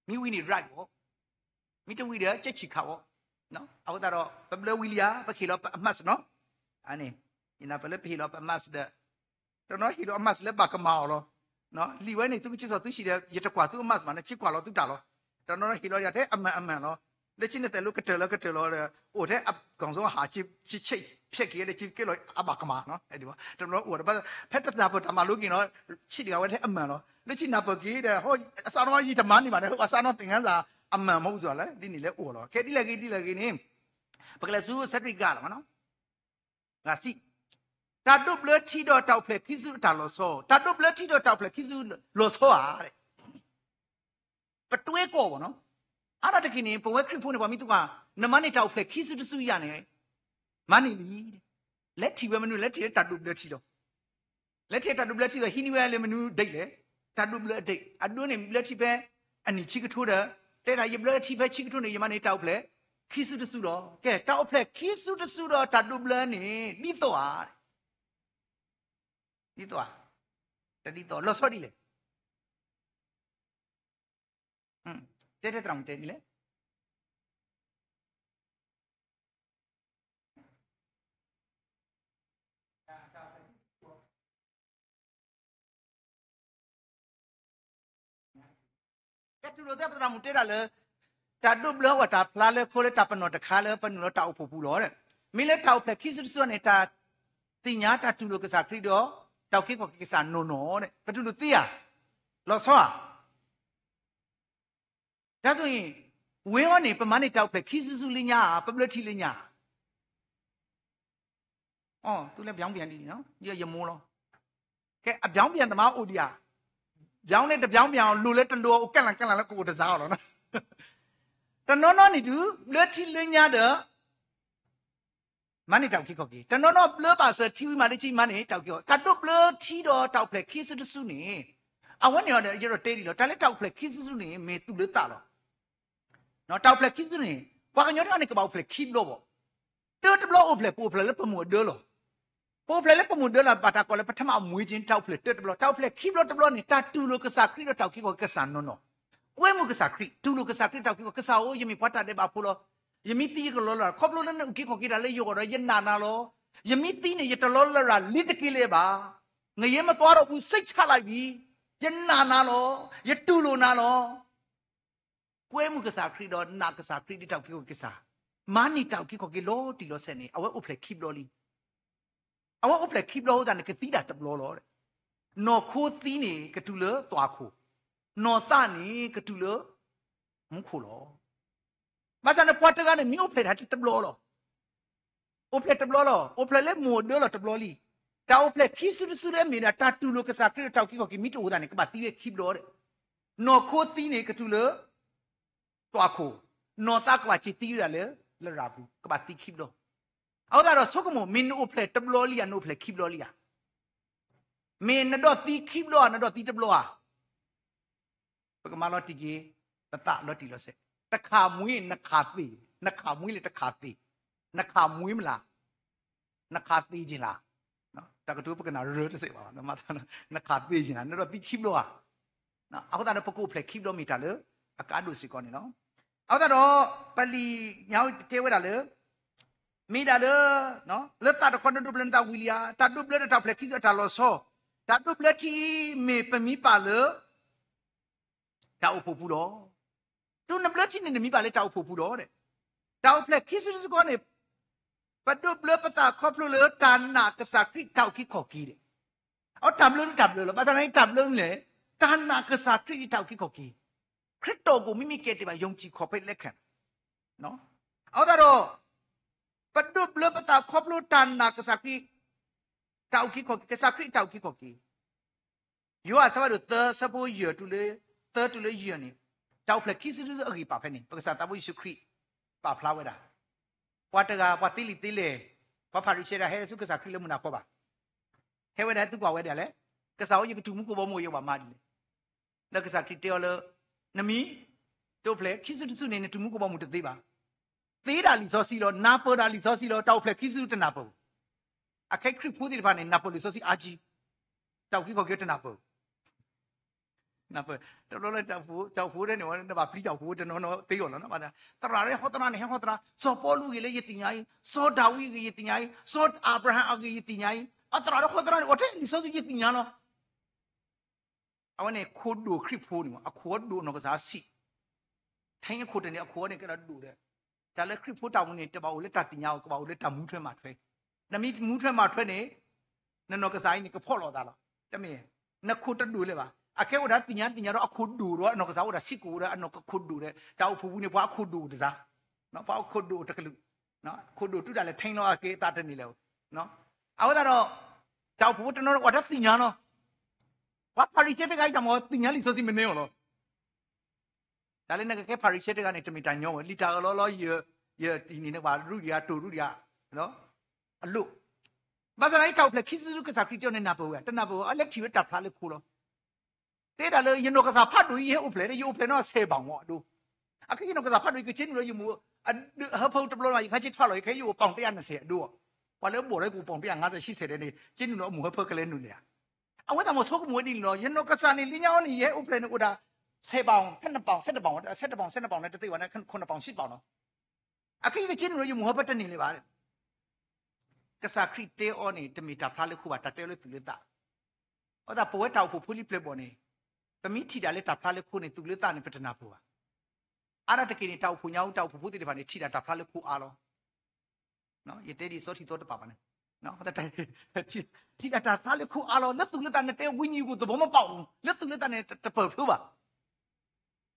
မ့ၢ်ဝံၤန့ၣ် right ဘၣ်, မ့ၢ်တဝံၤဒီး ကဲဆံးခးဘၣ်. အဃိသတးဒီး ပဘျၢဝံၤလံဧါ, ပကဟ့ၣ်လီၤပအ mask နီၤ. အန့ၣ် ယနၢ်ပၢၢ်လၢပဟ့ၣ်လီၤပအ mask ဒီး တနီၤဟ့ၣ်လီၤအ mask လၢဘၣ်ကမၣ်အီၤလီၤ. လံာ်ဝဲန့ၣ် သုကစံးစီၤသုဆံးဒီး ယတကွၢ်သုအ mask မးန့ၣ် ကကွၢ်လီၤသုတၢ်လီၤ. တနီၤဟ့ၣ်လီၤယၤထဲအ mask အ mask လီၤ. လၢကန့ၣ်သဲးလိကတၢၢ်လၢကတၢၢ်လီၤဒီး အိၣ်ထဲအ ကီၢ်စီဟး ဆံးဆံးဖျဲးက့ၤလၢကကဲလီၤအဘၣ်ကမၣ်နီၤ. တနီၤအိၣ်ဒီး ဖဲတနၢ်ပၢၢ်တၢ်မၤလိက့ၤနီၤ ဆံးတဂၤဝဲထဲအ mask လီၤ. လၢကနၢ်ပၢၢ်က့ၤဒီး ဟိ အစးနီၤယံာ်တမၤန့ၢ်ဘၣ်ဒီး ဟိ အစးနီၤသ့ၣ်ညါစၢ် အ mask မ့ၢ်အိၣ်စ့ၢ်လၢ ဒ်န့ၣ်လဲၣ်အိၣ်လီၤ. ကဲဒ်လဲၣ်ဂ့ၤဒ်လဲၣ်ဂ့ၤန့ၣ် ပကလဲၤဆူ Cedric ဂၤလီၤမးနီၤ. ဂၤစံး တၢ်ဒိးဘျၢထံဒီးတၢ်အိၣ်ဖျဲၣ်ခံစုအတၢ်လီၤဆီ, တၢ်ဒိးဘျၢထံဒီးတၢ်အိၣ်ဖျဲၣ်ခံစုလီၤဆီဧါ. ပတွဲကီၢ်ဘၣ်နီၤ. အါဒၣ်တက့ၢ်န့ၣ် ပဝဲခရံာ်ဖိန့ၣ် ပှၤမ့ၢ်သံကွၢ် နမၤန့ၢ်တၢ်အိၣ်ဖျဲၣ်ခံစုတစုယၤန့ၣ် မၤန့ၢ်လံ. လဲၤထံၣ်ဝဲမနုၤ လဲၤထံၣ်လၢတၢ်ဒိးဘျၢထံလီၤ. လဲၤထံၣ်တၢ်ဒိးဘျၢထံဒီး ဟံးန့ၢ်ဝဲလၢမနုၤ date လဲၣ်, တၢ်ဒိးဘျၢ date အဒိန့ၣ် ဘျၢထံဖဲအနံၣ်ဆံကထိဒီး တဲဒၣ်ယဘျၢထံဖဲဆံကထိန့ၣ် ယမၤန့ၢ်တၢ်အိၣ်ဖျဲၣ်ခံစုတစုလီၤ. ကဲ တၢ်အိၣ်ဖျဲၣ်ခံစုတစုဒီးတၢ်ဒိးဘျၢန့ၣ် ဒ်သိးဧါ, ဒ်သိးဧါ, တဒ်သိး လီၤဆီဒ်လဲၣ်. တဲတဲသရၣ်မုၣ်တဲဒ်လဲၣ်. ကဲတူၢ်လိာ်သ့ၣ်သရၣ်မုၣ်တဲဒၣ်လၢ တၢ်ဒိးဘျၢဝဲတၢ်ဖျါလၢခိလၢတၢ်ပနီၣ်တခါလၢပနုာ်လီၤတၢ်အိၣ်ဖှိၣ်ပူၤလီၤ. မ့ၢ်လၢတၢ်အိၣ်ဖျဲၣ်ခံစုတစုန့ၣ် တၢ်သ့ၣ်ညါတၢ်တူၢ်လိာ်ကစၢ်ခရံာ်ဒီး တၢ်အုၣ်က့ၤခီၣ်က့ၤကစၢ်နီၢ်နီၢ်, ပတူၢ်လိာ်သ့ဧါ, လီၤဆီဧါ. တၢ်ဆိအံၤ ဝဲအံၤန့ၣ် ပမၤန့ၢ်တၢ်အိၣ်ဖျဲၣ်ခံစုတစုလၢညါဧါ, ပဘျၢထံလၢညါဧါ. အီ သုလဲၤ ပြောင်းပြန် ဒ်န့ၣ်နီၤ, ယမိၢ်လီၤ. ကဲ အ ပြောင်းပြန် သမားအိၣ်ဒံးဧါ. ပြောင်းလဲ တပြောင်းပြန် အီၤ လိၤလၢတလိၤ အိၣ်ကဲလၢာ်ကဲလၢာ်လၢကအိၣ်တစါအီၤလီၤ. တနီၤနီၤန့ၣ်ဒုး ဘျၢထံလၢညါဒီး မၤန့ၢ်တၢ်အုၣ်က့ၤခီၣ်က့ၤ, တနီၤနီၤဘျၢဘၣ်စၢၤထံဝံၤမးလၢခံ မၤန့ၢ်တၢ်အုၣ်က့ၤခီၣ်, တၢ်ဒိးဘျၢထံဒီးတၢ်အိၣ်ဖျဲၣ်ခံစုတစုန့ၣ် အဝဲန့ၣ်ဒီး ယအဲၣ်ဒိးတဲဒ်လီၤ, တၢ်လၢတၢ်အိၣ်ဖျဲၣ်ခံစုတစုန့ၣ် မ့ၢ်သူၣ်လၢသးလီၤ. တၢ်အိၣ်ဖျဲၣ်ခံစုတစုန့ၣ် ပှၤကညီတဂၤန့ၣ် ကဘၣ်အိၣ်ဖျဲၣ်ခံဘျီဘၣ်. တၢတဘျီအိၣ်ဖျဲၣ် ပအိၣ်ဖျဲၣ်လၢပမိၢ်အဒၢလီၤ. ပအိၣ်ဖျဲၣ်လၢပမိၢ်ဒၢလီၤ ဘၣ်တၢ်ကိးလၢပထမအမွေးခြင်း တၢ်အိၣ်ဖျဲၣ်တၢတဘျီ, တၢ်အိၣ်ဖျဲၣ်ခံဘျီတဘျီန့ၣ် တၢ်တူၢ်လိာ်ကစၢ်ခရံာ်ဒီးတၢ်အုၣ်က့ၤခီၣ်က့ၤကစၢ်နီၢ်နီၢ်, ကွဲမုာ်ကစၢ်ခရံာ်, တူၢ်လိာ်ကစၢ်ခရံာ်တၢ်အုၣ်က့ၤခီၣ်, ကစၢ်ဧၢ, ယမ့ၢ်ပှၤတၢ်ဒဲးဘးဖိလီၤ. ယမ့ၢ်သံယကလီလၢရၤ, ခီဖျိလၢနအုၣ်က့ၤခီၣ်က့ၤတၢ်လၢယဂီၢ်ဒီး ယနာ်နၤလီၤ. ယမ့ၢ်သံန့ၣ် ယတလီလၢရၤလ့ၤတက့ၤလၢၤဘၣ်. ငရဲမသွားတော့ဘူး, စိတ်ချလိုက်ပြီ. ယနာ်နၤလီၤ. ယတူၢ်လိာ်နၤလီၤ. ကွဲမုာ်ကစၢ်ခရံာ်ဒီးနာ်ကစၢ်ခရံာ်ဒီးတၢ်အုၣ်က့ၤခီၣ်က့ၤကစၢ်, မၤန့ၢ်တၢ်အုၣ်က့ၤခီၣ်က့ၤလီၤတံၢ်လီၤဆဲးန့ၣ် အဝဲအိၣ်ဖျဲၣ်ခံဘျီလံ. အဝဲအိၣ်ဖျဲၣ်ခံဘျီအဃိသတးန့ၣ် ကသံဒၣ်တဘျီလီၤ. နီၢ်ခိသံန့ၣ် ကတုၤလၢသွၣ်ခိၣ်, နီၢ်သးန့ၣ် ကတုၤလၢမူခိၣ်လီၤ. ဘၣ်ဆၣ်န့ၣ် ပှၤတဂၤန့ၣ် မ့ၢ်အိၣ်ဖျဲၣ်တၢ်တဘျီလီၤ. အိၣ်ဖျဲၣ်တဘျီလီၤ. အိၣ်ဖျဲၣ်လၢမိၢ်အဒၢလီၤတဘျီလံ. တၢ်အိၣ်ဖျဲၣ်ခံစုတစုလၢအမ့ၢ်ဒၣ် တၢ်တူၢ်လိာ်ကစၢ်ခရံာ်ဒီးတၢ်အုၣ်က့ၤခီၣ်က့ၤမ့ၢ်တအိၣ်သတးန့ၣ် ကဘၣ်သံဝဲခံဘျီဒီး နီၢ်ခိသံန့ၣ် ကတုၤလၢသွၣ်ခိၣ်, နီၢ်သးကဘၣ်စံးသံဝဲဒၣ်လၢ လရာ်ပူၤ, ကဘၣ်သံခံဘျီ. အဃိသတးဒီးဆိကမိၣ် မ့ၢ်နအိၣ်ဖျဲၣ်တဘျီလံဧါ, နအိၣ်ဖျဲၣ်ခံဘျီလံဧါ. မ့ၢ်နဒီးသံခံဘျီဧါ, နဒီးသံတဘျီဧါ. ပကမၤလီၤတံၢ်က့ၤ ပသးလီၤတံၢ်လီၤဆဲး, တခးမှံနခးသ့, နခးမှံလၢတခးသ့, နခးမှံမလၤ, နခးသ့က့ၤလၤ. တၢ်ကတိၤပကနၣ်ရၢတစဲးဘၣ်, နခးသ့က့ၤလၤ, နဒီးသံခံဘျီဧါ. အဃိသတးဒီး ပကအိၣ်ဖျဲၣ်ခံဘျီမ့ၢ်တၢ်လၢအကါဒိၣ်စ့ၢ်ကီးန့ၣ်လီၤ. အဃိသတးဒီး ပလံာ်ညါတဲဝဲဒၣ်လၢ မ့ၢ်ဒၣ်လၢ လၢသးတခီနဒိးဘျၢနသးဝံၤလံဧါ, တၢ်ဒိးဘျၢဒီးတၢ်အိၣ်ဖျဲၣ်ခံစုအတၢ်လီၤဆီ, တၢ်ဒိးဘျၢထံအံၤ မ့ၢ်ပမံပာ်လၢ တၢ်အိၣ်ဖှိၣ်ပူၤလီၤ. တုၤနဘျၢထံန့ၣ် နမံပာ်လၢတၢ်အိၣ်ဖှိၣ်ပူၤလီၤ. တၢ်အိၣ်ဖျဲၣ်ခံစုတစုခီန့ၣ် ပဒိးဘျၢပသးခီဖျိလၢတၢ်နာ်ကစၢ်ခရံာ်တၢ်အုၣ်က့ၤခီၣ်က့ၤဒီး, အတၢ်ဘျၢဒ်တၢ်ဘျၢလီၤ. ဘၣ်ဆၣ်သနာ်က့ တၢ်ဘျၢမနုၤလဲၣ်, တၢ်နာ်ကစၢ်ခရံာ်အတၢ်အုၣ်က့ၤခီၣ်က့ၤ, ခရံာ်တီၢ်ကီၢ်မ့မ့ၢ်ကဲတ့ၢ်ဘၣ် ယုံကြည်ခီၣ်ဖျဲၣ်လၢခံန့ၣ်, အဃိသတးဒီး ပဒိးဘျၢပသးခီဖျိတၢ်နာ်ကစၢ်ခရံာ် တၢ်အုၣ်က့ၤခီၣ်က့ၤ, ကစၢ်ခရံာ်အတၢ်အုၣ်က့ၤခီၣ်က့ၤ ယိၤဟၣ်အဆၢဖးဒိၣ်သၢ အဆၢဖိယဲၢ်တုၤလၢ, သၢတုၤလၢယဲၢ်န့ၣ်, တၢ်အိၣ်ဖျဲၣ်ခံစုတစုအဂ့ၢ်ပာ်ဖဲန့ၣ် ပကစၢ်သးဘိယ့ၣ်ၡူးခရံာ် ပာ်ဖျါဝဲဒၣ်, ပှၤတဂၤ ပှၤသ့လံာ်သ့လဲၢ်, ပှၤဖၤရံၤၡဲတဂၤ ဟဲဆူကစၢ်ခရံာ်လၢမုၢ်နၤခီဘၣ်, ဟဲဝဲဒၣ်ဟဲသံကွၢ်ဝဲဒၣ်လဲၣ်, ကစၢ်ဧၢ ယကတူၢ်မူကဘီမုၢ် ယကဘၣ်မၤဒ်လဲၣ်. ဒီးကစၢ်ခရံာ်တဲအီၤလၢ နမံၤ တအိၣ်ဖျဲၣ်ခံစုတစုန့ၣ် နတူၢ်မူကဘီမုၢ်တသ့ဘၣ်. သ့ဒၣ်လံာ်စီဆှံလီၤ, နၢ်ပၢၢ်ဒၣ်လံာ်စီဆှံလီၤ, တၢ်အိၣ်ဖျဲၣ်ခံစုတနၢ်ပၢၢ်. အခဲခရံာ်ဖိသ့ၣ်တဖၣ်န့ၣ် နၢ်ပၢၢ်လံာ်စီဆှံအါကံ, တၢ်အုၣ်က့ၤခီၣ်က့ၤတနၢ်ပၢၢ်. နၢ်ပၢၢ်, တဘျီလၢတၢ်အိၣ်ဖှိၣ်ဒၣ်န့ၣ် နဘၣ်ပျံၤတၢ်အိၣ်ဖှိၣ်တနီၤနီၤသ့အီၤလီၤ. သရၣ်ဟဲဟီသရၣ်န့ၣ် ဟဲဟီသရၣ်, စီၤပီလူးအဂ့ၢ်လၢယသ့ၣ်ညါအံၤ, စီၤဒၤဝံးအဂ့ၢ်ယသ့ၣ်ညါအံၤ, စီၤအၤဘြၤဟၣ်အဂ့ၢ်ယသ့ၣ်ညါအံၤ, အသရၣ်ဟဲဟီသရၣ်န့ၣ် အိၣ်ထဲလံာ်စီဆှံယသ့ၣ်ညါလီၤ. အဝဲန့ၣ်ခိၣ်ဒိၣ်ခရံာ်ဖိန့ၣ်, အခိၣ်အဒိၣ်နီၢ်ကစၢ်ဆံး, ထဲအခိၣ်တန့ၣ် အခိၣ်န့ၣ်ကဲဒီးဒိၣ်ဒီး, တၢ်လၢခရံာ်ဖိတၢ်အိၣ်မူန့ၣ် တဘၣ်အိၣ်လၢတၢ်သ့ၣ်ညါအီၤ, ကဘၣ်အိၣ်လၢတၢ်မူထွဲမၤထွဲ, နမ့ၢ်မူထွဲမၤထွဲန့ၣ်, နနီၢ်ကစၢ်အံၤန့ၣ် ကဖီၣ်လိာ်သးလီၤ. တမ့ၢ်, နခိၣ်တဒိၣ်လၢၤဘၣ်. အခဲအိၣ်ဒၣ်သ့ၣ်ညါသ့ၣ်ညါဒီးအခိၣ်ဒိၣ်ဒီး အနီၢ်ကစၢ်အိၣ်ဒၣ်ဆံးကိၣ်ဒီး အနီၢ်ကခိၣ်ဒိၣ်ဒီး တၢ်အိၣ်ဖှိၣ်ပူၤန့ၣ် ပှၤအခိၣ်ဒိၣ်တစၢ်, ပှၤအခိၣ်ဒိၣ်တကလုာ်, ခိၣ်ဒိၣ်တုၤဒၣ်လဲာ် ထဲလီၤအက့ၤအသးတန့ၢ်လၢၤ, အဝဲသတးဒီး, တၢ်အိၣ်ဖှိၣ်ဖိတနီၤနီၤအိၣ်ထဲသ့ၣ်ညါလီၤ. ပှၤဖၤရံၤၡဲတဂၤအံၤတၢ်မၤသ့ၣ်ညါလံာ်စီဆှံမနုၤအီၤလီၤ. တၢ်လၢနကကဲဖၤရံၤၡဲတဂၤန့ၣ် တမ့ၢ်တၢ်ညီဝဲ, လံာ်တၢ်အၢၣ်လီၤလီၤ, ယတံၢ်န့ၣ် နကဘၣ်ရူဒံးယၤ တိၢ်ရူဒံးယၤ, အလိၣ်, ဘၣ်ဆၣ်သနာ်က့ တၢ်အိၣ်ဖျဲၣ်ခံစုတစုကစၢ်ခရံာ်တဲအီၤန့ၣ် နၢ်ပၢၢ်ဝဲ, တနၢ်ပၢၢ်ဝဲ, အလဲၤထံၣ်ဝဲတၢ်ဖျါလၢခိလီၤ. တဲဒၣ်လၢယနီၢ်ကစၢ်ဖးဒိၣ်အံၤ ယဟဲအိၣ်ဖျဲၣ်ဒီး ယအိၣ်ဖျဲၣ်နီၢ်ဆဲးဘၣ်မးအဒိ, အခဲယနီၢ်ကစၢ်ဖးဒိၣ်အံၤ ကက့ၤနုာ်လီၤယမိၢ်, ဟၢဖၢတဘျီလီၤ ယကဟဲက့ၤထွဲလီၤ ယကဟဲယအိၣ်ပီၣ်တယၢ်နဆဲးအဒိ, ပှၤလၢအဘီၣ်ဒီးကအိၣ်ပီၣ်တယၢ်ငါးဆံဆဲးဒီးန့ၣ် က့ၤနုာ်လီၤအမိၢ်ဟၢဖၢကလဲၤနုာ်လဲၣ်ဧါ. အဝဲသးမ့ၢ်ဆိကမိၣ်ဝဲဒ်န့ၣ်လီၤ, ယနီၢ်ကစၢ်န့ၣ် လၢညါအံၤန့ၣ် ယဟဲအိၣ်ဖျဲၣ်န့ၣ်အိၣ်ဒၣ် ဆဲးဘၣ်, သၢနပီၣ်, သၢနပီၣ်, သၢနပီၣ်န့ၣ်တသ့ဘၣ်န့ၣ် ခိၣ်နပီၣ် ဆံပီၣ်နီၤ. အခဲယကက့ၤနုာ်လီၤယမိၢ်ဟၢဖၢတန့ၢ်လၢၤဘၣ်. ကစၢ်ခရံာ်တဲအီၤန့ၣ် တမ့ၢ်တၢ်ဖျါလၢခိဘၣ်, တၢ်တဲအီၤလၢသူၣ်လၢသး. အဃိသတးပဝဲတၢ်အိၣ်ဖှိၣ်ဖိလံပျဲၢ်ဘီၣ်န့ၣ်, ပမ့ၢ်ထံၣ်ဒၣ်လၢတၢ်ဖျါလၢခိန့ၣ် သူၣ်လၢသးန့ၣ် ပတနၢ်ပၢၢ်ဘၣ်. အါဒၣ်တက့ၢ်န့ၣ် တၢ်အိၣ်ဖှိၣ်ညါအူ တၢ်အိၣ်ဖှိၣ်ဖိသ့ၣ်တဖၣ်န့ၣ် ထံၣ်ဒၣ်တၢ်ဖျါလၢခိအါလီၤ. ယတဲဒ်စီထံသီတပာ်ဘၣ်န့ၣ်, ထံၣ်ဒၣ်တၢ်ဖျါလၢခိအါလီၤ. လၢသူၣ်လၢသးန့ၣ် တဲဝံၤညီအူ သဘီမပာ်အူ, လၢသူၣ်လၢသးန့ၣ် တပၢၢ်ဖျိဘၣ်.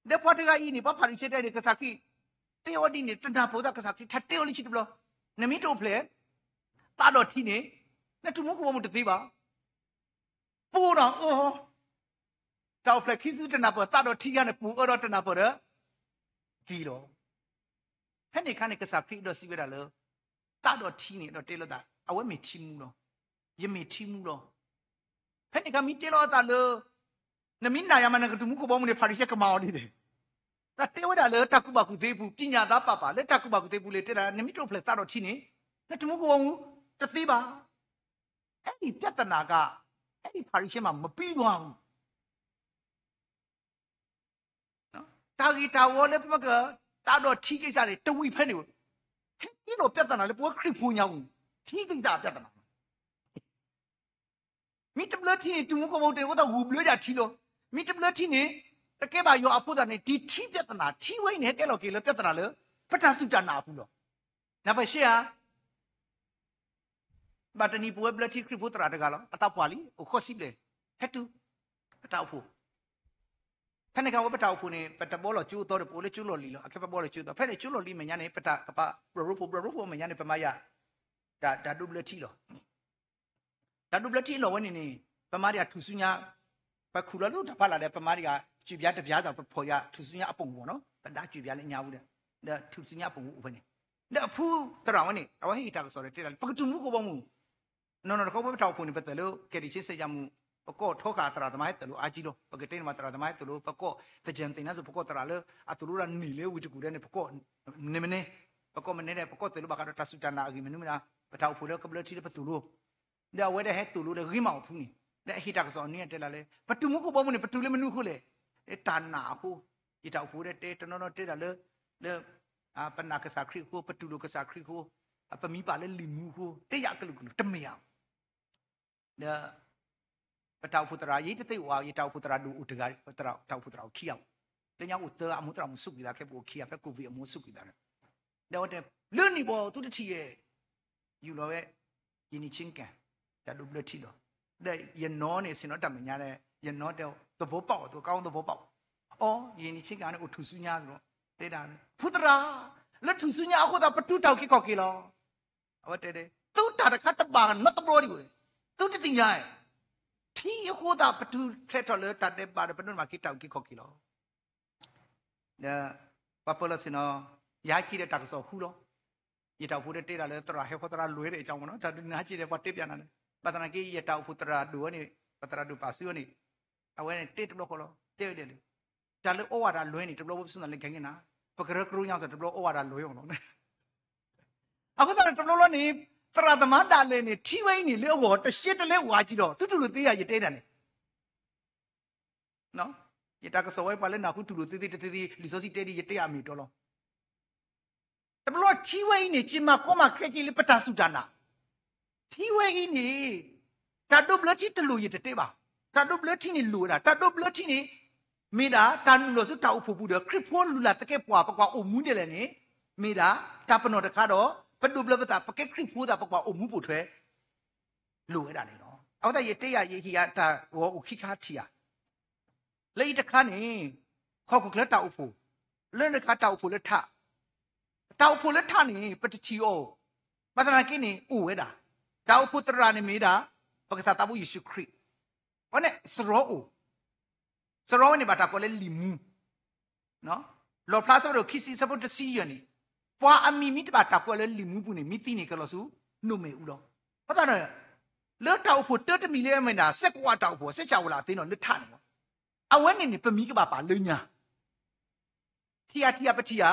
ဒီးပှၤတဂၤအံၤန့ၣ် ပှၤဖၤရံၤၡဲတဂၤန့ၣ် ကစၢ်ခရံာ် တဲအီၤဒ်န့ၣ် တနၢ်ပၢၢ်သး ကစၢ်ခရံာ် ထးတဲအီၤလၢခံတဘျီ, နမ့ၢ်တအိၣ်ဖျဲၣ် သးဒီးထံန့ၣ် နတူၢ်မူကဘီမုၢ်တသ့ဘၣ်. ပိာ်ဒီးအၢ, တၢ်အိၣ်ဖျဲၣ်ခံစုတနၢ်ပၢၢ် သးဒီးထံယါန့ၣ် ပိာ်အၢဒီးတနၢ်ပၢၢ်ဒီး က့ၤလီၤ. ဖဲန့ၣ်အခါန့ၣ် ကစၢ်ခရံာ်အဲၣ်ဒိးစံးဝဲဒၣ်လၢ သးဒီးထံန့ၣ် အဲၣ်ဒိးတဲလိာ်သး အဝဲမ့ၢ်ထံမူလီၤ. ယမ့ၢ်ထံမူလီၤ. ဖဲန့ၣ်အခါမ့ၢ်တဲလိာ်အသးလၢ နမ့ၢ်နာ်ယၤမး နကတူၢ်မူကဘီမုၢ်န့ၣ် ဖၤရံၤၡဲကမၤအီၤဒ်လဲၣ်. တၢ်တဲဝဲဒၣ်လၢတၢ်ကူၣ်ဘၣ်ကူၣ်သ့အပူၤ ပညၣ်သးပာ်ပာ် လၢတၢ်ကူၣ်ဘၣ်ကူၣ်သ့အပူၤလဲၣ် တဲဒၣ် နမ့ၢ်တအိၣ်ဖျဲၣ်သးဒီးထံန့ၣ် နတူၢ်မူကဘီမုၢ်တသ့ဘၣ်. အဲၣ်ဒိးပြဿနာက အဲၣ်ဒိးဖၤရံၤၡဲမး မပံၤဝါဘူး တၢ်ဂ့ၢ်တၢ်ဝီလၢပမ့ၢ်က သးဒီးထံကိစ္စန့ၣ် တဝံၤဖဲန့ၣ်, ဟဲက့ၤလီၤပြဿနာလၢပဝဲခရံာ်ဖိညါပူၤ, ထံကိစ္စပြဿနာ, မ့ၢ်တဘျၢထံန့ၣ် တူၢ်မူကဘီမုၢ်တသ့ အိၣ်သးဂုာ်ဘျၢဒၣ်ထံလီၤ. မ့ၢ်တဘျၢထံန့ၣ် တကဲဘၣ်ယွၤအဖိသၣ်န့ၣ် တထံပြဿနာ ထံဝဲအံၤန့ၣ် ဟဲက့ၤလီၤက့ၤလၢပြဿနာလၢ ပတၢ်စူၢ်တၢ်နာ်အပူၤလီၤ. နၢ်ပၢၢ်ရှဲဧါ. ဘၣ်တနံၤပဝဲဘျၢထံခရံာ်ဖိသရၣ်တဂၤလီၤ. အသးပှၢ်လံ အိၣ်ဃီစံဘျဲၣ်, ဟဲတုၤ ပတၢ်အိၣ်ဖှိၣ်, ဖဲန့ၣ်အခါဝဲပတၢ်အိၣ်ဖှိၣ်န့ၣ် ပတဘီလီၤကၠိအသီဒီး ပအိၣ်လၢကၠိလီၢ်လံၤလီၤ. အခဲပဘီလီၤကၠိအသီ ဖဲန့ၣ်ကၠိလီၢ်လံၤအမဲာ်ညါန့ၣ် ပတၢ်ကပာ်ဘျီၣ်ရိဖှိၣ် ဘျီၣ်ရိဖှိၣ်အမဲာ်ညါန့ၣ် ပမၤယၤ တၢ်ဒိးဘျၢထံလီၤ. တၢ်ဒိးဘျၢထံအလီၢ်ဝဲန့ၣ်န့ၣ် ပမၤဒံးထူၣ်စုညါ, ပခူၣ်လီၤလၢတၢ်ဖးလၢ်ဒီး ပမၤဒံးစူၢ်ပျါတပျါဒီး ပဖီၣ်ယၤထူၣ်စုညါအပူၤမ့ၢ်နီၤ, ပဒါစူၢ်ပျါလၢညါဝံၤဒီး ဒီးထူၣ်စုညါအပူၤအိၣ်ဖဲန့ၣ်, ဒီးအဖုသရၣ်ဝဲန့ၣ် အဝဲဟ့ၣ်တၢ်ကစီၣ်ဒီးတဲဒၣ်လၢ ပကတူၢ်မူကဘီမုၢ် နီၢ်နီၢ်တခီဝဲပတၢ်အိၣ်ဖှိၣ်န့ၣ် ပသ့ၣ်လၢ ကယ်တင်ခြင်းဆရာမူး ပကီၢ်ထီဃာ်သရၣ်သမါဟဲသိၣ်လိအါကံလီၤ. ပကတဲန့ၣ်မး သရၣ်သမါဟဲသိၣ်လိ ပကီၢ်သယၢၢ်သ့ၣ်နါစိၤ ပကီၢ်သရၣ်လၢအသိၣ်လိဒၣ်န့ၣ်လၢဝ့ၢ်တကူၣ်ဒဲးန့ၣ် ပကီၢ်မနုၤမနုၤ, ပကီၢ်မနုၤဒီး ပကီၢ်သိၣ်လိဘၣ်ဃးဒီးတၢ်စူၢ်တၢ်နာ်အဂ့ၢ်မနုၤမနုၤ, ပတၢ်အိၣ်ဖှိၣ်လၢကဘျၢထံလၢပသိၣ်လိ ဒီးအဝဲဒၣ်ဟဲသိၣ်လိဒီးဂ့ၤမးအီၤဖုန့ၣ်, ဒီးအဟ့ၣ်တၢ်ကစီၣ်အနွံအတဲလၢ်လၢ ပတူၢ်မူကဘီမုၢ်န့ၣ် ပတူၢ်လၢမနုၤအဃိလဲၣ်. တၢ်နာ်အဃိ, ယတၢ်အိၣ်ဖှိၣ်ဒီးတဲတနီၤနီၤတဲဒၣ်လၢ လၢ ပနာ်ကစၢ်ခရံာ်အဃိ, ပတူၢ်လိာ်ကစၢ်ခရံာ်အဃိ, ပမံပာ်လၢလံာ်မူအဃိ, တဲယၤကလုာ်ကလုာ် တမ့ၢ်ဧါ. ဒီး ပတၢ်အိၣ်ဖှိၣ်သရၣ် ယတသ့ၣ်အိၣ်ဧါ, ယတၢ်အိၣ်ဖှိၣ်သရၣ်ဒိၣ်အိၣ်တဂၤ, တၢ်အိၣ်ဖှိၣ်သရၣ်အိၣ်ခံဂၤ, လၢညါအိၣ်သၢဂၤ, အမိၢ်သရၣ်မုၣ်စူးကွံာ်သး ခဲပအိၣ်ခံဂၤ ဖဲ COVID အမိၢ်စူးကွံာ်သးန့ၣ်, ဒီးအဝဲတဲ, လၢန့ၣ်ဘၣ် သုတထံၣ်ဧါ, ယူၢ်လီၤဝဲ, ယနံၤဆ့ကၤ, တၢ်ဒိးဘျၢထံလီၤ, ဒီးယနီၢ်န့ၣ် ဆ့ၣ်နီၤတၢ်မဲာ်ညါဒီး ယနီၢ်တဲ သဘီပာ်အီၤ သဘီပာ်အီၤ, အိ ယနံၤဆ့ကၤန့ၣ် အိၣ်ထူၣ်စုညါလီၤ, တဲဒၣ်, ဖိသရၣ်, လၢထူၣ်စုညါအဃိသတး ပတူၢ်တၢ်အုၣ်က့ၤခီၣ်က့ၤလီၤ. အဝဲတဲ, သုတၢ်တခါတဘၣ်နီတဘျီဒံးဘၣ်, သုတသ့ၣ်ညါ, ထံအဃိသတး ပထူၣ်ဖျဲးထီၣ်လၢတၢ်ဒဲးဘးဒီး ပဒိးန့ၢ်ဘၣ်က့ၤတၢ်အုၣ်က့ၤခီၣ်က့ၤလီၤ. ဒီးပှၤပၢၤလီၢ်ဆ့ၣ်နီၤ, ယဟဲက့ၤဒီးတၢ်ကစီၣ်ဟူလီၤ. ယတၢ်အိၣ်ဖှိၣ်ဒီးတဲဒၣ်လၢ သရၣ်ဟဲဖီသရၣ်လွဲၢ်ဒီး အကမနီၤ တၢ်ဒုးနဟဲက့ၤဒီး ပှၤတဲပၠးနၤလၢ, ဘၣ်သနာ်က့ ယတၢ်အိၣ်ဖှိၣ်သရၣ်ဒိၣ်ဝဲန့ၣ်, ပှၤသရၣ်ဒိၣ်ပာ်စုဝဲန့ၣ်, အဝဲန့ၣ်တဲတဘျီဃီလီၤ, တဲဝဲဒ်လဲၣ်, တၢ်လၢအီဝဲဒၣ်လွဲၢ်န့ၣ် တဘျီဝဲပစူၢ်သးလၢကဲက့ၤနၤ, ပကရၢကရိညါစ့ၢ် တဘျီအီဝဲဒၣ်လွဲၢ်အီၤလီၤ. အဃိသတးဒီး တဘျီဘျီန့ၣ်, သရၣ်သမါဒၣ်လဲာ်န့ၣ် ထံဝဲအံၤန့ၣ် လၢအဂီၢ် တရှဲတလဲဝးက့ၤဒီး သုတူၢ်လိာ်သ့ဧါ ယတဲဒၣ်န့ၣ် ယတၢ်ကစီၣ်ဝဲ ပှၤလၢနၢ်ဟူတူၢ်လိာ်သ့သ့တသ့သ့ လံာ်စီဆှံတဲဒ် ယတဲအမ့ၢ်တီလီၤ. တဘျီထံဝဲအံၤန့ၣ် က့ၤမၤကီမၤခဲက့ၤလၢပတၢ်စူၢ်တၢ်နာ်, ထံဝဲအံၤန့ၣ်, တၢ်ဒိးဘျၢထံတလိၣ်ယတတဲဘၣ်, တၢ်ဒိးဘျၢထံန့ၣ်လိၣ်ဝဲဒၣ်, တၢ်ဒိးဘျၢထံန့ၣ်, မ့ၢ်ဒၣ်တၢ်နုာ်လီၤဆူတၢ်အိၣ်ဖှိၣ်ပူၤဒီး ခရံာ်ဖိလူၤလၢ်သကဲးပှၤ ပကွၢ်အိၣ်မူဒ်လဲၣ်န့ၣ်, မ့ၢ်ဒၣ်တၢ်ပနီၣ်တခါဒီး ပဒိးဘျၢပသး ပကဲခရံာ်ဖိသး ပကွၢ်အိၣ်မူပိာ်ထွဲ လိၣ်ဝဲဒၣ်န့ၣ်လီၤ. အဃိသတး ယတဲယၤ ယဟ့ၣ်ယၤတၢ်ဂီၤအိၣ်ခံခါထံၣ်ဧါ. လၢအံၤတခါန့ၣ်, ဟီၣ်ခိၣ်ချၢတၢ်အိၣ်ဖှိၣ်, လၢတခါတၢ်အိၣ်ဖှိၣ်လၢထး, တၢ်အိၣ်ဖှိၣ်လၢထးန့ၣ် ပတထံၣ်အီၤ, ဘၣ်သနာ်က့န့ၣ် အိၣ်ဝဲဒၣ်, တၢ်အိၣ်ဖှိၣ်သရၣ်န့ၣ်မ့ၢ်ဒၣ် ပကစၢ်သးဘိယ့ၣ်ၡူးခရံာ်, အဝဲန့ၣ်စရီအိၣ်, စရီဝဲန့ၣ်ဘၣ်တၢ်ကိးလၢလံာ်မူ လီၣ်ဖျါအဆၢဒိၣ်ခံဆံ အဆၢဖိတဆံယဲၢ်န့ၣ်, ပှၤအမံၤမ့ၢ်တဘၣ်တၢ်ကွဲးလၢလံာ်မူပူၤန့ၣ် မ့ၢ်သံန့ၣ်ကလီၤဆူနိၣ်မဲာ်အူလီၤ. အဃိသတးဒီး, လၢတၢ်အိၣ်ဖှိၣ်တၢတမံၤလၢအမ့ၢ်ဒၣ် စဲးကွၢ်တၢ်အိၣ်ဖှိၣ် စဲးကၠၣ်ဝဲလၢအသ့နီၤ လၢထးန့ၣ်လီၤ. အဝဲန့ၣ်န့ၣ် ပမံၤကဘၣ်ပာ်လၢညါ ထံၣ်ဧါ ထံၣ်ဧါ ပထံၣ်ဧါ,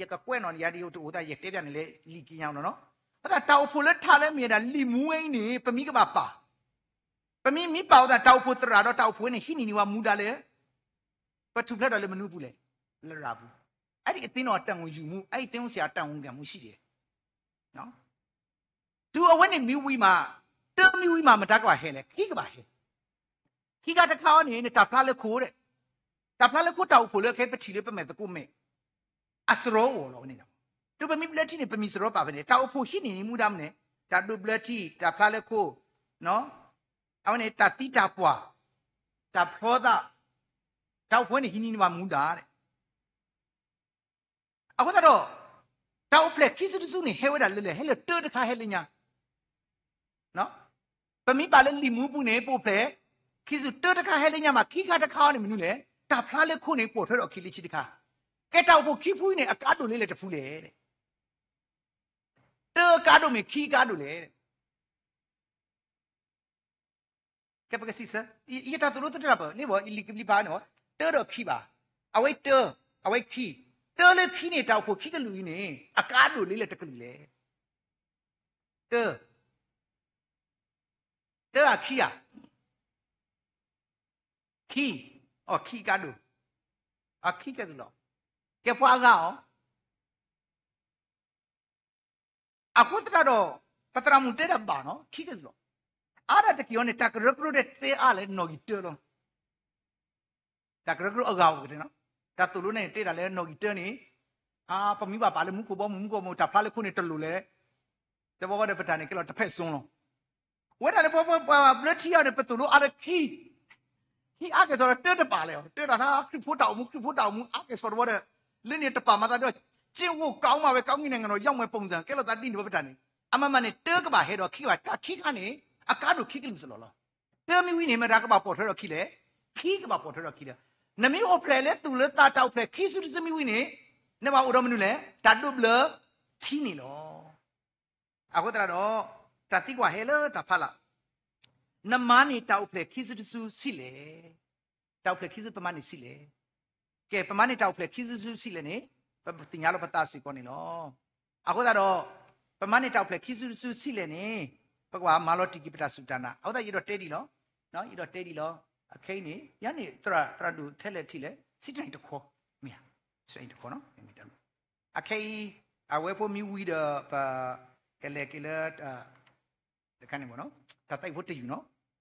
ယကကွဲးနီၣ်ယၤဒ်တအိၣ်သး ယတဲပၠးန့ၣ်လၢလံာ်က့ညါလီၤနီၤ. အဃိသတး တၢ်အိၣ်ဖှိၣ်လၢထးလၢမ့ၢ်ဝဲဒၣ်လံာ်မူဝဲအံၤန့ၣ် ပမံၤကဘၣ်ပာ်, ပမံၤမ့ၢ်ပာ်အဃိသတး တၢ်အိၣ်ဖှိၣ်သရၣ်ဒီးတၢ်အိၣ်ဖှိၣ်ဝဲန့ၣ် ဟံးန့ၢ်န့ၢ်ဝဲမူဒါလၢ ပထူၣ်ဖျဲးထီၣ်လၢမနုၤပူၤလဲၣ်, လရာ်ပူၤ, အအံၤသ့ၣ်နီၣ်အတၢ်ဂီၢ်ယုၢ်မူ, အအံၤသ့ၣ်နီၣ်စ့ၢ်အတၢ်ဂီၢ်မူဂဲၤမူဆံးဒဲး တုၤအဝဲန့ၣ်မံဝံၤမး, တၢမံဝံၤမး မတၤကဘၣ်ဟဲလဲၣ်, ခံကဘၣ်ဟဲ, ခံခါတခါအံၤန့ၣ် နတၢ်ဖျါလၢခိၣ်ဒီး, တၢ်ဖျါလၢခိၣ်တၢ်အိၣ်ဖှိၣ်လၢခဲအံၤပထံၣ်လၢပမဲာ်သကိးမဲာ်, အစရီအိၣ်လီၤဝဲန့ၣ်, တုၤပမံဘျၢထံန့ၣ် ပမံစရီပာ်ဖဲန့ၣ် တၢ်အိၣ်ဖှိၣ်ဟံးန့ၢ်န့ၢ်မူဒါမနုၤလဲၣ်, တၢ်ဒိးဘျၢထံ, တၢ်ဖျါလၢခိၣ်, အဝဲန့ၣ် တၢ်သံတၢ်ပှၢ်, တၢ်ဖျီသး, တၢ်အိၣ်ဖှိၣ်န့ၣ် ဟံးန့ၢ်န့ၢ်ဘၣ်မူဒါဒဲး အဃိသတးဒီး, တၢ်အိၣ်ဖျဲၣ်ခံစုတစုန့ၣ် ဟဲဝဲဒၣ်လၢလဲၣ်, ဟဲလၢတၢတခါဟဲလၢညါ, ပမ့ၢ်ပာ်လၢလံာ်မူပူၤန့ၣ် ပအိၣ်ဖျဲၣ်, ခံစုတၢတခါဟဲလၢညါမး ခံခါတခါအံၤန့ၣ်မနုၤလဲၣ်, တၢ်ဖျါလၢခိၣ်န့ၣ် ပိာ်ထွဲထီၣ်အခံလၢဆံတခါ, ကဲတၢ်အိၣ်ဖှိၣ်ခံဖုအံၤန့ၣ် အကအါဒိၣ်လၢလဲၣ်တဖုလဲၣ်, တၢအကအါဒိၣ်မ့ၢ်ခံအကအါဒိၣ်လဲၣ် ကဲပကစံးဆၢ, ယတၢ်သိၣ်လိသတးပၢၢ် လ့ၣ်ဘီ ယလံာ်ကဘျံးဖးန့ၣ်, တၢဒီးခံဘၣ်, အဝဲတၢ, အဝဲခံ, တၢလၢခံန့ၣ် တၢ်အိၣ်ဖှိၣ်ခံကလုာ်အံၤန့ၣ် အကအါဒိၣ်လၢလဲၣ်တကလုာ်လဲၣ်, တၢ, တၢဧါခံဧါ, ခံ, အခံအကအါဒိၣ်, အခံကဲသုလီၤ, ကဲပှၤအဂၤအီၤ အဃိသတးဒီး, ပသရၣ်မုၣ်တဲတၢ်ဘၣ်နီၤ ခံကဲသုလီၤ, အါဒၣ်တက့ၢ်အီၤန့ၣ် တၢ်ကရၢကရိဒဲးတဲအါလဲၣ်နီၣ်ဂံၢ်တၢလီၤ, တၢ်ကရၢကရိအဂၤအိၣ်ကတဲနီၤ, တၢ်သိၣ်လိန့ၣ်တဲတၢ်လၢနီၣ်ဂံၢ်တၢန့ၣ်, ပမ့ၢ်ဘၣ်ပာ်လၢမူခိၣ်ဘီမုၢ်မူခိၣ်မူ တၢ်ဖျါလၢခိၣ်န့ၣ်တလိၣ်လဲၣ်, တဘီဃီဒီးပတၢ်န့ၣ်ကဲလီၤတဖဲၣ်စိလီၤ ဝဲဒၣ်လၢပှၤဘျၢထံအံၤန့ၣ် ပသိၣ်လိအါလၢခံ, ခံအါကဲၣ်ဆိးဒီးတၢတပာ်လဲၣ်, တၢတၢ်ခရံာ်ဖိတၢ်အိၣ်မူ ခရံာ်ဖိတၢ်အိၣ်မူအါကဲၣ်ဆိးတဝီဒီး, လၢန့ၣ်တပာ်မၤသးဒီး, ကျင့်ဝတ်ကောင်းမှပဲ ကောင်းကင်နိုင်ငံတော်ရောက်မယ်ပုံစံ ကဲလီၤသးဒ်န့ၣ်ဝဲပတၢ်န့ၣ်, အမၤမၤန့ၣ် တၢကဘၣ်ဟဲဒီးခံကဘၣ် တၢ်ခံခါန့ၣ်, အကါဒိၣ်ခံကလုာ်စ့ၢ်လီၤလီၤ, တၢမ့ၢ်ဝံၤန့ၣ် မတၤကဘၣ်ပိာ်ထွဲဒီးခံလဲၣ်, ခံကဘၣ်ပိာ်ထွဲဒီးခံလီၤ, နမ့ၢ်အိၣ်ဖျဲၣ်လၢသူၣ်လၢသးတၢ်အိၣ်ဖျဲၣ်ခံစုတစုမ့ၢ်ဝံၤန့ၣ်, နဘၣ်အိၣ်ဒီးမနုၤလဲၣ် တၢ်ဒိးဘျၢထံန့ၣ်လီၤ. အဃိသတးဒီး, တၢ်သံကွၢ်ဟဲလၢတၢ်ဖးလၢ်, နမၤန့ၢ်တၢ်အိၣ်ဖျဲၣ်ခံစုတစုဆံးလဲၣ်, တၢ်အိၣ်ဖျဲၣ်ခံစုပမၤန့ၢ်ဆံးလဲၣ်, ကဲပမၤန့ၢ်တၢ်အိၣ်ဖျဲၣ်ခံစုတစုဆံးလဲၣ်န့ၣ်, ပသ့ၣ်ညါလီၤပသးစ့ၢ်ကီးန့ၣ်လီၤ. အဃိသတးဒီး, ပမၤန့ၢ်တၢ်အိၣ်ဖျဲၣ်ခံစုတစုဆံးလဲၣ်န့ၣ်, ပကဘၣ်မၤလီၤတံၢ်က့ၤပတၢ်စူၢ်တၢ်နာ်, အဃိသတးယအဲၣ်ဒိးတဲဒ်လီၤ, ယအဲၣ်ဒိးတဲဒ်လီၤ, အခဲအံၤန့ၣ်, ယၤန့ၣ် သရၣ်ဒိၣ်ထဲလဲၣ်ထံၣ်လဲၣ်, စံးတၢ်အံၤတခီ, မ့ၢ်ဧါ, စံးတၢ်အံၤတခီနီၤ, အခဲအံၤ, အဝဲဖိမ့ၢ်ဝံၤဒီးပ, ကလဲၤက့ၤလၢ, တခါန့ၣ်, တၢ်သးအံၤဖိတယုၢ်နီၤ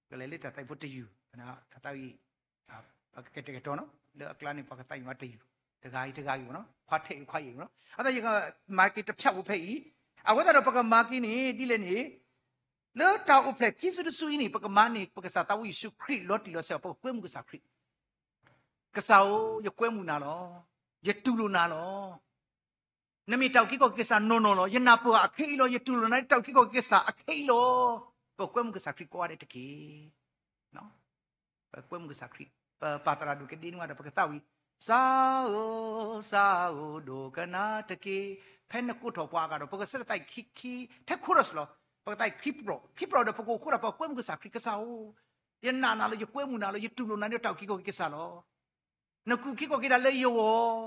ပကလဲၤလၢတၢ်သးဝံၣ်ဖိတယုၢ်, တၢ်သးဝံၣ် ပကတဲာ်ကတီၤနီၤ လၢအကျါန့ၣ် ပှၤကသးဝံၣ်နီတယုၢ်, တဂၤအံၤတဂၤအံၤနီၤ, ခွါထဲအံၤခွါအံၤနီၤ, အသးယက မၤက့ၤတဖျၢၣ်ဖိဖဲအံၤ, အဃိသတးဒီးပကမၤက့ၤန့ၣ် ဒ်လဲၣ်န့ၣ်, လၢတၢ်အိၣ်ဖျဲၣ်ခံစုတစုအံၤန့ၣ် ပကမၤန့ၢ် ပကစၢ်သးဘိယ့ၣ်ၡူးခရံာ်လီၤတံၢ်လီၤဆဲးအီၤ ပကကွဲမုၢ်ကစၢ်ခရံာ်, ကစၢ်ဧၢ, ယကွဲမုၢ်နၤလီၤ, ယတူၢ်လိာ်နၤလီၤ. နမ့ၢ်တၢ်အုၣ်က့ၤခီၣ်က့ၤကစၢ်နီၢ်နီၢ်လီၤ. ယနၢ်ပၢၢ်အခဲအံၤလီၤ. ယတူၢ်လိာ်နၤလၢတၢ်အုၣ်က့ၤခီၣ်က့ၤကစၢ်အခဲအံၤလီၤ. ပကွဲမုၢ်ကစၢ်ခရံာ်ကိးဂၤဒဲးတက့ၢ်. ပကွဲမုၢ်ကစၢ်ခရံာ်, ပပၢ်သရၣ်ဒိၣ်ကဒ့န့ၣ်ဝဲဒီး ပကသးဝံၣ်, စၢ်ဧၢ, စၢ်ဧၢ, ဒိကနၣ်တက့ၢ်. ဖဲနကိးထီၣ်ပှၤအဂၤဒီး ပကဆၢထၢၣ်သးဝံၣ်ခံ, ခံ, ထဲခိၣ်ဒီးစလီၤ, ပကသးဝံၣ်ခံပြီၤ, ခံပြီၤဒီး ပကအိၣ်ဃိဒီး ပကွဲမုၢ်ကစၢ်ခရံာ်, ကစၢ်ဧၢ, ယနာ်နၤလီၤ, ယကွဲမုၢ်နၤလီၤ, ယတူၢ်လိာ်နၤလၢတၢ်အုၣ်က့ၤခီၣ်က့ၤကစၢ်လီၤ. နကအုၣ်က့ၤခီၣ်က့ၤဒၣ်လၢယဂီၢ်,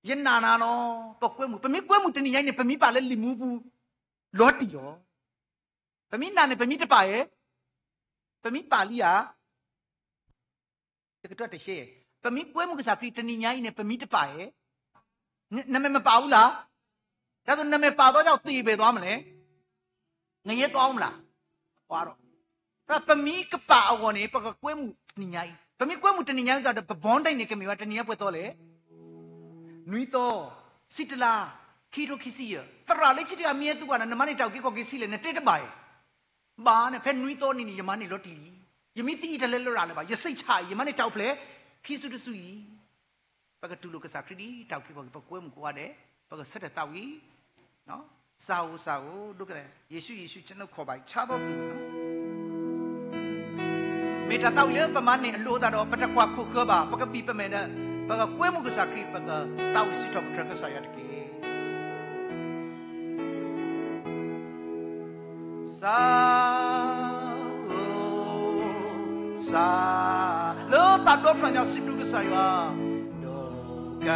ယနာ်နၤလီၤ. ပကွဲမုၢ်, ပမ့ၢ်ကွဲမုၢ်တနံၤညါအံၤန့ၣ် ပမ့ၢ်ပာ်လၢလံာ်မူပူၤ လီၤတံၢ်လီၤ. ပမ့ၢ်နာ်န့ၣ် ပမ့ၢ်တပာ်ဧါ, ပမ့ၢ်ပာ်လံဧါ. တကတၢၢ်တရှဲ, ပမ့ၢ်ကွဲမုၢ်ကစၢ်ခရံာ်တနံၤညါအံၤန့ၣ် ပမ့ၢ်တပာ်ဧါ. နမဲာ်မပာ်ဘူးလၢ်. ဒ်သိးနမဲာ်ပာ်သီဒီးသ့ၣ်ဘဲၣ်သွားမလဲၣ်. နယဲၢ်သွားမလဲၣ်. ပှၤဒီး, တၢ်ပမ့ၢ်ကပာ်အဂီၢ်န့ၣ် ပကကွဲမုၢ်တနံၤညါအံၤ, ပမ့ၢ်ကွဲမုၢ်တနံၤညါအံၤဒီး ပဘီဒဲန့ၣ် ကမ့ၢ်ဝဲတနံၤညါပှဲၤသီလဲၣ်. နွံသီ, ဆံတလါ, ခံထိခံဆံယဲၢ်, သရၣ်လၢဆံတဂၤမ့ၢ်ဟဲသူကွၢ်နၤ နမၤန့ၢ်တၢ်အုၣ်က့ၤခီၣ်က့ၤဆံးလဲၣ် နတဲတဘၣ်ဧါ. ဘၣ်န့ၣ် ဖဲနွံသီနံၤန့ၣ် ယမၤန့ၢ်လီၤတံၢ်လံ. ယမ့ၢ်သံအံၤတလဲလရာ်လၢၤဘၣ်, ယစိတ်ချအံၤ ယမၤန့ၢ်တၢ်အိၣ်ဖျဲၣ်ခံစုတစုအံၤ. ပကတူၢ်လိာ်ကစၢ်ခရံာ်ဒ်တၢ်အုၣ်က့ၤခီၣ်က့ၤ, ပကွဲမုၢ်ကိးဂၤဒဲး, ပကဆၢထၢၣ်သးဝံၣ်, စၢ်ဧိၤစၢ်ဧိၤ, ဒိကနၣ်, ယ့ၣ်ၡူးယ့ၣ်ၡူး ကျွန်ုပ်ကိုယ်ပါ ဆါသောသူ မ့ၢ်တၢ်သးဝံၣ်လၢပမၤန့ၢ်အလိၤအသးဒီး ပတကွၢ်ခိၣ်ဃၢၤဘၣ်, ပကပံာ်ပမဲာ်ဒီး ပကကွဲမုၢ်ကစၢ်ခရံာ်, ပကသးဝံၣ်စံးထီၣ်ပတြၢၤကစၢ်ယွၤတက့ၢ်. စၢ်ဧိၤ, စၢ်, လၢသးဒီဖျၢၣ်ညါစံးဘျုးကစၢ်ယွၤ, ဒိက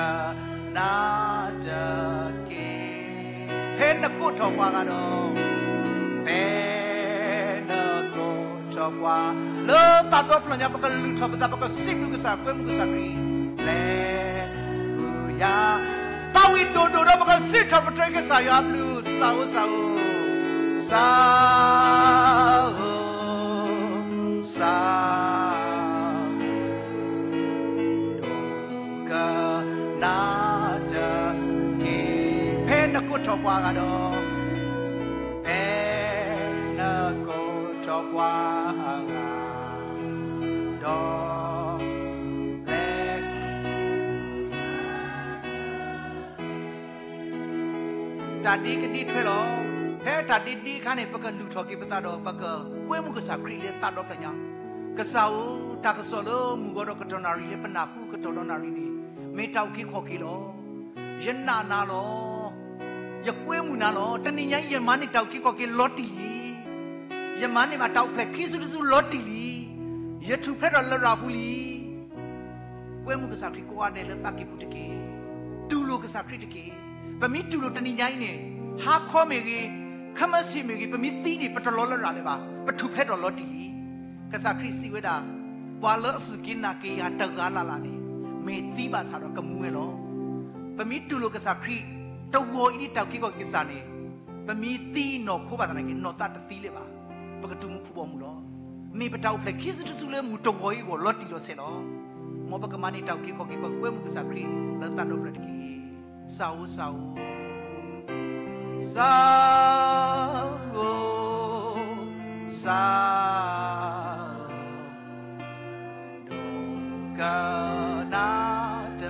နၣ်တက့ၢ်. ဖဲနကိးထီၣ်ပှၤဂၤဒီး, ဖဲနကိးထီၣ်ပှၤ, လၢသးဒီဖျၢၣ်ညါ ပကလုၢ်ထီၣ်ပသး ပကစံးဘျုးကစၢ် ကွဲမုၢ်ကစၢ်ခရံာ်, လဲၤ ပူၤယၤ, သးဝံၣ်ဒိၣ်ဒိၣ်ဒီး ပကစံးထီၣ်ပတြၢၤကစၢ်ယွၤအဘျုး, စၢ်ဧိၤစၢ်ဧိၤ, စၢ်ဧိၤ, စၢ် ဒိကနၣ်တက့ၢ်. ဖဲနကိးထီၣ်ပှၤဂၤဒီး, ဖဲနကိးထီၣ်ပှၤဂၤဒီး, လဲၤ တၢ်ဒ့ကဒ့ထွဲလီၤ. ဖဲတၢ်ဒ့ဒ့အခါန့ၣ် ပကလုၢ်ထီၣ်က့ၤပသးဒီး ပကကွဲမုၢ်ကစၢ်ခရံာ်လၢသးဒီဖျၢၣ်ညါ, ကစၢ်ဧၢ, တၢ်ကစီၣ်လၢမုၢ်ဂီၤဒီးကတီၢ်နၣ်ရံၣ်လၢပနၢ်ဟူကတီၢ်ဒီးနၣ်ရံၣ်န့ၣ်, မ့ၢ်တၢ်အုၣ်က့ၤခီၣ်က့ၤလီၤ. ယနာ်နၤလီၤ. ယကွဲမုၢ်နၤလီၤ. တနံၤညါအံၤ ယမၤန့ၢ်တၢ်အုၣ်က့ၤခီၣ်က့ၤလီၤတံၢ်လံ. ယမၤန့ၢ်ဘၣ်တၢ်အိၣ်ဖျဲၣ်ခံစုတစုလီၤတံၢ်လံ. ယထူၣ်ဖျဲးထီၣ်လရာ်ပူၤလံ. ကွဲမုၢ်ကစၢ်ခရံာ်ကိးဂၤဒဲးလၢသးကံၢ်ပူၤတက့ၢ်. တူၢ်လိာ်ကစၢ်ခရံာ်တက့ၢ်. ပမ့ၢ်တူၢ်လိာ်တနံၤညါအံၤန့ၣ်, ဟါခီမ့ၢ်ဂ့ၤ, ခဲမုၢ်ဆ့ၣ်မ့ၢ်ဂ့ၤ, ပမ့ၢ်သံန့ၣ် ပတလီၤလရာ်လၢၤဘၣ်. ပထူၣ်ဖျဲးထီၣ်လီၤတံၢ်လံ. ကစၢ်ခရံာ်စံးဝဲဒၣ်, ပှၤလၢအစူၢ်က့ၤနာ်က့ၤယၤတဂၤလၢ်လၢ်န့ၣ်, မ့ၢ်သံဘၣ်ဆၣ်ဒီးကမူဝဲလီၤ. ပမ့ၢ်တူၢ်လိာ်ကစၢ်ခရံာ်, တဂီၤအံၤဒ်တၢ်အုၣ်က့ၤခီၣ်က့ၤကစၢ်န့ၣ်, ပမ့ၢ်သံနီၢ်ခိဘၣ်သနာ်က့ နီၢ်သးတသံလၢၤဘၣ်. ပကတုၤမူခိၣ်ဘီမုၢ်လီၤ. မ့ၢ်ပတၢ်အိၣ်ဖျဲၣ်ခံစုတစုလၢမုၢ်တဂီၤအံၤအဂီၢ်လီၤတံၢ်လီၤဆဲးလီၤ. မ်ပကမၤန့ၢ်တၢ်အုၣ်က့ၤခီၣ်က့ၤ ပကကွဲမုၢ်ကစၢ်ခရံာ်လၢသးဒီဖျၢၣ်တက့ၢ်. စၢ်ဧိၤစၢ်ဧိၤ, စၢ်ဧိၤ, စၢ် ဒိကနၣ်တ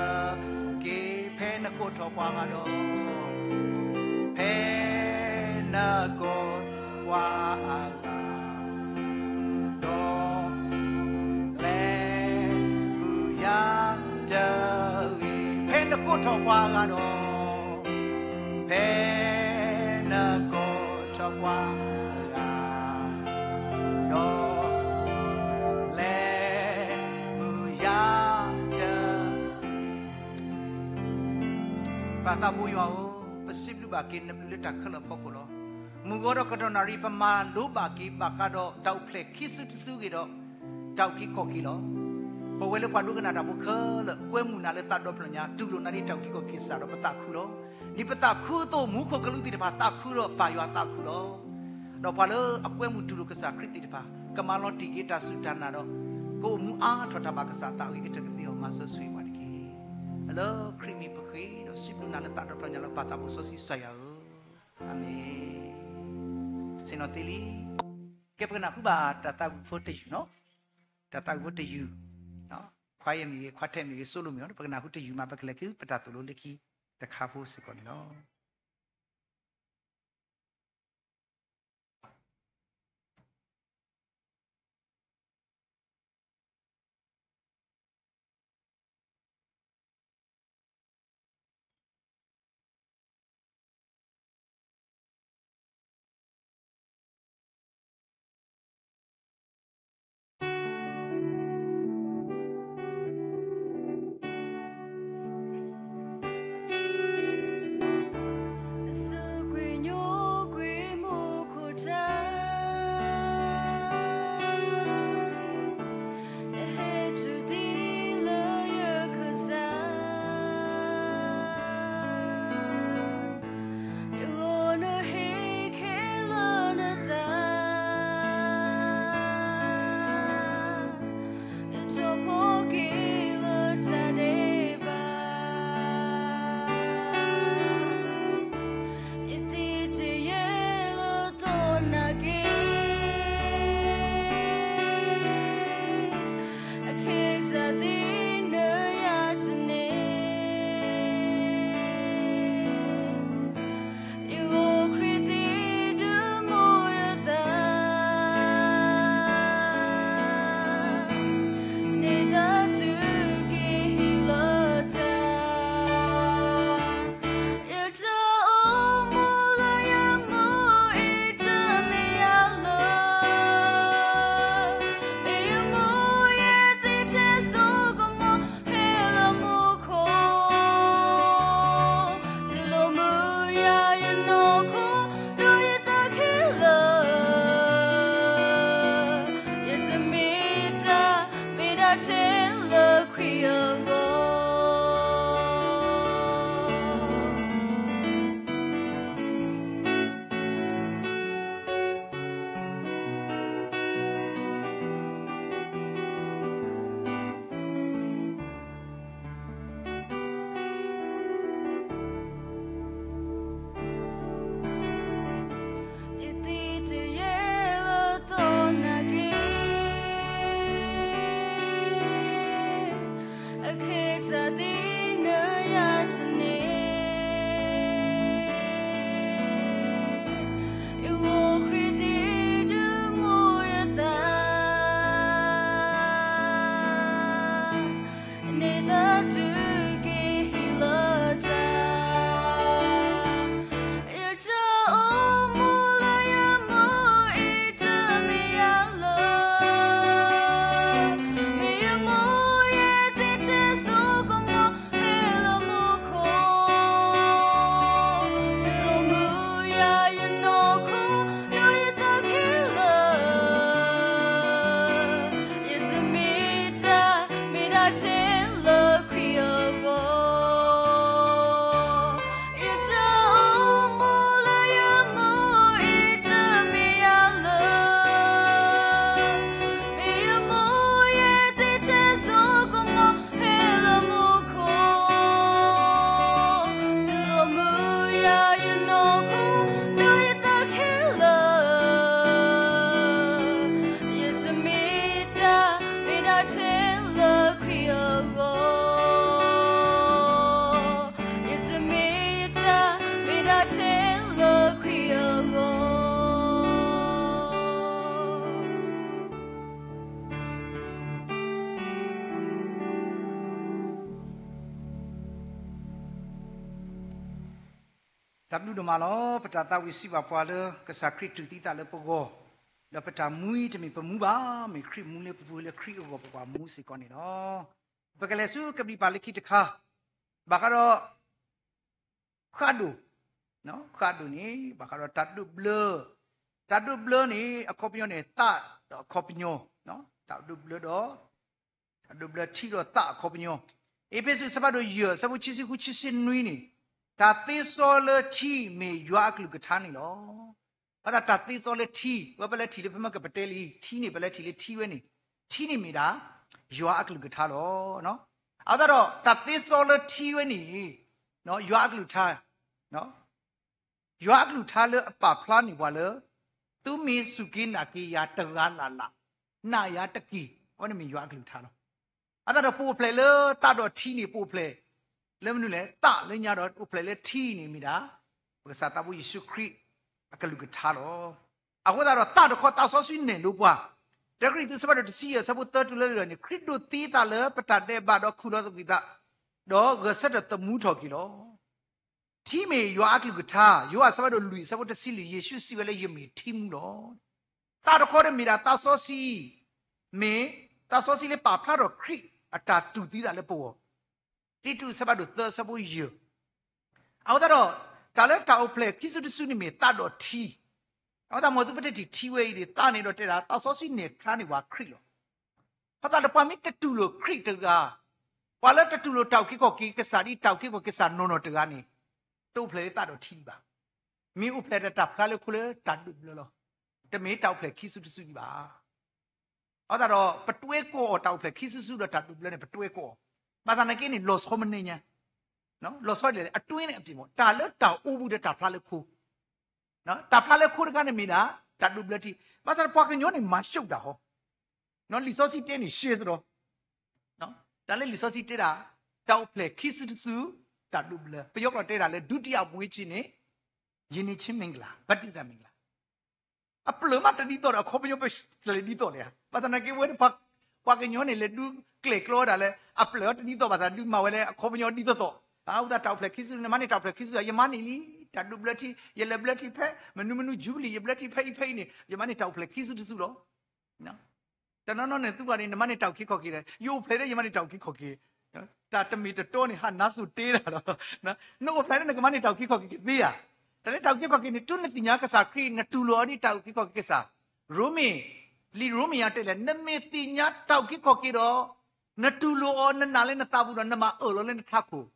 က့ၢ်. ဖဲနကိးထီၣ်ပှၤဂၤဒီး, ဖဲနကိးပှၤအဂၤဒီး, လဲၤပူၤယၤတဂ့ၤ. ဖဲနကိးထီၣ်ပှၤဂၤဒီး, ဖဲနကိးထီၣ်ပှၤဂၤဒီး, လဲၤပူၤယၤတဂ့ၤ. ပၢ်သးဘိယွၤဧၢ, ပစံးဘျုးဘၣ်က့ၤနဘျုးလၢတၢ်ခဲလၢာ်အဖီခိၣ်လီၤ. မုၢ်ဂီၤဒီးကတီၢ်နၣ်ရံၣ် ပမၤလိဘၣ်က့ၤဘၣ်ဃးဒီးတၢ်အိၣ်ဖျဲၣ်ခံစုတစုဂ့ၤဒီး တၢ်အုၣ်က့ၤခီၣ်က့ၤလီၤ. ပဝဲလၢပှၤဒိကနၣ်တၢ်ဖိခဲလၢာ် ကွဲမုၢ်နၤလၢသးဒီဖျၢၣ်ညါ, တူၢ်လိာ်နၤဒ်တၢ်အုၣ်က့ၤခီၣ်က့ၤကစၢ်ဒီးပသးခုလီၤ. ဒ်ပသးခုအသိး မူခိၣ်ကလူးသ့ၣ်တဖၣ်သးခုဒီးပၢ်ယွၤသးခုလီၤ. ဒီးပှၤလၢအကွဲမုၢ်တူၢ်လိာ်ကစၢ်ခရံာ်သ့ၣ်တဖၣ် ကမၤလီၤတံၢ်က့ၤတၢ်စူၢ်တၢ်နာ်ဒီး ကအိၣ်မူအါထီၣ်တၢ်ဘၣ်ကစၢ်သးအဂ့ၤကတၢၢ်ကသ့အီၤ မၤစီဆှံပှၤတက့ၢ်. လၢခရံာ်မံၤပဃ့ဒီးစံးဘျုးနၤလၢသးဒီဖျၢၣ်ညါလၢ ပၢ်သးဘိစီဆှံကစၢ်ယွၤဧၢ, အၤမ့ၣ်. ဆ့ၣ်နီၤသ့လံ. ကဲ ပကနၢ်ဟူဘၣ်တၢ်သးဝံၣ်ဖိတယုၢ်နီၤ, တၢ်သးဝံၣ်ဖိတယုၢ်, ခွါယဲၢ်မ့ၢ်ဂ့ၤ ခွါထဲးမ့ၢ်ဂ့ၤ စိလိၣ်မ့ၢ်ဂ့ၤ ပကနၢ်ဟူတယုၢ်မး ပကလဲၤက့ၤပတၢ်သိၣ်လိလၢခံတခါဖိစ့ၢ်ကီးန့ၣ်လီၤ. တၢ်ဘျုးဒိၣ်မးလီၤ. ပတၢ်သးဝံၣ်စံးဘၣ်ပှၤလၢ ကစၢ်ခရံာ်တူၢ်သံသးလၢပဂီၢ်, ဒီးပတၢ်မူအံၤတမ့ၢ်ပမူဘၣ်, မ့ၢ်ခရံာ်မူလၢပပူၤလၢခရံာ်အဂီၢ် ပပှၤမူစ့ၢ်ကီးန့ၣ်လီၤ. ပကလဲၤဆူကဘျံးပၤလၢခံတခါ, ဘၣ်ဃးဒီး ဃၣ်ဒိၣ်, ဃၣ်ဒိၣ်န့ၣ် ဘၣ်ဃးဒီးတၢ်ဒိးဘျၢ, တၢ်ဒိးဘျၢန့ၣ် အခီပညီန့ၣ် သးဒီးအခီပညီ, တၢ်ဒိးဘျၢဒီး တၢ်ဒိးဘျၢထံဒီးသးအခီပညီ. အ့းဖ့းစူး အဆၢဖးဒိၣ်ယဲၢ် အဆၢဖိခံဆံဃု ခံဆံနွံန့ၣ်, တၢ်သ့စီလၢထံမ့ၢ်ယွၤအကလုၢ်ကထါန့ၣ်လီၤ. အသးတၢ်သ့စီလၢထံ, ဝဲပလဲၤထံၣ်လၢဖဲမ့ၢ်ကပတဲလံ ထံန့ၣ် ပလဲၤထံၣ်လၢထံဝဲန့ၣ်, ထံန့ၣ်မ့ၢ်ဒၣ် ယွၤအကလုၢ်ကထါလီၤ. အသးဒီးတၢ်သ့စီလၢထံဝဲန့ၣ် ယွၤအကလုၢ်ကထါ ယွၤအကလုၢ်ကထါလၢအပာ်ဖျါန့ၢ်ပှၤလၢ သုမ့ၢ်စူၢ်က့ၤနာ်က့ၤယၤတဂၤလၢ်လၢ်, နာ်ယၤတက့ၢ်, အဝဲန့ၣ်မ့ၢ်ယွၤအကလုၢ်ကထါလီၤ. အသးဒီးပအိၣ်ဖျဲၣ်လၢသးဒီးထံန့ၣ် ပအိၣ်ဖျဲၣ်လၢမနုၤလဲၣ်, သးလၢညါဒီးအိၣ်ဖျဲၣ်လၢထံန့ၣ်မ့ၢ်ဒၣ် ပကစၢ်သးဘိယ့ၣ်ၡူးခရံာ် အကလုၢ်ကထါလီၤ. အဃိသတးဒီးသးတခီသးစီဆှံနဲၣ်လိပှၤ, တၢကရံၣ်သူးအဆၢဖးဒိၣ်တဆံယဲၢ်အဆၢဖိသၢတုၤလၢလွံၢ်န့ၣ် ခရံာ်ဒိးသံအသးလၢပတၢ်ဒဲးဘးဒီးခူၣ်လီၤသးကွံာ်သး, ဒီးဂဲၤဆၢထၢၣ်သမူထီၣ်က့ၤလီၤ. ထံမ့ၢ်ယွၤအကလုၢ်ကထါ, ယိၤဟၣ်အဆၢဖးဒိၣ်လွံၢ်အဆၢဖိတဆံလွံၢ် ယ့ၣ်ၡူးစံးဝဲလၢယမ့ၢ်ထံမူလီၤ. သးတခီဒီးမ့ၢ်ဒၣ်သးစီဆှံ, မ့ၢ်သးစီဆှံလၢပာ်ဖျါထီၣ်ခရံာ်အတၢ်တူၢ်သံသးလၢပဂီၢ်, တံတူးအဆၢဖးဒိၣ်သၢအဆၢဖိယဲၢ် အဃိသတးဒီး တၢ်လၢတၢ်အိၣ်ဖျဲၣ်ခံစုတစုန့ၣ်မ့ၢ်သးဒီးထံ, အဃိသတးမ်သုပတထံၣ်ထံဝဲအံၤန့ၣ် သးန့ၣ်ဒီးတဲဒၣ် သးစီဆှံနဲၣ်ဖျါန့ၢ်ပှၤခရံာ်လီၤ. အဃိသတးဒီးပှၤမ့ၢ်တတူၢ်လိာ်ခရံာ်တဂၤ, ပှၤလၢတတူၢ်လိာ်တၢ်အုၣ်က့ၤခီၣ်က့ၤကစၢ်ဒ်တၢ်အုၣ်က့ၤခီၣ်က့ၤကစၢ်နီၢ်နီၢ်တဂၤန့ၣ် တအိၣ်ဖျဲၣ်လၢသးဒီးထံဒံးဘၣ်. မ့ၢ်အိၣ်ဖျဲၣ်ဒီးတၢ်ဖျါလၢခိလၢတၢ်ဒိးဘျၢလီၤ. တမ့ၢ်တၢ်အိၣ်ဖျဲၣ်ခံစုတစုဒံးဘၣ်. အဃိသတးဒီးပတွဲကီၢ်အီၤ တၢ်အိၣ်ဖျဲၣ်ခံစုတစုဒီးတၢ်ဒိးဘျၢန့ၣ် ပတွဲကီၢ်အီၤ, ဘၣ်ဆၣ်သနာ်က့န့ၣ် လီၤဆီမနုၤညါ, လီၤဆီဒ်လဲၣ် အတွင်းနဲ့အပြင်ပေါ့, တၢ်လၢတၢ်အိၣ်ဘူးဒီးတၢ်ဖျါလၢခိ, တၢ်ဖျါလၢခိတခါန့ၣ်မ့ၢ်ဒၣ် တၢ်ဒိးဘျၢထံ, ဘၣ်ဆၣ်ဒီးပှၤကညီန့ၣ် မၤရှုပ်တၢ်ဟီ, လံာ်စီဆှံတဲန့ၣ် ရှဲသဒီး, တၢ်လၢလံာ်စီဆှံတဲဒၣ် တၢ်အိၣ်ဖျဲၣ်ခံစုတစု တၢ်ဒိးဘျၢ, ပယီၤကျိာ်တဲဒၣ်လၢ ဒုတိယဘွေးကၠ့န့ၣ် ယန့ၢ်ဆ့မင်္ဂလာ, ဘပ်တိဇံမင်္ဂလာ အပျၢၤမးတဒ်သိးဒီး အခီပညီပျဲၢ်ဒ်သိးလၢၤဧါ, ဘၣ်ဆၣ်သနာ်က့ဝဲန့ၣ် ပှၤကညီန့ၣ် လဲၤဒုးကျဲၣ်ကျီဝဲဒၣ်လၢ အပျဲၢ်အီၤတဒ်သိးဘၣ်သး ဒုးမၤဝဲလၢအခီပညီဒ်သိးသိး, အဃိသတးတၢ်အိၣ်ဖျဲၣ်ခံစုတစု နမၤန့ၢ်တၢ်အိၣ်ဖျဲၣ်ခံစုတစု ယမၤန့ၢ်လံ, တၢ်ဒိးဘျၢထံ ယလဲၤဘျၢထံဖဲ မနုၤမနုၤ Jubilee ယဘျၢထံဖဲအံၤဖဲအံၤန့ၣ် ယမၤန့ၢ်တၢ်အိၣ်ဖျဲၣ်ခံစုတစုလီၤ. တနီၤနီၤန့ၣ် သုကွၢ်န့ၣ် နမၤန့ၢ်တၢ်အုၣ်က့ၤခီၣ်က့ၤဒီး ယအိၣ်ဖျဲၣ်ဒီးယမၤန့ၢ်တၢ်အုၣ်က့ၤခီၣ်က့ၤ, တၢ်တမ့ၢ်တတီန့ၣ် ဟးနါစိၤတ့တၢ်လီၤ. နအိၣ်ဖျဲၣ်ဒီးနကမၤန့ၢ်တၢ်အုၣ်က့ၤခီၣ်က့ၤကသ့ဧါ. တၢ်လၢတၢ်အုၣ်က့ၤခီၣ်က့ၤန့ၣ် တုၤနသ့ၣ်ညါကစၢ်ခရံာ် နတူၢ်လိာ်အီၤဒ်တၢ်အုၣ်က့ၤခီၣ်က့ၤကစၢ်, ရိမ့ၤ, လံာ်ရိမ့ၤအံၤတဲလဲၣ် နမ့ၢ်သ့ၣ်ညါတၢ်အုၣ်က့ၤခီၣ်က့ၤဒီး နတူၢ်လိာ်အီၤ နနာ်လၢနသးပူၤဒီး နမၤအၢၣ်လီၤလၢနထးခိၣ်,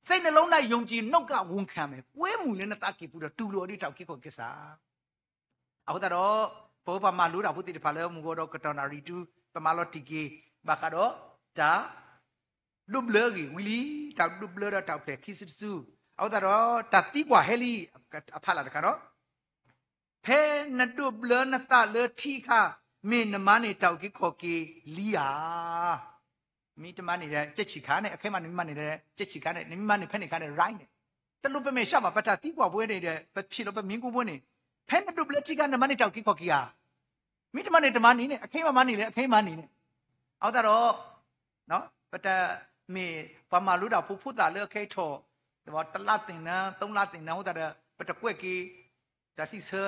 စိတ်နှလုံး၌ ယုံကြည် နှုတ်ကပတ် ဝန်ခံမယ်, ကွဲမုာ်လၢနသးကံၢ်ပူၤဒီး တူၢ်လိာ်အီၤဒ်တၢ်အုၣ်က့ၤခီၣ်က့ၤကစၢ်. အဃိသတးဒီး ပဝဲပှၤမၤလိတၢ်ဖိသ့ၣ်တဖၣ်လၢမုၢ်ဂီၤဒီးကတီၢ်နၣ်ရံၣ်တုၤ ပမၤလီၤတံၢ်က့ၤ ဘၣ်ဃးဒီးတၢ် ဒိးဘျၢအဂ့ၢ်ဝံၤလံ, တၢ်ဒိးဘျၢဒီးတၢ်အိၣ်ဖျဲၣ်ခံစုတစု, အဃိသတးဒီး တၢ်သံကွၢ်ဟဲလံ, အဖးလၢ်တခါနီၤ, ဖဲနဒိးဘျၢနသးလၢထံအခါ မ့ၢ်နမၤန့ၢ်တၢ်အုၣ်က့ၤခီၣ်က့ၤလံဧါ. မ့ၢ်တမၤန့ၢ်ဒီး ကဲဆံးခါန့ၣ် အခဲမးန့ၣ် မၤန့ၢ်ဒီး ကဲဆံးခါန့ၣ် နမ့ၢ်မၤန့ၢ်ဖဲန့ၣ်အခါန့ၣ် right န့ၣ်, တလိၣ်ပမဲာ်ဆှးဘၣ် ပတၢ်သံကွၢ်ပဝဲန့ၣ်ဒီး ပဖံးလီၤပမံၤကိးဘိန့ၣ်, ဖဲနဒိးဘျၢထံအခါ နမၤန့ၢ်တၢ်အုၣ်က့ၤခီၣ်က့ၤဧါ. မ့ၢ်တမၤန့ၢ်တမၤန့ၢ်န့ၣ် အခဲမးမၤန့ၢ်လဲၣ် အခဲမးန့ၢ်န့ၣ်, အဃိသတးဒီး ပတမ့ၢ်ပှၤမၤလိတၢ်ဖိဖိသၣ်လၢအခဲအံၤထီၣ် တလါသ့ၣ်နါ သုံးလသ့ၣ်နါ အဃိသတးဒီး ပတကွဲးက့ၤ တၢ်စံးဆၢ,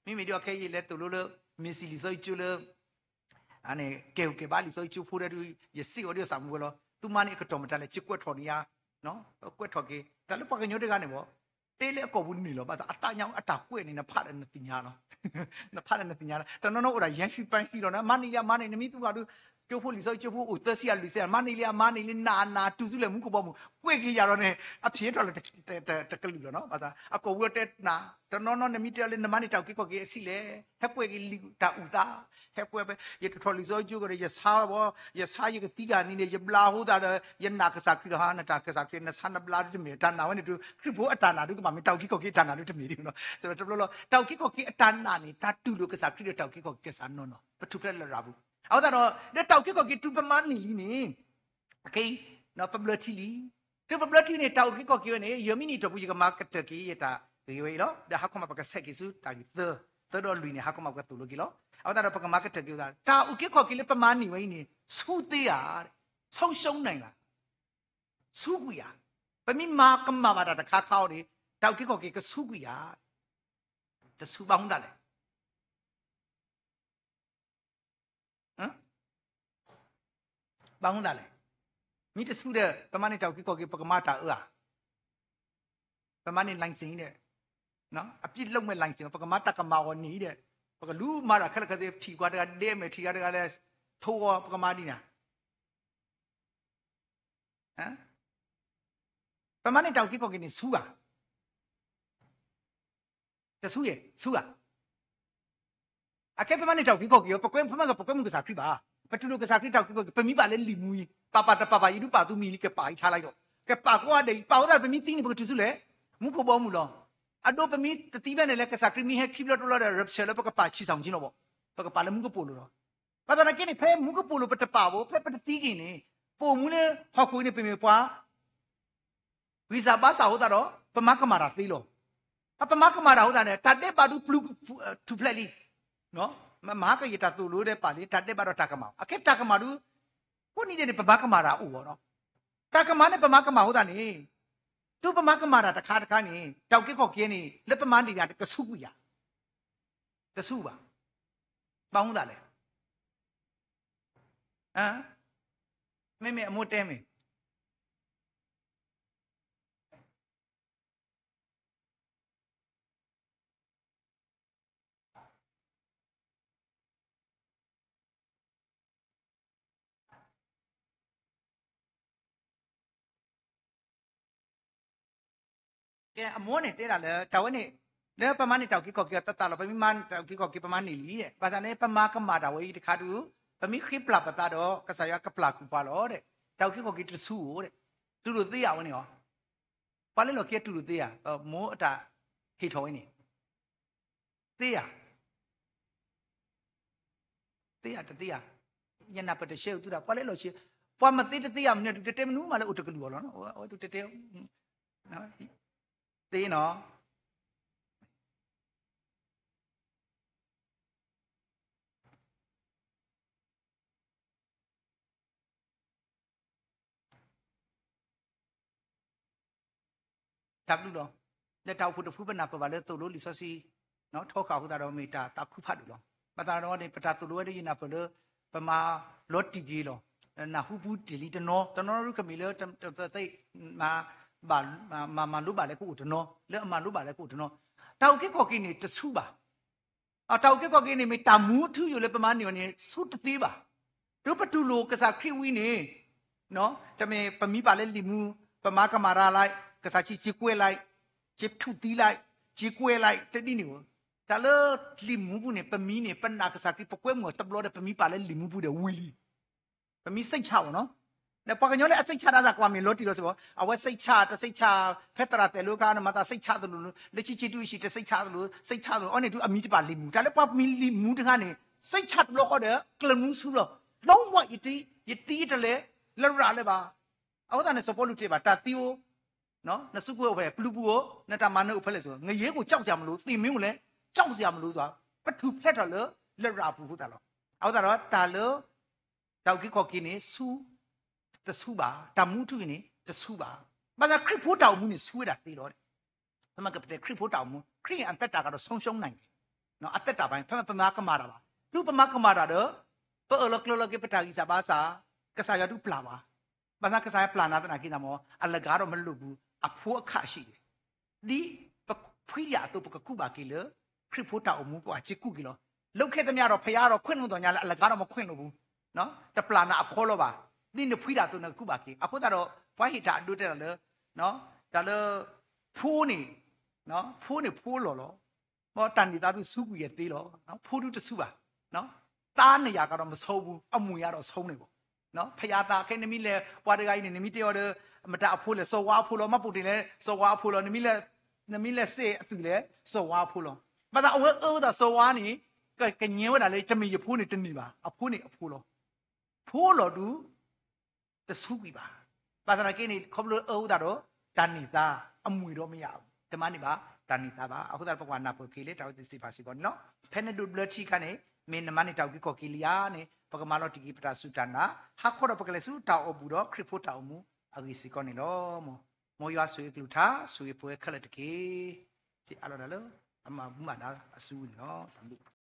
မ့မ့ၢ်ဒ်အခဲအံၤလဲၤသိၣ်လိလၢ မ့ၢ်စံးလံာ်စီဆှံကၠိလၢ ကဲၢ်ဟူးကဲၢ်ဘါလံာ်စီဆှံကၠိဖိဒီး ယစံးအီၤဒ်အသးမုၢ်ဝဲလီၤ. သုမၤန့ၢ်အကတီၢ်မတၤလဲၣ် ကကွဲးထီၣ်န့ၢ်ယၤ, ကွဲးထီၣ်က့ၤ တၢ်လၢပှၤကညီတဂၤန့ၣ်ဘၣ်, တဲလၢအကိာ်ပူၤန့ၣ်လီၤ. ဘၣ်ဆၣ်အသးညါအတၢ်ကွဲးန့ၣ် နဖးဒီးနသ့ၣ်ညါလီၤ. နဖးဒီးနသ့ၣ်ညါလီၤ. တနီၤနီၤအိၣ်ဒၣ်ယဲၢ်ဆံပၢဆံလီၤန့ၣ် မၤန့ၢ်လံ မၤန့ၢ် နမ့ၢ်သူၣ်ဘၣ်ဒုး ကၠိဖိလံာ်စီဆှံကၠိဖိအိၣ်သၢဆံအလွံၢ်ဆံ မၤန့ၢ်လံ မၤန့ၢ်လံ နးနးတူၢ်စုလဲၣ်မူခိၣ်ဘီမုၢ် ကွဲးက့ၤယၤဒီးန့ၣ် အဖျဲးထီၣ်လၢတကလုာ်လီၤနီၤ. ဘၣ်ဆၣ်အကိာ်ပူၤတဲနၤ တနီၤနီၤနမ့ၢ်တဲအီၤလၢနမၤန့ၢ်တၢ်အုၣ်က့ၤခီၣ်က့ၤအဆံးလဲၣ် ဟဲကွဲးက့ၤလံာ်တၢ်အုၣ်သး ဟဲကွဲးဖဲ ယတထီၣ်လံာ်စီဆှံကၠိဒီး ယဆါဘၣ် ယဆါယကသံဂၤန့ၣ်န့ၣ် ယဘျါအဃိသတးဒီး ယနာ်ကစၢ်ခရံာ်ဒီးဟါ နတၢ်ကစၢ်ခရံာ် နဆါနဘျါဒုတမ့ၢ် တၢ်နာ်ဝဲန့ၣ်ဒု ခရံာ်ဖိအတၢ်နာ်ဒုကဘၣ်မ့ၢ်တၢ်အုၣ်က့ၤခီၣ်က့ၤအတၢ်နာ်ဒုတမ့ၢ်ဒ်နီၤ. တဘျီလီၤ တၢ်အုၣ်က့ၤခီၣ်က့ၤအတၢ်နာ်န့ၣ် တၢ်တူၢ်လိာ်ကစၢ်ခရံာ်ဒီးတၢ်အုၣ်က့ၤခီၣ်က့ၤကစၢ်နီၢ်နီၢ် ပထူၣ်ဖျဲးလၢလရာ်ပူၤ အဃိသတးဒီး ဒီးတၢ်အုၣ်က့ၤခီၣ်က့ၤတုၤပမၤန့ၢ်လံန့ၣ် အခဲအံၤ ပဘျၢထံလံ. တုၤပဘျၢထံန့ၣ် တၢ်အုၣ်က့ၤခီၣ်က့ၤဝဲန့ၣ် ယမံးနံးအတီၢ်ပူၤ ယကမၤကတၢၢ်က့ၤယတၢ်ဂ့ၢ်ဝဲအံၤလီၤ. ဒီးဟါခီမးပကဆဲးက့ၤဆူတၢ်ဂ့ၢ်သၢ, သၢဒီးလွံၢ်န့ၣ် ဟါခီမးပကသိၣ်လိက့ၤလီၤ. အဃိသတးဒီးပကမၤကတၢၢ်က့ၤဝဲဒၣ် တၢ်အုၣ်က့ၤခီၣ်က့ၤလၢပမၤန့ၢ်ဝဲအံၤန့ၣ် ဆူသ့ဧါ, ဆုံးရှုံးနိုင်လား, ဆူကွံာ်ဧါ. ပမ့ၢ်မၤကမၣ်ဘၣ်တၢ်တခါခါအီၤန့ၣ် တၢ်အုၣ်က့ၤခီၣ်က့ၤကဆူကွံာ်ဧါ. တဆူဘၣ်မနုၤလဲၣ် ဘၣ်မနုၤလဲၣ်. မ့ၢ်တဆူဒီး ပမၤန့ၢ်တၢ်အုၣ်က့ၤခီၣ်က့ၤ ပကမၤတၢ်အၢဧါ. ပမၤန့ၢ် license ဒီး အပြစ်လုပ်မဲ့ license ပကမၤတၢ်ကမၣ်အီၤန့ၣ်ဒီး ပကလူၤမၤတၢ်ခဲလၢာ်ခဲဆ့ ထံၣ်ကွၢ်တဂၤဒဲးမဲာ် ထံၣ်ဂၤတဂၤလဲၤ ထိအီၤ ပကမၤဒ်န့ၣ်ဧါ. ပမၤန့ၢ်တၢ်အုၣ်က့ၤခီၣ်က့ၤန့ၣ်ဆူဧါ. တဆူယဲၢ် ဆူဧါ. အခဲပမၤန့ၢ်တၢ်အုၣ်က့ၤခီၣ်က့ၤအီၤ ပကွဲမုာ် ပမ့ၢ်ကပကွဲမုာ်ကစၢ်ခရံာ်ဘၣ်. ပတူၢ်လိာ်ကစၢ်ခရံာ်တၢ်အုၣ်က့ၤခီၣ်က့ၤ ပမံဘၣ်လၢလံာ်မူအံၤ ပာ်ပာ်တပာ်ဘၣ် ယဒုးပာ်သုမံၤလံ ကပာ်အံၤထါလၢအံၤဒီး ကပာ်ကိးဂၤဒဲးအံၤ ပာ်ဝဲသတးဒီး ပမ့ၢ်သံန့ၣ် ပကတုၤဆူလဲၣ်, မူခိၣ်ဘီမုၢ်လီၤ. အဒိ ပမ့ၢ်တသံဖဲန့ၣ်လဲၣ် ကစၢ်ခရံာ်မ့ၢ်ဟဲခံဘျီတဘျီဒီး rapture လၢပကပာ်ဆံးစၢ်မူကၠ့နီၤဘီၣ်, ပကပာ်လၢမူကပိာ်လိၤလီၤ. ဘၣ်ဆၣ်သနာ်က့န့ၣ် ဖဲမူကပိာ်လိၤပတပာ်ဘၣ် ဖဲပတသံက့ၤန့ၣ် ပအိၣ်မူလၢဟီၣ်ခိၣ်အံၤန့ၣ် ပမ့ၢ်ပှၤ ဂံၢ်စၢ်ဘါစၢ်အဃိသတးဒီး ပမၤကမၣ်တၢ်သ့လီၤ. ပမၤကမၣ်တၢ်အဃိသတးန့ၣ် တၢ်ဒဲးဘးဒုးပျူၤထူၣ်ဖျဲးလံ. မဟါကယတၢ်သိၣ်လိဒဲးပာ်လံ တၢ်ဒဲးဘးဒီးတၢ်ကမၣ် အခဲတၢ်ကမၣ်ဒုး ကိးနံၤဒဲးန့ၣ် ပမၤကမၣ်တၢ်အိၣ်ဘၣ်နီၤ. တၢ်ကမၣ်န့ၣ် ပမၤကမၣ်အဃိသတးန့ၣ် တုၤပမၤကမၣ်တၢ်တခါတခါန့ၣ် တၢ်အုၣ်က့ၤခီၣ်က့ၤန့ၣ် လၢပမၤန့ၢ်တၢ်တကဆူးကွံာ်ဧါ, တဆူးဘၣ်. ဘၣ်မနုၤဃိသတးလဲၣ်. မ့မ့ၢ်အမိၢ်တဲမ့ၢ် ကဲ အမိၢ်န့ၣ်တဲဒၣ်လၢ တၢ်ဝဲန့ၣ် လၢပမၤန့ၢ်တၢ်အုၣ်က့ၤခီၣ်က့ၤအီၤသးသးလီၤ. ပမ့ၢ်မၤန့ၢ်တၢ်အုၣ်က့ၤခီၣ်က့ၤ ပမၤန့ၢ်လံ. ဘၣ်ဆၣ်န့ၣ် ပမၤကမၣ်တၢ်ဝဲအံၤတခါဒုး ပမ့ၢ်ဃ့ပျၢ်ပသးဒီး ကစၢ်ယွၤကပျၢ်ကွံာ်ပှၤလီၤ. တၢ်အုၣ်က့ၤခီၣ်က့ၤတဆူးဧိၤ, တူၢ်လိာ်သ့ဧါဝဲန့ၣ်အီၤ. ပှၤလၢလီၢ်ခံအတူၢ်လိာ်သ့ဧါ, မိၢ်အတၢ်ဟ့ၣ်ထီၣ်ဝဲန့ၣ် သ့ဧါ, သ့ဧါတသ့ဧါ. ယနၢ်ပၢၢ်တရှဲအိၣ်သုဒၣ် ပှၤလၢလီၢ်ခံ ပှၤမၤသ့တသ့ဧါ မနုၤဒုး တတဲမနုၤမးလၢအိၣ်တကလုာ်အီၤလီၤ. အဝဲသုတဲတဲ သ့နီၤ. တၢ်ဘျုးလီၤ. လၢတၢ်အိၣ်ဖှိၣ်တဖု ပနၢ်ပၢၢ်ဘၣ်လၢသိၣ်လိလံာ်စီဆှံ ထီဃာ်အဃိသတးဒီး မ့ၢ်တၢ်သးခုဖးဒိၣ်လီၤ. ဘၣ်သးဒီးန့ၣ် ပတၢ်သိၣ်လိဝဲဒၣ် ယနၢ်ပၢၢ်လၢ ပမၤလီၤတံၢ်က့ၤလီၤ. နၢ်ဟူပူၤတ့ၢ်လံတနီၤ တနီၤရူၢ်ကမ့ၢ်လၢ တသ့ မၤ မၤလိဘၣ်လၢကအိၣ်တနီၤ လၢအမၤလိဘၣ်လၢကအိၣ်တနီၤ. တၢ်အုၣ်က့ၤခီၣ်က့ၤန့ၣ် တဆူးဘၣ်. တၢ်အုၣ်က့ၤခီၣ်က့ၤန့ၣ် မ့ၢ်တၢ်မူအထူအယိာ်လၢပမၤန့ၢ်အီၤန့ၣ် ဆူးတသ့ဘၣ်. တုၤပတူၢ်လိာ်ကစၢ်ခရံာ်ဝံၤန့ၣ် တမ့ၢ်ပမံဘၣ်လၢလံာ်မူ, ပမၤကမၣ်တၢ်လၢ ကစၢ်စံး စံးကွဲးလၢ စံးထူၣ်သံလၢ စံးကွဲးလၢ တဒ်န့ၣ်ဧိၤ. တၢ်လၢလံာ်မူပူၤန့ၣ် ပမံန့ၣ် ပနာ်ကစၢ်ခရံာ် ပကွဲမုာ်အီၤတဘျီဒီး ပမံပာ်လၢလံာ်မူပူၤဒီးဝံၤလံ. ပမံစိတ်ချပါနီၤ. ဒီးပှၤကညီလၢအစိတ်ချတၢ်သး ကွၢ်မ့ၢ်လီၤတံၢ်လီၤဆဲးဘၣ် အဝဲစိတ်ချ တစိတ်ချ ဖဲသရၣ်သဲးလိအခါ နမၤသးစိတ်ချသလိၤလၢ လၢဆံးဆံးတူၢ်အံၤ တစိတ်ချသလိၤ စိတ်ချသလိၤ အီၤန့ၣ်ဒုးအမံၤတပာ်လံာ်မူ တၢ်လၢပှၤမံလံာ်မူတခါန့ၣ် စိတ်ချတဘျီဃီဒီး ကျၢၤမူဆူလီၤ. လုံးဝ ယတံၤယတလဲၤလၢရၤလၢၤဘၣ်. အဃိသတးန့ၣ် စီၤပီလူးတဲဘၣ် တၢ်သံအိၣ် နစုကဝဲၤအိၣ်ဖဲလဲၣ် ပျုၤပူၤအိၣ် နတၢ်မၤနၢၤအိၣ်ဖဲလဲၣ်စ့ၢ်ကီး ငရဲကို ကြောက်စရာမလို သ့ၣ်မ့ၢ်မလဲၣ် ကြောက်စရာမလို စွာ ပထူၣ်ဖျဲးထီၣ်လၢ လရာ်အပူၤအဃိသတးလီၤ. အဃိသတးဒီး တၢ်လၢ တၢ်အုၣ်က့ၤခီၣ်က့ၤန့ၣ် ဆူ တဆူးဘၣ်, တၢ်မူအထူအယိာ်န့ၣ် တဆူးဘၣ်. ဘၣ်ဆၣ်ခရံာ်ဖိတၢ်အိၣ်မူန့ၣ် ဆူးဝဲဒၣ်သ့လီၤ. ဖဲမ့ၢ်ကပတဲခရံာ်ဖိတၢ်အိၣ်မူ ခရံာ်န့ၣ် အသက်တာကတော့ ဆုံးရှုံးနိုင်တယ်, အသက်တာပိုင်း ဖဲမ့ၢ်ပမၤကမၣ်တၢ်ဘၣ်, တုၤပမၤကမၣ်တၢ်ဒီး ပအၢၣ်လီၤကျၢၤလီၤက့ၤပတၢ်ဂံၢ်စၢ်ဘါစၢ်, ကစၢ်ယွၤဒုးပျၢ်ပှၤ, ဘၣ်ဆၣ်ကစၢ်ယွၤပျၢ်နၤသနာ်က့ အလဂၤဒီးမလူၤပူၤ အဖိအခၣ်အဆံးန့ၣ် ဒ်ပဖှံဒံးအသိး ပကကူးဘၣ်က့ၤလၢ ခရံာ်ဖိတၢ်အိၣ်မူ ပှၤစ့ကူးက့ၤလီၤ. လုပ်ခဲ့သမျှတော့ ဘုရားတော်ခွင့်လွှတ်တော် ညါလၢအလဂၤဒီးမခွင့်လွှတ်ပူၤ, တပျၢ်နၤအဖီလီၤဘၣ်, ဒ်နဖှံဒံးအသိး နကကူးဘၣ်က့ၤ. အဃိသတးဒီး ပှၤဟ့ၣ်တၢ်အဒိတဲတၢ်လၢ တၢ်လၢ ဖိန့ၣ် ဖိန့ၣ်ဖိလီၤလီၤ. တၢ်န့ၢ်သါဒုးဆူးကွံာ်ယဲၢ်သ့လီၤ. ဖိဒုးတဆူးဘၣ်. သားနှစ်ရာ ကတော့ မဆုံးဘူး, အမွေကတော့ ဆုံးနေပေါ့. ဖယါသးခဲ နမ့ၢ်လဲၤ ပှၤတဂၤအံၤန့ၣ် နမ့ၢ်တဲအီၤဒီး မတၤအဖိလဲၣ်, စီၤဝါအဖိလီၤ, မၤပူၤတ့ၢ်လဲၣ် စီၤဝါအဖိလီၤ, နမ့ၢ်လဲၤစဲးအသုးလဲၣ် စီၤဝါအဖိလီၤ. ဘၣ်ဆၣ်အဝဲအၢဝဲဒၣ်စီၤဝါန့ၣ် ကကညဲဝဲဒၣ်လၢ တမ့ၢ်ယဖိန့ၣ်တန့ၢ်ဘၣ်, အဖိန့ၣ်အဖိလီၤ. ဖိလီၤဒုး တဆူးကွံာ်ဘၣ်. ဘၣ်သနာ်က့န့ၣ် ခီဖျိအၢဝဲသးဒီး တၢ်န့ၢ်သါ အမွေတော့မရဘူး, တမၤန့ၢ်ဘၣ် တၢ်န့ၢ်သါဘၣ်. အဃိသတး ပကွၢ်နၢ်ပၢၢ်က့ၤလၢတၢ်ဝဲသ့ၣ်တဖၣ်စ့ၢ်ကီးန့ၣ်လီၤ. ဖဲနဒိးဘျၢထံအခါန့ၣ် မ့ၢ်နမၤန့ၢ်တၢ်အုၣ်က့ၤခီၣ်က့ၤလံဧါန့ၣ် ပကမၤလီၤတံၢ်က့ၤပတၢ်စူၢ်တၢ်နာ်, ဟးခီဒီးပကလဲၤဆူတၢ်အိၣ်ဘူးဒီးခရံာ်ဖိတၢ်အိၣ်မူအဂ့ၢ်စ့ၢ်ကီးန့ၣ်လီၤ. မ်ယွၤဆိၣ်ဂ့ၤအကလုၢ်ကထါ ဆိၣ်ဂ့ၤပဝဲခဲလၢာ်တက့ၢ်. အလီၢ်ဒၣ်လၢအမၤဘူၣ်မၤဒါအစုန့ၣ်လီၤ.